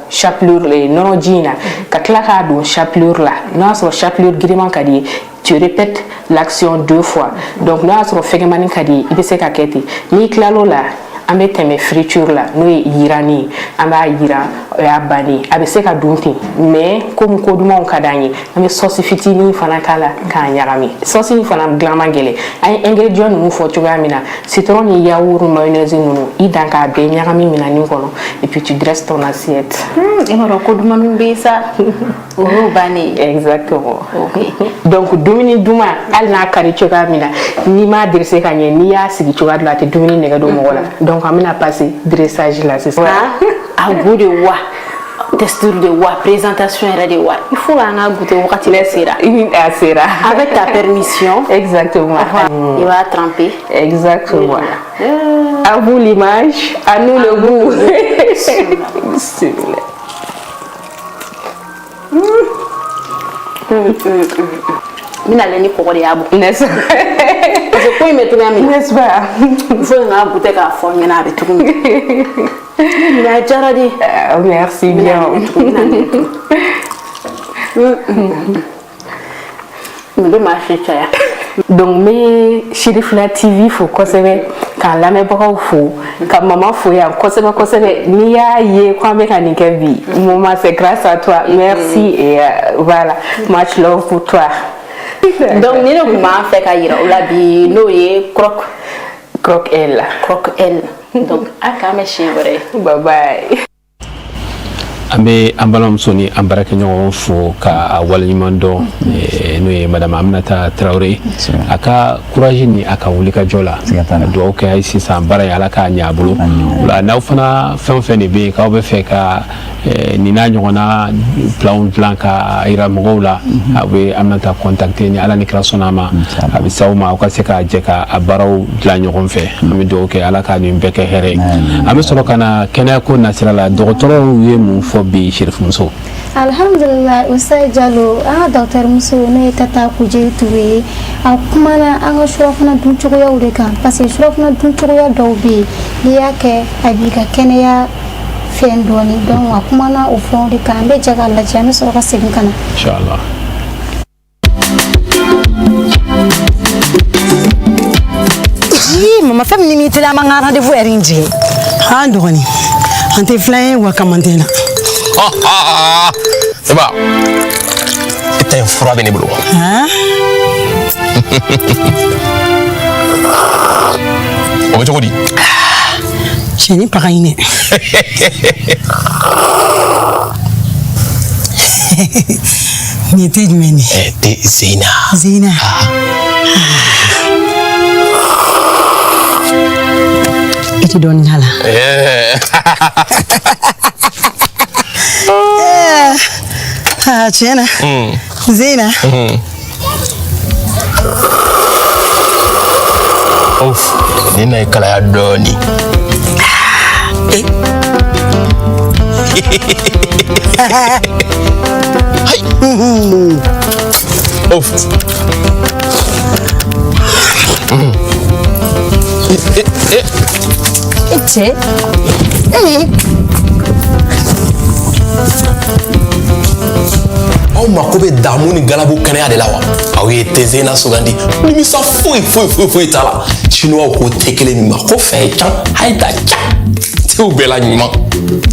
S17: chapelure nɔnɔ ji in na, ka tila k'a don chapelure la. N'o y'a sɔrɔ chapelure giriman ka di ye, tu répètes l'action deux fois. Donc n'o y'a sɔrɔ fɛgɛmani ka di ye, i bɛ se ka kɛ ten. N'i tilal'o la, an bɛ tɛmɛ friture la, n'o ye yiranni ye. An b'a yiran, o y'a bannen. A bɛ se ka dun ten, mais komi ko dumanw ka d'an ye, an bɛ sauce fitinin fana k'a la k'a ɲagami. Sauce in fana dilan man gɛlɛn. An ye ingrédients ninnu fɔ cogoya min na, citron ni yaourt, mayonnaise ninnu, i dan k'a bɛɛ ɲagami minɛnin kɔnɔ, et puis tu dresses ton assiette.
S16: E b'a dɔn ko dumuni bɛ yen sa, o y'o bannen
S17: ye. Exactement. Donc dumuni duman, hali n'a ka di cogoya min na, n'i m'a dressé ka ɲɛ, n'i y'a sigi cogoya dɔ la, a tɛ dumuni nɛgɛ don mɔgɔ la. Donc an bɛna passer dressage la sisan.
S16: A goût de wa, texture de wa, présentation yɛrɛ de wa, il faut k'an ka goûter wagati bɛɛ sera.
S17: A sera.
S16: Avec ta permission.
S17: Exactement.
S16: I b'a tremper.
S17: Exactement. À vous l'image, à nous le goût. Bismillah.
S16: N bɛna lajɛ ni kɔgɔ de y'a bɔ.
S17: N'est-ce pas?
S16: Parce que ko in bɛ cogoya min na.
S17: N'est-ce pas?
S16: Il faut n k'a goûter k'a fɔ n ɲɛna a bɛ cogo min. Mais a diyara de.
S17: Merci bien.
S16: Nin bɛ maa si caya.
S17: Donc n bɛ Sirifila TV fo kosɛbɛ, k'an lamɛnbagaw fo, ka mama fo yan kosɛbɛ kosɛbɛ. N'i y'a ye ko an bɛ ka nin kɛ bi, maman, c'est grâce à toi. Merci et voilà, much love pour toi.
S16: Donc ni ne tun b'an fɛ ka yira o la bi, n'o ye croque
S17: Croque L.
S16: Croque L. Donc a k'an bɛ siɲɛ wɛrɛ.
S17: Bye bye.
S1: An bɛ an balimamuso ni an baarakɛɲɔgɔn fo ka a waleɲuman dɔn, n'o ye madame Aminata Tarawele, a ka courage ni a ka wulikajɔ la. Dugawu kɛ hali sisan, baara in, Ala k'a ɲɛ a bolo. O la, n'aw fana fɛn o fɛn de bɛ yen k'aw bɛ fɛ ka nin n'a ɲɔgɔnna planw dilan ka yira mɔgɔw la, aw bɛ Aminata contacter. Ni Ala ni kira sɔnna a ma, a bɛ s'aw ma, aw ka se ka jɛ ka a baaraw dilan ɲɔgɔn fɛ. An bɛ dugawu kɛ, Ala ka nin bɛɛ kɛ hɛrɛ ye. An bɛ sɔrɔ ka na kɛnɛyako nasira la. Dɔgɔtɔrɔw ye mun fɔ bi, Serifumuso?
S3: Alhamdulillah, Ustaz Jalo, an ka docteur muso, n'o ye Tata Kuje Ture ye, a kumana an ka surafana dun cogoyaw de kan, parce que surafana dun cogoya dɔw bɛ yen, n'i y'a kɛ, a b'i ka kɛnɛya fɛn dɔɔni. Donc a kumana o fɛnw de kan. An bɛ jɛ k'a lajɛ, an bɛ sɔrɔ ka segin ka na.
S1: Inshallah.
S18: Ii, mama, fɛn min ni m'i teliya, an b'an ka rendez-vous heure in jigin.
S19: An dɔgɔnin, an tɛ filan ye wa kamantɛ na.
S20: Seba, e ta in fura bɛ ne bolo. O bɛ cogo di?
S19: Cɛnin paga ɲinɛ. Nin ye te jumɛn de ye?
S20: Te Zeyina.
S19: Zeyina. I tɛ dɔɔnin k'a la. Aa, tiɲɛ na. Zeyina.
S20: Of, nin na ye kalaya dɔɔni. Hayi. Of.
S4: E cɛ.
S20: Aw mako bɛ damu ni galabu kɛnɛya de la wa? Aw ye te Zeyina sugandi, nimisa foyi foyi foyi foyi t'a la. Chinois ko te kelen min ma ko fɛn can hayi da ca, tew bɛɛ la ɲuman.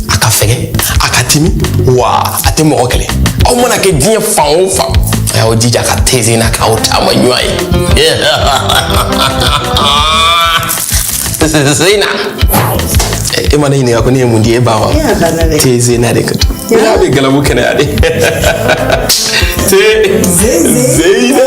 S20: A ka fɛgɛ, a ka timi, wa a tɛ mɔgɔ kɛlɛ. Aw mana kɛ diɲɛ fan o fan, a y'aw jija ka te Zeyina k'aw taama ɲuman ye. Zeyina, e ma ne ɲininka ko ne ye mun di e ba ma? Te Zeyina de ka n'a bɛ galabu kɛnɛya de. Te Zeyina.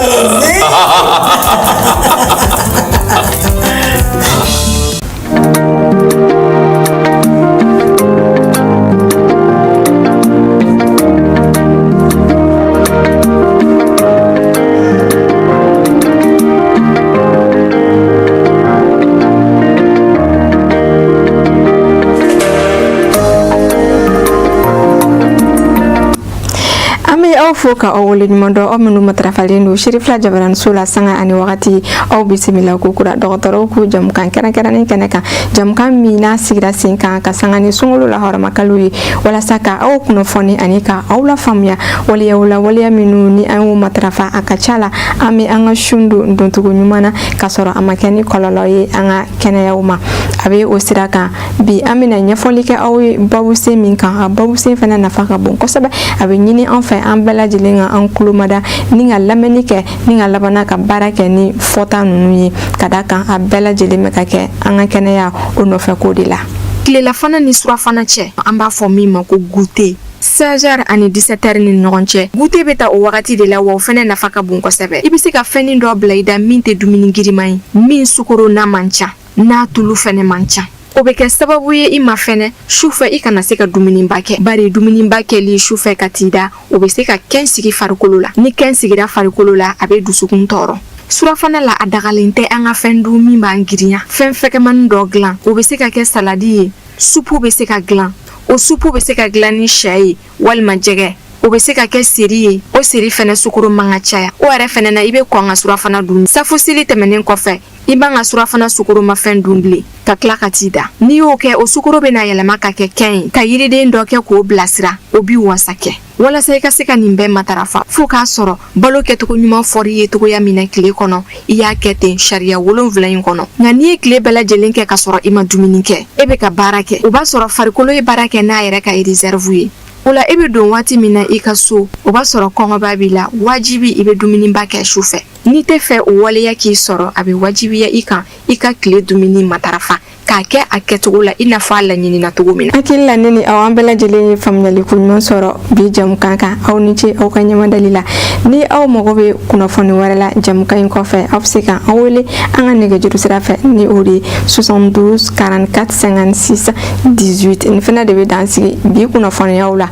S21: An bɛ aw fo ka aw waleɲuman dɔn, aw minnu matarafalen don Sirifila jabaraniso la sanga ani wagati. Aw bisimila ko kura dɔgɔtɔrɔw k'u jamukan kɛrɛnkɛrɛnnen kɛnɛ kan, jamukan min n'a sigira sen kan ka sanga ni sunkalo la hɔrɔmakalo ye, walasa ka aw kunnafoni ani ka aw lafaamuya waleyaw la, waleya minnu ni an y'o matarafa, a ka ca la an bɛ an ka sun don doncogo ɲuman na, k'a sɔrɔ a ma kɛ ni kɔlɔlɔ ye an ka kɛnɛyaw ma. A bɛ o sira kan bi, an bɛna ɲɛfɔli kɛ aw ye babusen min kan, a babusen fana nafa ka bon kosɛbɛ. A bɛ ɲini an fɛ, an bɛɛ lajɛlen ka an tulomada ni ka lamɛnni kɛ ni ka labanna ka baara kɛ ni fɔta ninnu ye, ka da kan a bɛɛ lajɛlen bɛ ka kɛ an ka kɛnɛya o nɔfɛ ko de la. Tilelafana ni surafana cɛ, an b'a fɔ min ma ko goûter, 16h ani 17h ni ɲɔgɔn cɛ, goûter bɛ ta o wagati de la, wa o fɛnɛ nafa ka bon kosɛbɛ. I bɛ se ka fɛnnin dɔ bila i da min tɛ dumuni giriman ye, min sukoro n'a man ca, n'a tulu fɛnɛ man ca. O bɛ kɛ sababu ye i ma fɛnɛ sufɛ i kana se ka dumuniba kɛ, bari dumuniba kɛli sufɛ ka t'i da, o bɛ se ka kɛn sigi farikolo la. Ni kɛn sigira farikolo la, a bɛ dusukun tɔɔrɔ. Surafana la, a dagalen tɛ an ka fɛn dun min b'an girinya. Fɛn fɛgɛmani dɔ dilan, o bɛ se ka kɛ saladi ye, supu bɛ se ka dilan, o supu bɛ se ka dilan ni sɛ ye walima jɛgɛ, o bɛ se ka kɛ seri ye, o seri fɛnɛ sukoro man ka caya. O yɛrɛ fɛnɛ na, i bɛ kɔn ka surafana dun. Safo seli tɛmɛnen kɔfɛ, i man ka surafana sukoromafɛn dun bilen ka tila ka t'i da. N'i y'o kɛ, o sukoro bɛna yɛlɛma ka kɛ kɛn ye. Ka yiriden dɔ kɛ k'o bilasira, o b'i wasa kɛ. Walasa i ka se ka nin bɛɛ matarafa, fo k'a sɔrɔ balo kɛcogo ɲuman fɔr'i ye cogoya min na tile kɔnɔ, i y'a kɛ ten sariya 7 in kɔnɔ. Nka n'i ye tile bɛɛ lajɛlen kɛ ka sɔrɔ i ma dumuni kɛ, e bɛ ka baara kɛ, o b'a sɔrɔ farikolo ye baara kɛ n'a yɛrɛ ka réserve ye. O la e bɛ don waati min na i ka so, o b'a sɔrɔ kɔngɔba b'i la, wajibi i bɛ dumuniba kɛ su fɛ. N'i tɛ fɛ o waleya k'i sɔrɔ, a bɛ wajibiya i kan i ka tile dumuni matarafa k'a kɛ a kɛcogo la i n'a fɔ a laɲinina cogo min na. Hakili la ne ni aw an bɛɛ lajɛlen ye faamuyali ko ɲuman sɔrɔ bi jamukan kan. Aw ni ce aw ka ɲɛmadali la. Ni aw mago bɛ kunnafoni wɛrɛ la jamukan in kɔfɛ, aw bɛ se ka an wele an ka nɛgɛjuru sira fɛ ni o de ye 72 44 56 18. Nin fana de bɛ dan sigi bi kunnafoniyaw la.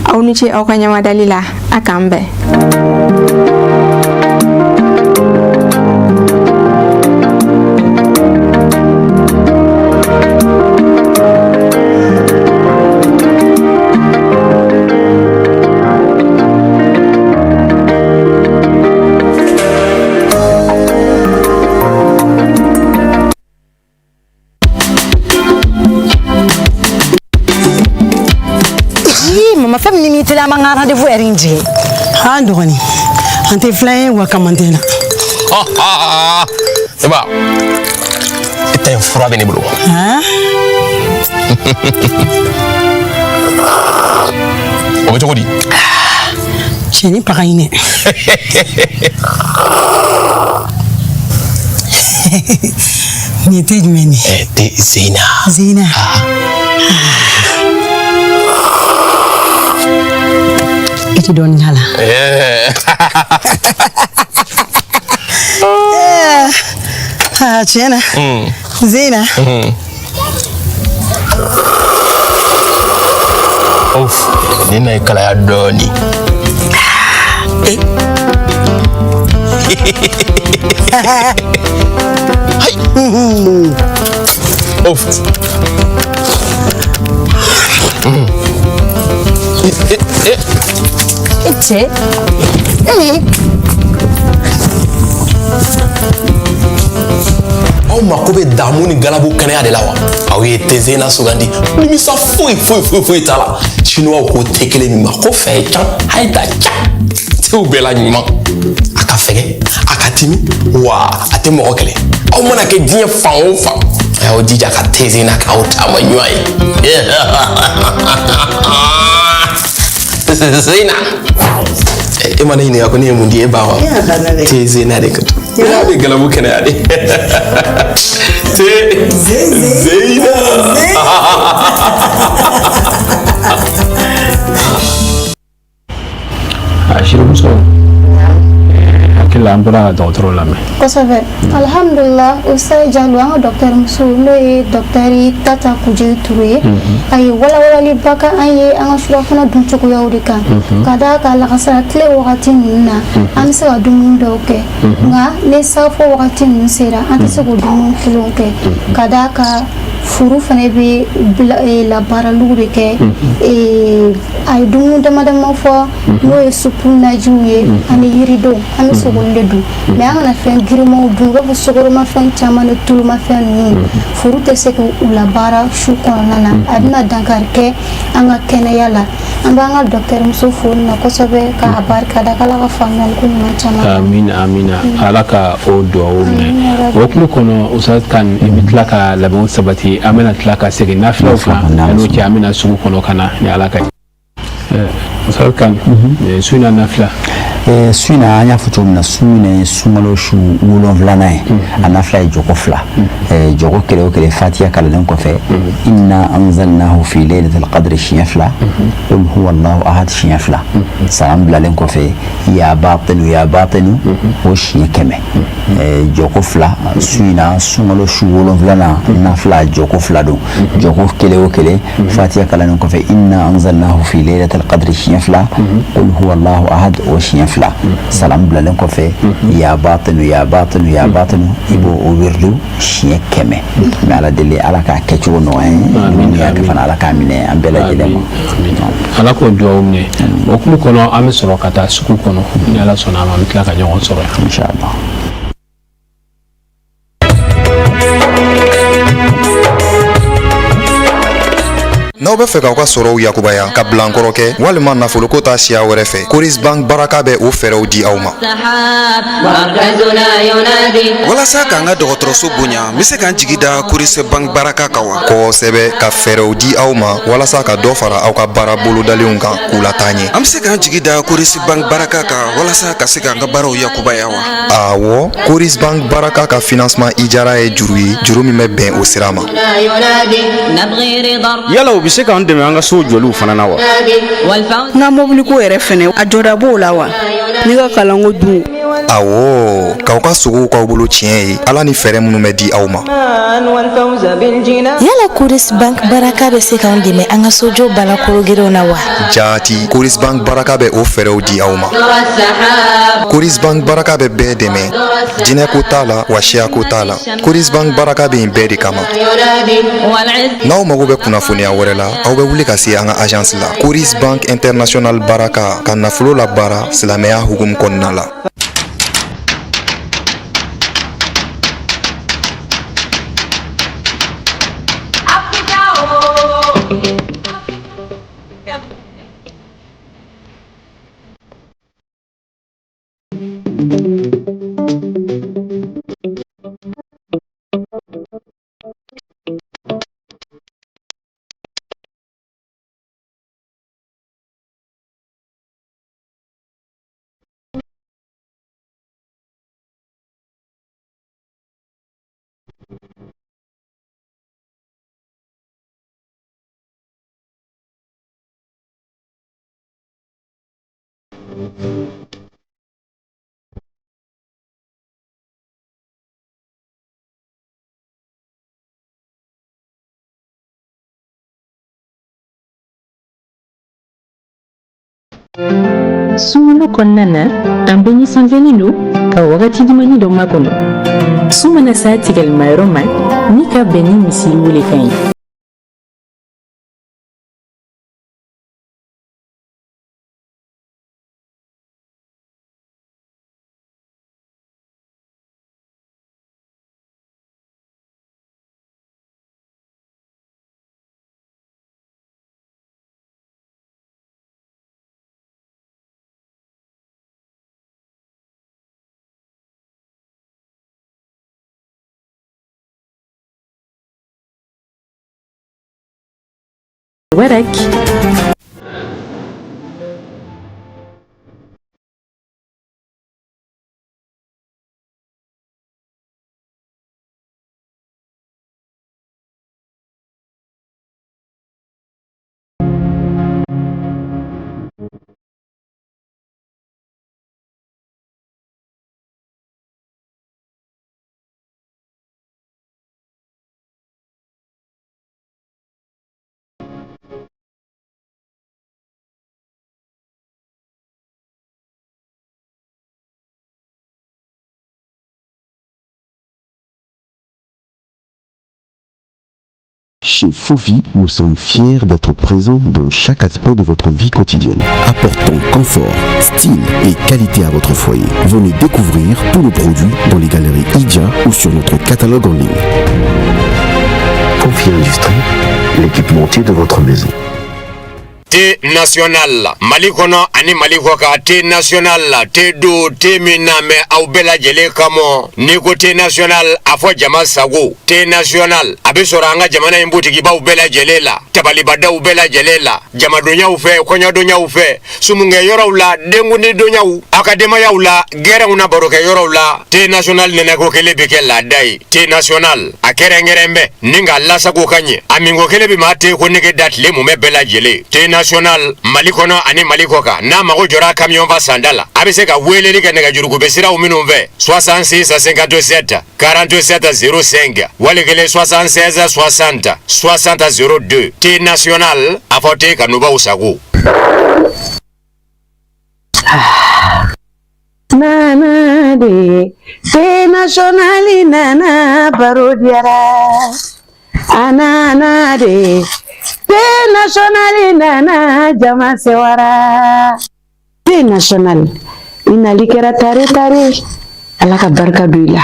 S21: Aw ni ce aw ka ɲɛmadali la. A k'an bɛn.
S19: Mama fɛn min ni teliya an b'an ka rendez-vous heure in jigin. An dɔgɔnin, an tɛ filan ye wa kaman tɛ na.
S20: Eba, e ta in fura bɛ ne bolo. O bɛ cogo di?
S19: Cɛnin pa ka ɲi dɛ. Nin ye te jumɛn ye?
S20: Te Zeyina.
S19: Zeyina. I tɛ dɔɔnin k'a la. Aa tiɲɛ na. Zeyina.
S20: Of, nin na ye kalaya dɔɔnin. Hayi. Of.
S18: E cɛ.
S20: Aw mako bɛ damu ni galabu kɛnɛya de la wa? Aw ye te Zeyina sugandi, nimisa foyi foyi foyi foyi t'a la. Chinois ko te kelen min ma ko fɛ can hayi da ca, tew bɛɛ la ɲuman. A ka fɛgɛ, a ka timi, wa a tɛ mɔgɔ kɛlɛ. Aw mana kɛ diɲɛ fan o fan, a y'aw jija ka te Zeyina k'aw taama ɲuman ye. Zeyina, e ma ne ɲininka ko ne ye mun di e ba ma? Te Zeyina de ka a bɛ galabu kɛnɛya de. Te Zeyina.
S1: A sirimuso, hakili la an bɔra ka dɔgɔtɔrɔ lamɛn.
S3: Kosɛbɛ, alhamdulila. Ustaz Jalo, an ka dɔkitɛri muso n'o ye dɔkitɛri Tata Kujeli Ture ye, a ye walawalaliba kɛ an ye an ka surafana dun cogoyaw de kan. Ka d'a kan lagansara tile wagati ninnu na, an bɛ se ka dumuni dɔw kɛ, nka ni safo wagati ninnu sera, an tɛ se k'o dumuni kelenw kɛ. Ka d'a kan furu fana bɛ labaaraliw de kɛ. A ye dumuni dama dama fɔ, n'o ye supu najiw ye ani yiridenw. An bɛ se k'olu de dun, mais an kana fɛn girinmanw dun, i b'a fɔ sukaromafɛn caman ni tulumafɛn ninnu. Furu tɛ se k'u labaara su kɔnɔna na, a bɛna dankari kɛ an ka kɛnɛya la. An b'an ka dɔkitɛri muso fo nin na kosɛbɛ k'a barika da, k'Ala ka faamuyali ko ɲuman caman.
S1: Amina, amina, Ala ka o duwawu minɛ. O hukumu kɔnɔ, Ustaz Kan, i bɛ tila ka labɛnw sabati. An bɛna tila ka segin nafilaw kan, n'o cɛ an bɛna sugu kɔnɔ ka na ni Ala ka. Ustaz Kan, su in na nafila.
S2: Su in na, an y'a fɔ cogo min na, su in ye sunkalo su 7nan ye. A nafila ye jɔko 2. Jɔko kelen o kelen, fatiya kalannen kɔfɛ, inna anzalnahu fi laylatil qadri siɲɛ 2, qul huwa allahu ahad siɲɛ 2. Salam bilalen kɔfɛ, ya batinu ya batinu o siɲɛ 100. Jɔko 2 su in na, sunkalo su 7nan nafila jɔko 2 don. Jɔko kelen o kelen, fatiya kalannen kɔfɛ, inna anzalnahu fi laylatil qadri siɲɛ 2, qul huwa allahu ahad o siɲɛ 2. Salam bilalen kɔfɛ, ya batinu ya batinu ya batinu, i b'o o wirdu siɲɛ 100. N bɛ Ala deli, Ala k'a kɛcogo nɔgɔya n ye, ni minnu y'a kɛ fana, Ala k'a minɛ an bɛɛ lajɛlen ma.
S1: Ala k'o duwawu minɛ. O hukumu kɔnɔ, an bɛ sɔrɔ ka taa sugu kɔnɔ ni Ala sɔnna a ma, an bɛ tila ka ɲɔgɔn sɔrɔ yan
S2: inchallah.
S5: N'aw N'aw bɛ fɛ k'aw ka sɔrɔw yakubaya ka bilankɔrɔ kɛ walima nafoloko ta siya wɛrɛ fɛ, Coris Bank Baraka bɛ o fɛɛrɛw di aw ma.
S22: Walasa k'an ka dɔgɔtɔrɔso bonya, n bɛ se ka n jigi da Coris Bank Baraka kan wa?
S5: Kosɛbɛ, ka fɛɛrɛw di aw ma walasa ka dɔ fara aw ka baara bolodalenw kan k'u lataa ɲɛ.
S22: An bɛ se k'an jigi da Coris Bank Baraka kan walasa ka se k'an ka baaraw yakubaya wa?
S5: Awɔ, Coris Bank Baraka ka financement ijara ye juru ye, juru min bɛ bɛn o sira ma.
S23: Yala u bɛ se k'an dɛmɛ an ka sow jɔliw fana na wa?
S24: N ka mɔbiliko yɛrɛ fɛnɛ, a jɔda b'o la wa? Ne ka kalanko dun?
S5: Awɔ, k'aw ka sogow k'aw bolo tiɲɛ ye, Ala ni fɛɛrɛ minnu bɛ di aw ma.
S4: Yala Coris Bank Baraka bɛ se k'an dɛmɛ an ka sojɔ baara kologirinw na wa?
S5: Jaati, Coris Bank Baraka bɛ o fɛɛrɛw di aw ma. Coris Bank Baraka bɛ bɛɛ dɛmɛ, diinɛ ko t'a la wa siya ko t'a la. Coris Bank Baraka bɛ yen bɛɛ de kama. N'aw mago bɛ kunnafoniya wɛrɛ la, aw bɛ wuli ka se an ka agence la. Coris Bank International Baraka ka nafolo labaara silamɛya hukumu kɔnɔna la.
S4: Sunkalo kɔnɔna na an bɛɛ nisɔndiyalen don ka wagati dumanni dɔ makɔnɔ su mana s'a tigɛlimayɔrɔ ma ni ka bɛn ni misiri welekan ye. Mubarak.
S25: Chez Fovi, nous sommes fiers d'être présents dans chaque aspect de votre vie quotidienne. Apportons confort, style et qualité à votre foyer. Venez découvrir tous nos produits dans les galeries IDIA ou sur notre catalogue en ligne.
S26: Fovi Industrie, l'équipementier de votre maison.
S27: Thé national Mali kɔnɔ ani Mali kɔkan thé national thé don thé min na mɛ aw bɛɛ lajɛlen kama n'i ko thé national a fɔ jama sago thé national a bɛ sɔrɔ an ka jamana in butigibaw bɛɛ lajɛlen la tabalibadaw bɛɛ lajɛlen la jamadonyaw fɛ kɔɲɔdonyaw fɛ sumunkɛyɔrɔw la denkundidonyaw aw ka denbayaw la gɛrɛnw na barokɛyɔrɔw la thé national nɛnɛko kelen bɛ kɛ laada ye thé national a kɛrɛnkɛrɛn bɛ ni k'a lasago ka ɲɛ a minko kelen bɛ maa te ko nege da tile mumɛ bɛɛ lajɛlen thé national mali kɔnɔ ani mali kɔkan n'a mago jɔra kamiyɔn fa sanda la a bɛ se ka weleli kɛ nɛgɛjuruko bɛ siraw minnu fɛ 66 57 47 05 wali kelen 76 60 60 02 thé national a fɔ te kanubaw sago.
S28: Nana de thé national nana baro diyara a nana de thé national nana jama sewara thé national i nali kɛra tare tare ala ka barika don i la.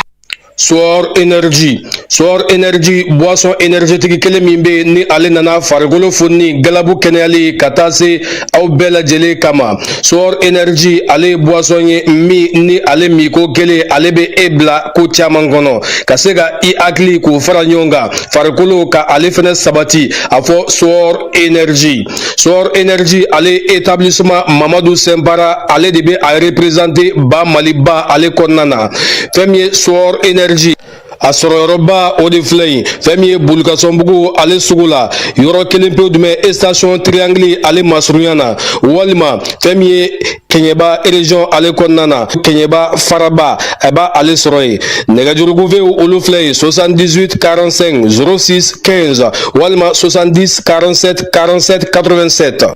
S6: Soor Energy, Soor Energy boisson énergétique kelen min bɛ yen ni ale nana farikolo foni galabu kɛnɛyali ka taa se aw bɛɛ lajɛlen kama. Soor Energy ale ye boisson ye min ni ale minko kelen ale bɛ e bila ko caman kɔnɔ ka se ka i hakili k'o fara ɲɔgɔn kan, farikolo ka ale fɛnɛ sabati. A fɔ Soor Energy, Soor Energy ale établissement Mamadu Sɛnpara ale de bɛ a représenter ba Maliba ale kɔnɔna na. Fɛn min ye Soor Energy a sɔrɔyɔrɔba o de filɛ yen, fɛn min ye Bulukasɔnbugu ale sugu la, yɔrɔ kelen pewu jumɛn, station Triangle ale masurunya na, walima fɛn min ye Kɛɲɛba région ale kɔnɔna na, Kɛɲɛba faraba, a b'a ale sɔrɔ yen. Nɛgɛjurugufew olu filɛ yen: 78 45 06 15 walima 70 47 47 87.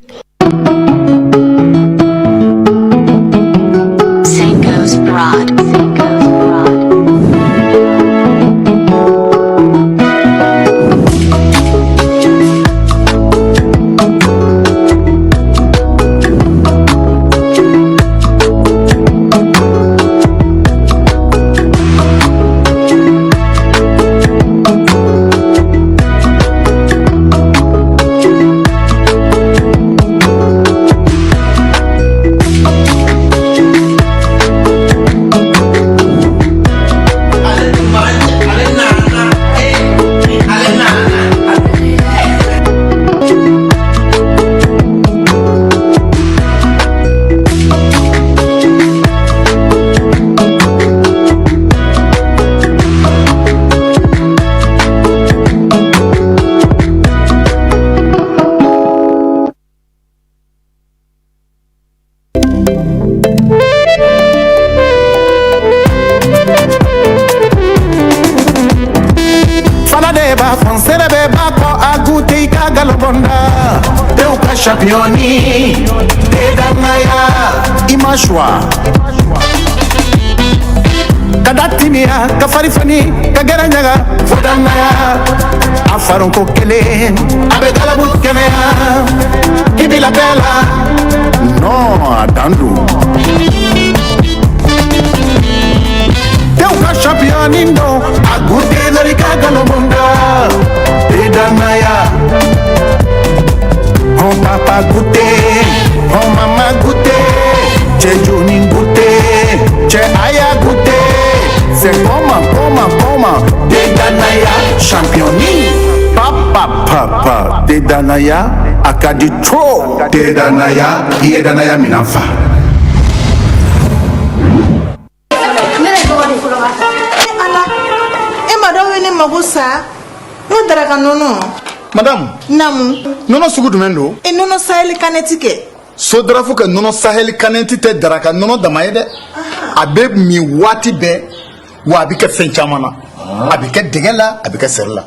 S7: Championni te danaya i ma choix ka da timiya ka fari fani ka gɛrɛ ɲaga fo danaya a faronko kelen a bɛ galabu kɛnɛya i bila bɛɛ la non a dan don tew ka championni don a goûté dɔrɔn i ka galobonda te danaya. Hon papa goûté, hon mama goûté, cɛ joni goûté, cɛ aya goûté. C'est comment, comment, comment, te danaya championni. Papa, papa, te danaya, a ka di trop. Te danaya, i ye danaya minan fa.
S8: Ala, e ma dɔw ye ne mago sa, n ko daraka nɔnɔ.
S9: Madame.
S8: Naamu.
S9: Nɔnɔ sugu jumɛn don?
S8: E nɔnɔ Sahel canette kɛ.
S9: Sodarafu ka nɔnɔ Sahel canette tɛ daraka nɔnɔ dama ye dɛ. A bɛ min waati bɛɛ, wa a bɛ kɛ fɛn caman na. A bɛ kɛ dɛgɛ la, a bɛ kɛ seri la.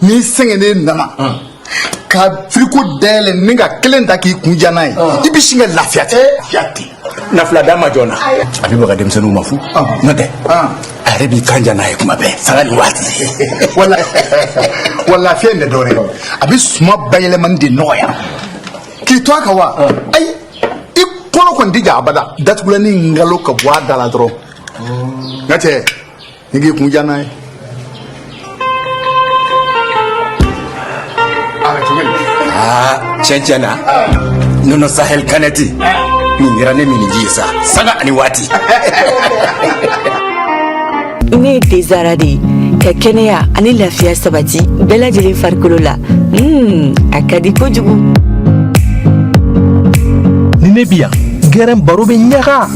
S9: N'i sɛgɛnnen nana ka frigo dayɛlɛ ni ka kelen ta k'i kun ja n'a ye, i bɛ sin ka lafiya ten. Lafiya ten.
S10: Nafila d'a ma joona. A bɛ baga denmisɛnninw ma fu. N'o tɛ, a yɛrɛ b'i kan ja n'a ye kuma bɛɛ, sanga ni waati.
S9: Wala wa lafiya in tɛ dɔwɛrɛ ye, a bɛ suma bayɛlɛmani de nɔgɔya k'i to a kan wa. Ayi, i kɔnɔ kɔni tɛ ja abada. Datugulanni ngalo ka bɔ a da la dɔrɔn. N ka cɛ, ni k'i kun ja n'a ye.
S10: Aa, tiɲɛ tiɲɛ na, nɔnɔ Sahel canette nin kɛra ne miniji ye sa, sanga ani waati.
S11: Ne ye Tezara de ye ka kɛnɛya ani lafiya sabati bɛɛ lajɛlen farikolo la. A ka di kojugu.
S12: Ni ne bi yan, gɛrɛn baro bɛ ɲaga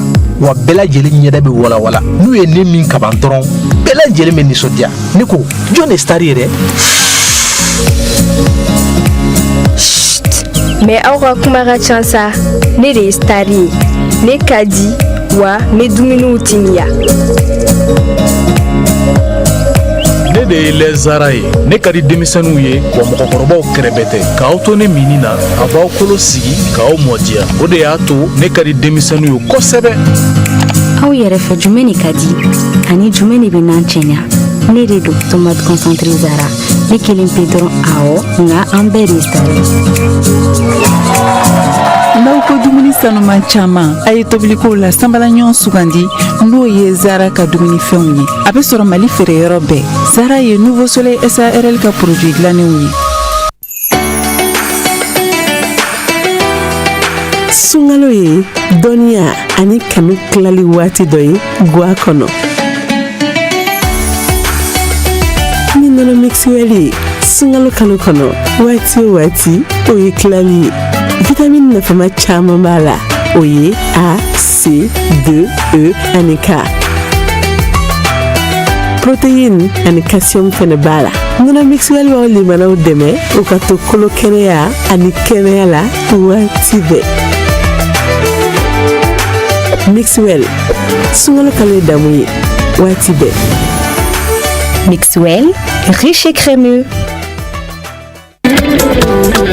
S12: wa, bɛɛ lajɛlen ɲɛda bɛ walawala. N'u ye ne min kaban dɔrɔn, bɛɛ lajɛlen bɛ nisɔndiya. Ne ko jɔn de star ye dɛ?
S14: Mais aw ka kuma ka ca sa. Ne de ye star ye, ne ka di wa n bɛ dumuniw timiya.
S29: Ne de ye lɛzara ye, ne ka di denmisɛnninw ye wa mɔgɔkɔrɔbaw kɛrɛbɛ tɛ. K'aw to ne minni na, a b'aw kolo sigi k'aw mɔdiya, o de y'a to ne ka di denmisɛnninw ye kosɛbɛ.
S30: Aw yɛrɛ fɛ, jumɛn de ka di ani jumɛn de bɛ n'an cɛɲa? Ne de don, tomate concentré Zara, ne kelen pe dɔrɔn. Awɔ, nka an bɛɛ de ye star ye.
S31: N'aw ko dumuni
S1: sanuman caman, a ye tobilikow la sanbalaɲɔgɔn sugandi, n'o ye Zara ka dumunifɛnw ye. A bɛ sɔrɔ Mali feereyɔrɔ bɛɛ. Zara ye Nouveau Soleil SARL ka produit dilannenw ye.
S3: Sunkalo ye dɔnniya ani kanu tilali waati dɔ ye gwa kɔnɔ. Ni nɔnɔ Mixwell ye sunkalo kalo kɔnɔ, waati o waati, o ye tilali ye. Vitamini nafama caman b'a la, o ye A, C, D, E ani K. Protéine ani calcium fɛnɛ b'a la. Nɔnɔ Mixwell b'aw limanaw dɛmɛ u ka to kolo kɛnɛya ani kɛnɛya la waati bɛɛ. Mixwell, sunkalo kalo ye damu ye waati bɛɛ.
S4: Mixwell, riche et crémeux.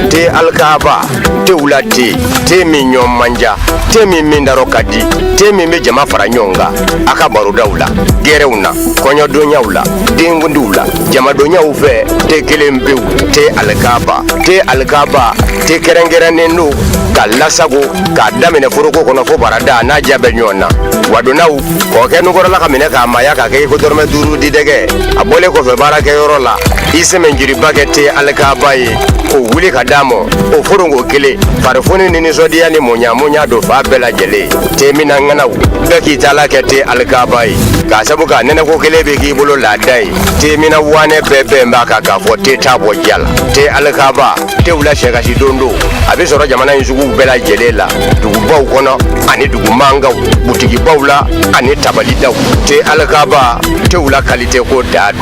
S27: Te Alikaba, tew la te, te min ɲɔ man ja, te min min darɔ ka di, te min bɛ jama fara ɲɔgɔn kan a ka barodaw la, gɛrɛw na, kɔɲɔdonyaw la, denkundiw la, jamadonyaw fɛ. Te kelen pewu, te Alikaba, te Alikaba, te kɛrɛnkɛrɛnnen don ka lasago k'a daminɛ foroko kɔnɔ fo barada n'a diya bɛ ɲɔgɔn na. Wadonnaw kɔkɛ nukɔrɔla ka minɛ k'a maaya k'a kɛ i ko dɔrɔmɛ 5 di dɛgɛ. A bɔlen kɔfɛ baarakɛyɔrɔ la, i sɛmɛnjiriba kɛ te Alikaba ye k'o wuli ka d'a ma, o foronko kelen, farifoni ni nisɔndiya ni muɲa don fa bɛɛ lajɛlen. Te minna ŋanaw bɛɛ k'i taala kɛ te Alikaba ye, k'a sabu k'a nɛnɛko kelen bɛ k'i bolo laada ye. Te minna wanɛ bɛɛ bɛn b'a kan k'a fɔ te t'a bɔ diya la. Te Alikaba, tew la sɛkasi don don. A bɛ sɔrɔ jamana in suguw bɛɛ lajɛlen la, dugubaw kɔnɔ ani dugu mankanw, butigibaw la ani tabalidaw. Te Alikaba, tew la kalite ko da don.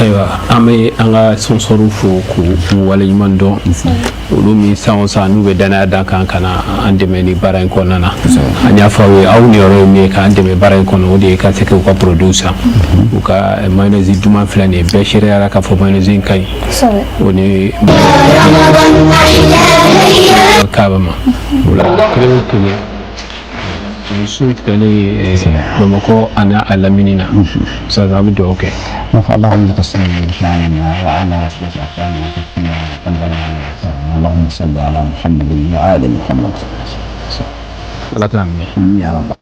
S13: Ayiwa, an bɛ an ka sponsorw fo k'u waleɲuman dɔn, olu min san o san n'u bɛ danaya da kan ka na an dɛmɛ ni baara in kɔnɔna na. An y'a fɔ aw ye, aw niyɔrɔ ye min ye k'an dɛmɛ baara in kɔnɔ, o de ye ka se k'u ka produits san. U ka mayonnaise duman filɛ nin ye, bɛɛ seereyara k'a fɔ mayonnaise in ka ɲi, o ni kaba ma o la kelen o kelen ni sun tigɛlen ye Bamakɔ ani a lamini na. Ustaz, an bɛ dugawu kɛ.
S2: اللهم لك الصلاة والسلام وعلى رسولك اللهم صل على محمد وآل محمد.
S13: Ala k'a minɛ.
S2: يا رب.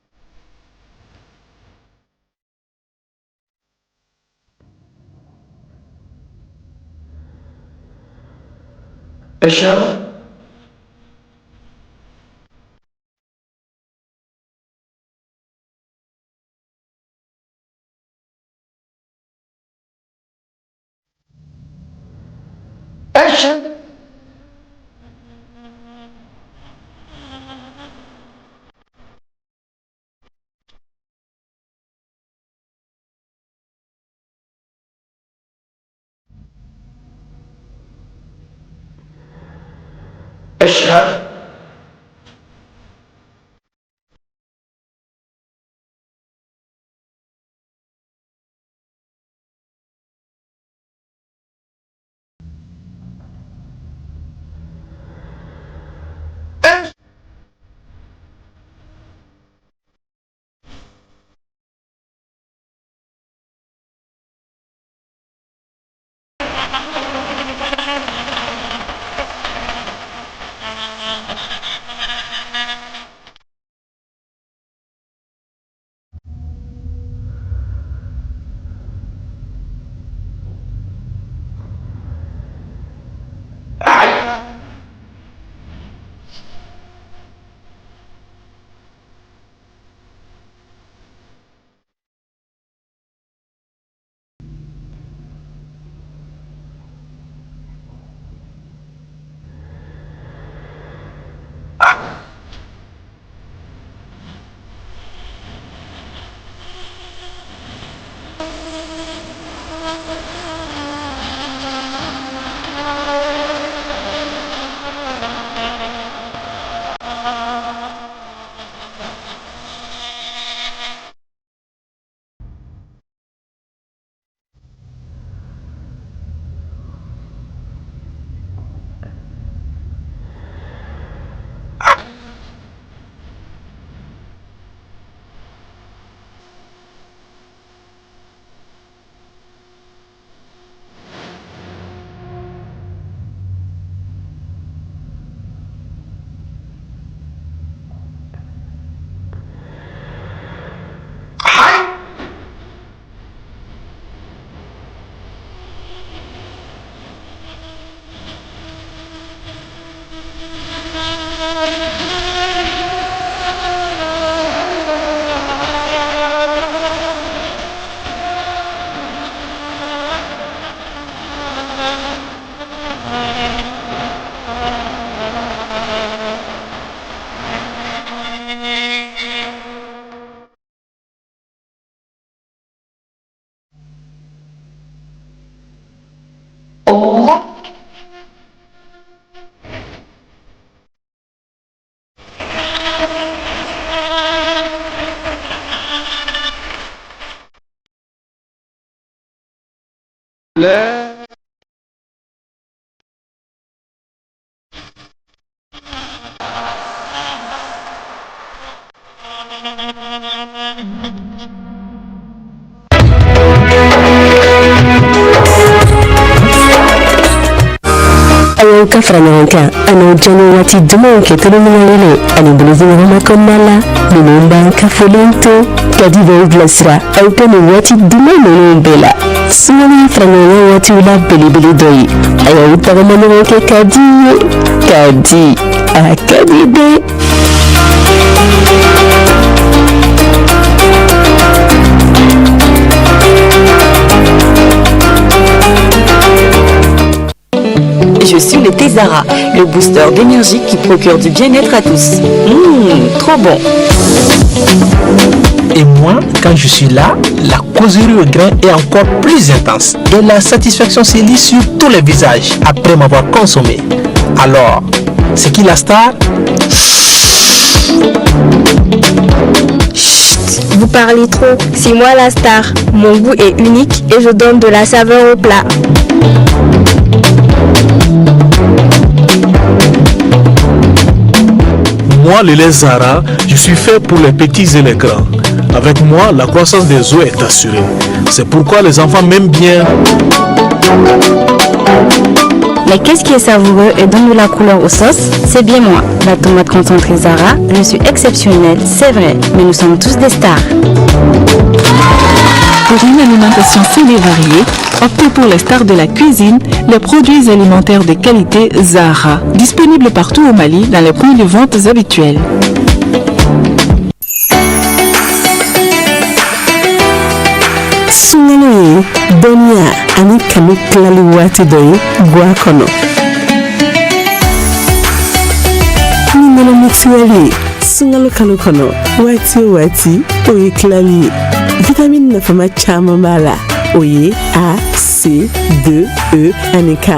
S15: أشهد أشهد أشهد لا
S3: A y'aw ka fara ɲɔgɔn kan an'aw jani waati dumanw kɛ tulonŋɛ ani bolodiɲɔgɔnma kɔnɔna la ninnu b'an kafolen to kadi b'aw bilasira aw ka nin waati duman ninnu bɛɛ la sunkalo ye fara ɲɔgɔn kan waatiw la belebele dɔ ye a y'aw tagama ɲɔgɔn kɛ ka di ye ka di a ka di dɛ.
S11: Je suis le thé Zara, le booster d'énergie qui procure du bien-être à tous. Mmh, trop bon.
S12: Et moi, quand je suis là, la causerie au grain est encore plus intense. Et la satisfaction se lit sur tous les visages après m'avoir consommé. Alors, c'est qui la star?
S14: Chut, vous parlez trop. C'est moi la star. Mon goût est unique et je donne de la saveur au plat.
S29: Moi, le lait Zara, je suis fait pour les petits et les grands. Avec moi, la croissance des os est assurée. C'est pourquoi les enfants m'aiment bien.
S30: Mais qu'est-ce qui est savoureux et donne de la couleur aux sauces? C'est bien moi, la tomate concentrée Zara. Je suis exceptionnelle, c'est vrai, mais nous sommes tous des stars.
S1: Pour une alimentation saine et variée, optez pour les stars de la cuisine, les produits alimentaires de qualité Zara, disponibles partout au Mali dans les points de vente habituels.
S3: Sunkalo ye dɔnniya ani kanu tilali waati dɔ ye gwa kɔnɔ. Ni nɔnɔ Mixwell ye sunkalo kalo kɔnɔ, waati o waati o ye tilali ye. Vitamine nafama caman b'a la, o ye A, C, D, E ani K.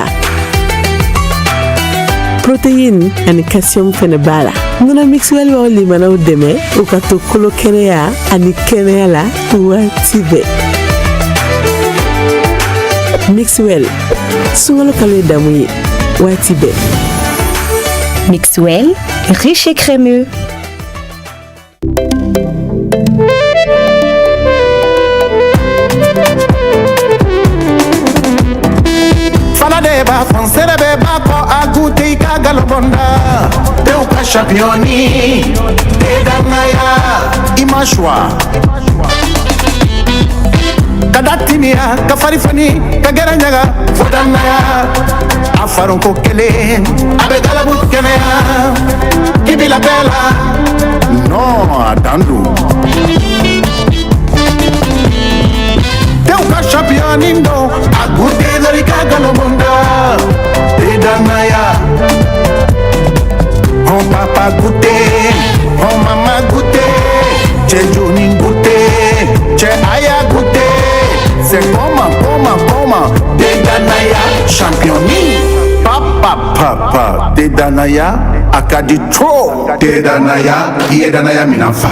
S3: Protéine ani calcium fɛnɛ b'a la. Nɔnɔ Mixwell b'aw limanaw dɛmɛ u ka to kolo kɛnɛya ani kɛnɛya la waati bɛɛ. Mixwell, sunkalo kalo ye damu ye waati bɛɛ.
S4: Mixwell, riche et crémeux.
S7: Fana de b'a fɔ nsɛrɛ bɛɛ b'a kɔ a goûter i ka galobɔnda tew ka championni te danaya i ma choix ka da timiya ka fari fani ka gɛrɛ ɲaga fo danaya a faronko kelen a bɛ galabu kɛnɛya k'i bila bɛɛ la non a dan don tew ka championni don a goûter dɔrɔn i ka galobɔnda te danaya. Hɔn papa goûter, hɔn mama goûter, cɛ joni goûter, cɛ aya goûter. C'est comment, comment, comment, te danaya championni. Papa, papa, te danaya, a ka di trop. Te danaya, i ye danaya minan fa.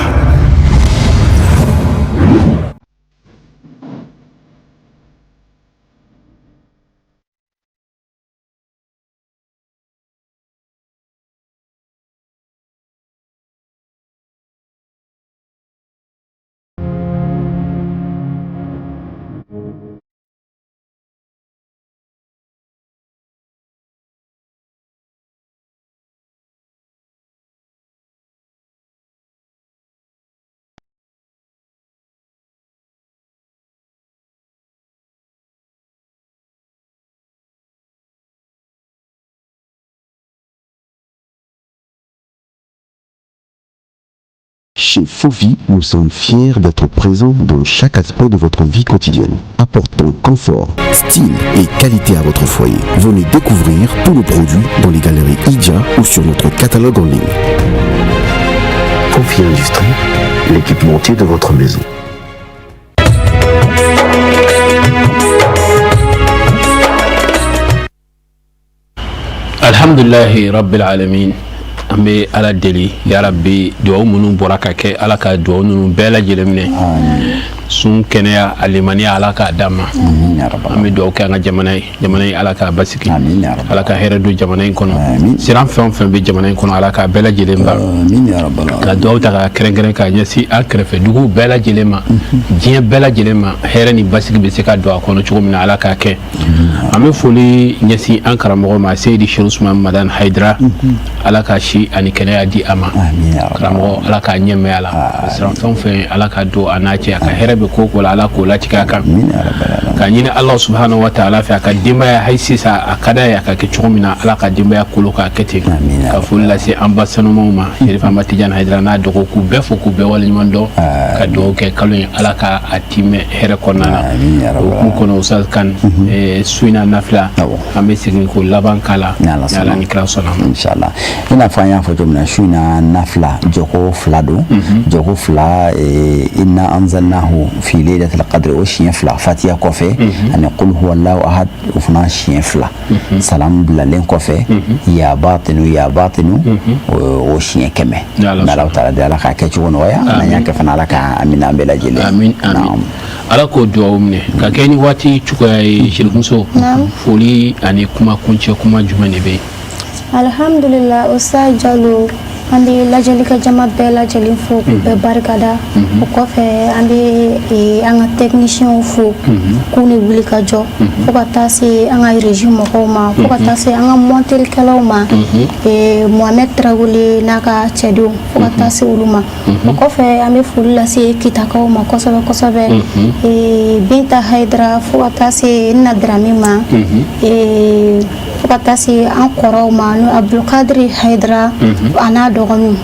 S25: Chez Fovi, nous sommes fiers d'être présents dans chaque aspect de votre vie quotidienne. Apportant confort, style et qualité à votre foyer. Venez découvrir tous nos produits dans les galeries Idja ou sur notre catalogue en ligne.
S26: Fovi Industrie, l'équipementier de votre maison.
S13: Alhamdulilahi rabbil alamin. An bɛ Ala deli, ya Rabbi, duwawu minnu bɔra ka kɛ, Ala ka duwawu ninnu bɛɛ lajɛlen minɛ. Sun kɛnɛya, a limaniya, Ala k'a d'an ma. An bɛ dugawu kɛ an ka jamana ye, jamana in Ala k'a basigi, Ala ka hɛrɛ don jamana in kɔnɔ. Siran fɛn o fɛn bɛ jamana in kɔnɔ, Ala k'a bɛɛ lajɛlen ban. Ka dugawu ta k'a kɛrɛnkɛrɛn k'a ɲɛsin an kɛrɛfɛ duguw bɛɛ lajɛlen ma, diɲɛ bɛɛ lajɛlen ma, hɛrɛ ni basigi bɛ se ka don a kɔnɔ cogo min na, Ala k'a kɛ. An bɛ foli ɲɛsin an karamɔgɔ ma, Seyidi Chérif Ousmane Madani Haidara, Ala ka si ani kɛnɛya di a ma. Karamɔgɔ, Ala k'a ɲɛ mɛn a la. Siran fɛn o fɛn, Ala ka don a n'a cɛ. A ka hɛrɛ bɛ ko o ko la, Ala k'o latigɛ a kan. Ka ɲini Ala subahana wa taala fɛ, a ka denbaya, hali sisan a ka d'a ye a ka kɛ cogo min na, Ala ka denbaya kolo k'a kɛ ten. Ka foli lase an ba sanumaw ma, Chérif Ahmad Tidiane Haidara n'a dɔgɔ, k'u bɛɛ fo, k'u bɛɛ waleɲuman dɔn, ka dugawu kɛ kalo in, Ala ka a timɛ hɛrɛ kɔnɔna na. O hukumu kɔnɔ, Ustaz Kan, su in na nafila, an bɛ segin k'o laban k'a la ni Ala ni kira sɔnna ma.
S2: Inshallah, i n'a fɔ an y'a fɔ cogo min na, su in na nafila jɔko fila don, jɔko fila, inna anzalnahu fi laylatil qadri, o siɲɛ fila fatiya kɔfɛ, ani qul huwallahu ahad, o fana siɲɛ fila salam bilalen kɔfɛ, ya batinu ya batinu, o siɲɛ 100. N'Ala taala de, Ala k'a kɛ cogo nɔgɔya, n'an y'a kɛ fana, Ala ka amina an bɛɛ lajɛlen.
S13: Amin, amin, Ala k'o dugawu minɛ ka kɛ ni waati cogoya ye. Sirimuso, foli ani kuma kuncɛ kuma jumɛn de bɛ yen?
S5: Alhamdulillah, Ustaz Jalo, an bɛ lajɛlikɛ jama bɛɛ lajɛlen fo k'u bɛɛ barikada. O kɔfɛ, an bɛ an ka techniciens fo k'u ni wuli ka jɔ, fo ka taa se an ka régie mɔgɔw ma, fo ka taa se an ka monterikɛlaw ma, Mohamed Tarawele n'a ka cɛdenw, fo ka taa se olu ma. O kɔfɛ, an bɛ foli lase Kitakaw ma kosɛbɛ kosɛbɛ, Binta Hayidara, fo ka taa se Nina Darame ma, fo ka taa se an kɔrɔw ma, n'o Abdulkadiri Hayidara a n'a dɔgɔninw,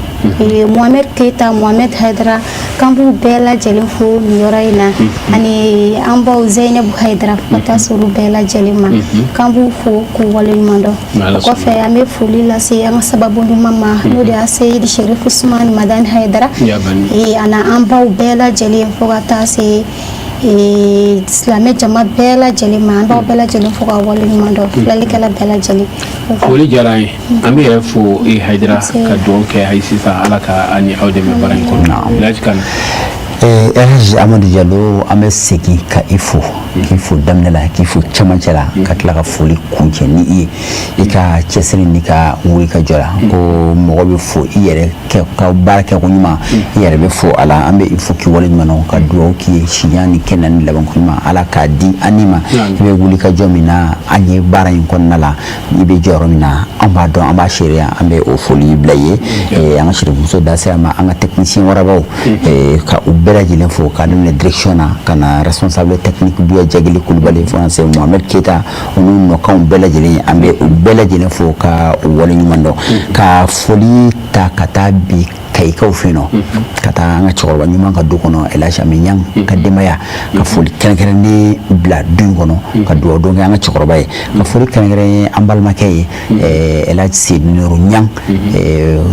S5: Mohamed Keita, Mohamed Hayidara, k'an b'u bɛɛ lajɛlen fo nin yɔrɔ in na, ani an baw Zeyinabu Hayidara, fo ka taa se olu bɛɛ lajɛlen ma, k'an b'u fo k'u waleɲuman dɔn. O kɔfɛ, an bɛ foli lase an ka sababu ɲuman ma, n'o de ye Seyidi Chérif Ousmane Madani Hayidara, a n'an baw bɛɛ lajɛlen, fo ka taa se silamɛ jama bɛɛ lajɛlen ma. An b'aw bɛɛ lajɛlen fo ka waleɲuman dɔn, filɛlikɛla bɛɛ lajɛlen.
S13: Foli diyara an ye, an bɛ yɛrɛ fo i Hayidara, ka dugawu kɛ hali sisan, Ala ka an ni aw dɛmɛ baara in kɔnɔ. Elhaji Kane.
S2: Elhaji Amadu Jalo, an bɛ segin ka i fo, k'i fo daminɛ la, k'i fo cɛmancɛ la, ka tila ka foli kuncɛ ni i ye, i ka cɛsiri n'i ka wuli ka jɔ la. Ko mɔgɔ bɛ fo i yɛrɛ kɛ ka baara kɛ ko ɲuman, i yɛrɛ bɛ fo a la. An bɛ i fo k'i waleɲuman dɔn, ka dugawu k'i ye, sijan ni kɛnɛya ni labanko ɲuman, Ala k'a di an ni ma. I bɛ wuli ka jɔ min na an ye baara in kɔnɔna la, i bɛ jɔyɔrɔ min na, an b'a dɔn, an b'a seereya, an bɛ o foli bila i ye. An ka sirimuso da sera ma, an ka technicien warabaw, ka u bɛɛ lajɛlen fo, ka daminɛ direction na ka na responsable technique Buya Jagili Kulubali, fo ka se Mohamed Keita, u n'u nɔkanw bɛɛ lajɛlen, an bɛ u bɛɛ lajɛlen fo ka u waleɲuman dɔn. Ka foli ta ka taa bi Kayikaw fɛ yen nɔ, ka taa an ka cɛkɔrɔba ɲuman ka du kɔnɔ, Elhaji Ami Ɲang ka denbaya, ka foli kɛrɛnkɛrɛnnen bila du in kɔnɔ, ka dugawu don kɛ an ka cɛkɔrɔba ye, ka foli kɛrɛnkɛrɛn an balimakɛ ye, Elhaji Seydou Nuru Ɲang.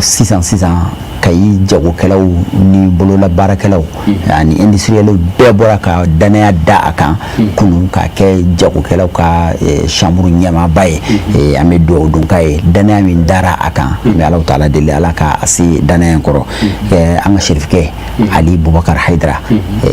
S2: Sisan sisan, Kayi jagokɛlaw ni bolola baarakɛlaw ani industriels bɛɛ bɔra ka danaya da a kan kunun k'a kɛ jagokɛlaw ka chambre ɲɛmaaba ye. An bɛ dugawu don k'a ye, danaya min dara a kan, an bɛ Alahu taala deli, Ala ka a se danaya in kɔrɔ. An ka serifukɛ Ali Bubakar Hayidara,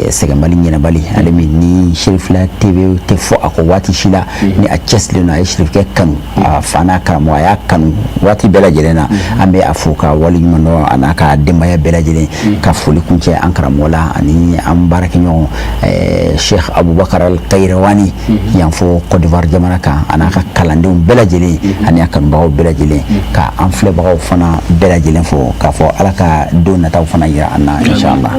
S2: sɛgɛnbali ɲɛnabali, ale min ni Cherifila TV tɛ fɔ a kɔ waati si la, ni a cɛsirilen don, a ye serifukɛ kanu, a fa n'a karamɔgɔ, a y'a kanu waati bɛɛ lajɛlen na, an bɛ a fo ka waleɲuman dɔn, a n'a ka denbaya bɛɛ lajɛlen. Ka foli kuncɛ an karamɔgɔ la ani an baarakɛɲɔgɔn Cheikh Abubakar Al Kairawani, yan fo Côte d'Ivoire jamana kan, a n'a ka kalandenw bɛɛ lajɛlen ani a kanubagaw bɛɛ lajɛlen, ka an filɛbagaw fana bɛɛ lajɛlen fo, k'a fɔ Ala ka don nataw fana yira an na, inshallah.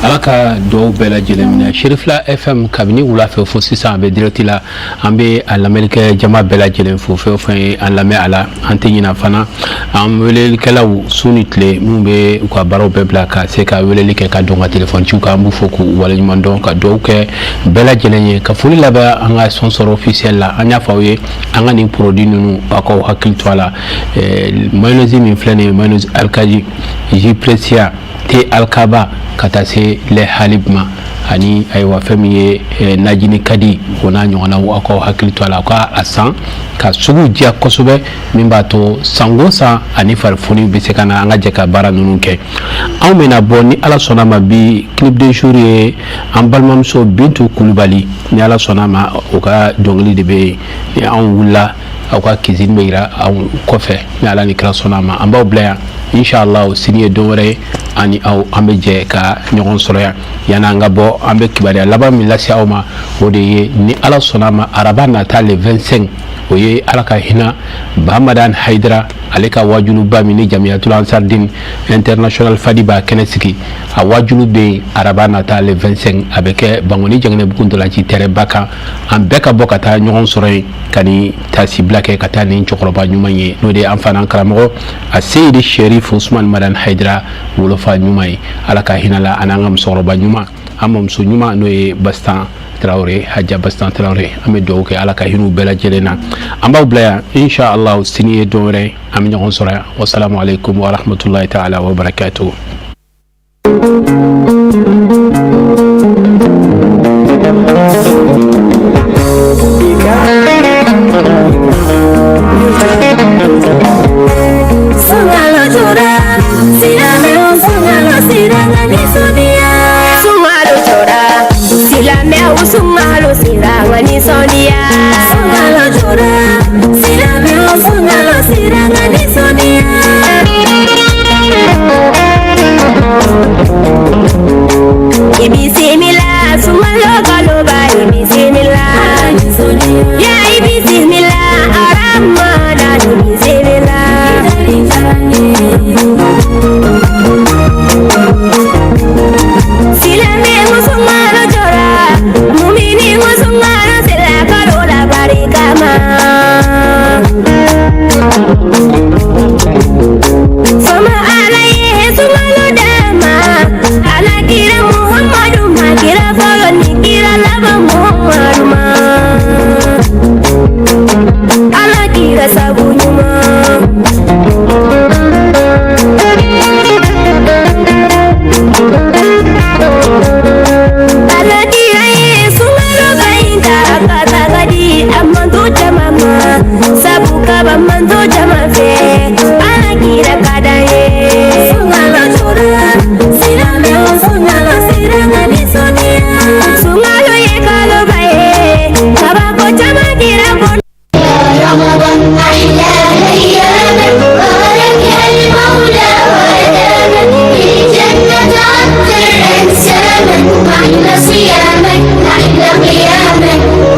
S13: Ala ka dugawu bɛɛ lajɛlen minɛ. Cherifila FM, kabini wula fɛ fo sisan, a bɛ direct la. An bɛ a lamɛnnikɛ jama bɛɛ lajɛlen fo, fɛn o fɛn ye an lamɛn a la. An tɛ ɲina fana an welelikɛlaw, su ni tile, minnu bɛ u ka baaraw bɛɛ bila ka se ka weleli kɛ, ka don ka telefɔni ciw kan, an b'u fo k'u waleɲuman dɔn, ka dugawu kɛ bɛɛ lajɛlen ye, ka foli laban an ka sponsor officiel la. An y'a fɔ aw ye, an ka nin produit ninnu, aw k'aw hakili to a la. Mayonnaise min filɛ nin ye, mayonnaise Alkaji, jus Precia, thé Alkaba, ka taa se se lait halib ma, ani ayiwa fɛn min ye najini kadi, o n'a ɲɔgɔnnaw. Aw k'aw hakili to a la, aw ka a san ka sugu diya kosɛbɛ, min b'a to sango san ani farifoni bɛ se ka na. An ka jɛ ka baara ninnu kɛ. Anw bɛna bɔ ni Ala sɔnna ma. Bi clip de jour ye an balimamuso Bintu Kulubali. Ni Ala sɔnna ma, o ka dɔnkili de bɛ yen. Ni anw wulila, aw ka cuisine bɛ yira anw kɔfɛ. Ni Ala ni kira sɔnna ma, an b'aw bila yan. Inshallah, sini ye don wɛrɛ ye, ani aw an bɛ jɛ ka ɲɔgɔn sɔrɔ yan. Yanni an ka bɔ, an bɛ kibaruya laban min lase aw ma, o de ye ni Ala sɔnna ma, araba nata le 25, o ye Ala ka hinɛ Bamadani Hayidara, ale ka wajuluba min ni Jamiyatul Ansardin International Fadi b'a kɛnɛ sigi. A wajulu bɛ yen araba nata le 25, a bɛ kɛ Bankoni Jɛngɛnɛbugu ntolanci terrain ba kan. An bɛɛ ka bɔ ka taa ɲɔgɔn sɔrɔ yen, ka ni tasibila kɛ ka taa nin cɛkɔrɔba ɲuman ye, n'o de ye an fana karamɔgɔ a Seyidi Sherif Usman Madani Hayidara wolofa ɲuman ye. Ala ka hinɛ la, ani an ka musokɔrɔba ɲuman, an mamuso ɲuman, n'o ye Bastan Tarawele, Haja Bastan Tarawele. An bɛ dugawu kɛ, Ala ka hinɛw bɛɛ lajɛlen na. An b'aw bila yan. Inshallah, sini ye don wɛrɛ, an bɛ ɲɔgɔn sɔrɔ yan. Wasalamu alaikum wa rahmatullahi ta'ala wa barakatuh.
S16: Sunkalo jɔra, silamɛw sunkalo sera ka nisɔndiya. Sunkalo jɔra, silamɛw sunkalo sera ka nisɔndiya. Sunkalo jɔra, silamɛw sunkalo sera ka nisɔndiya. I bisimila sunkalo kaloba, i bisimila. Ya i bisimila.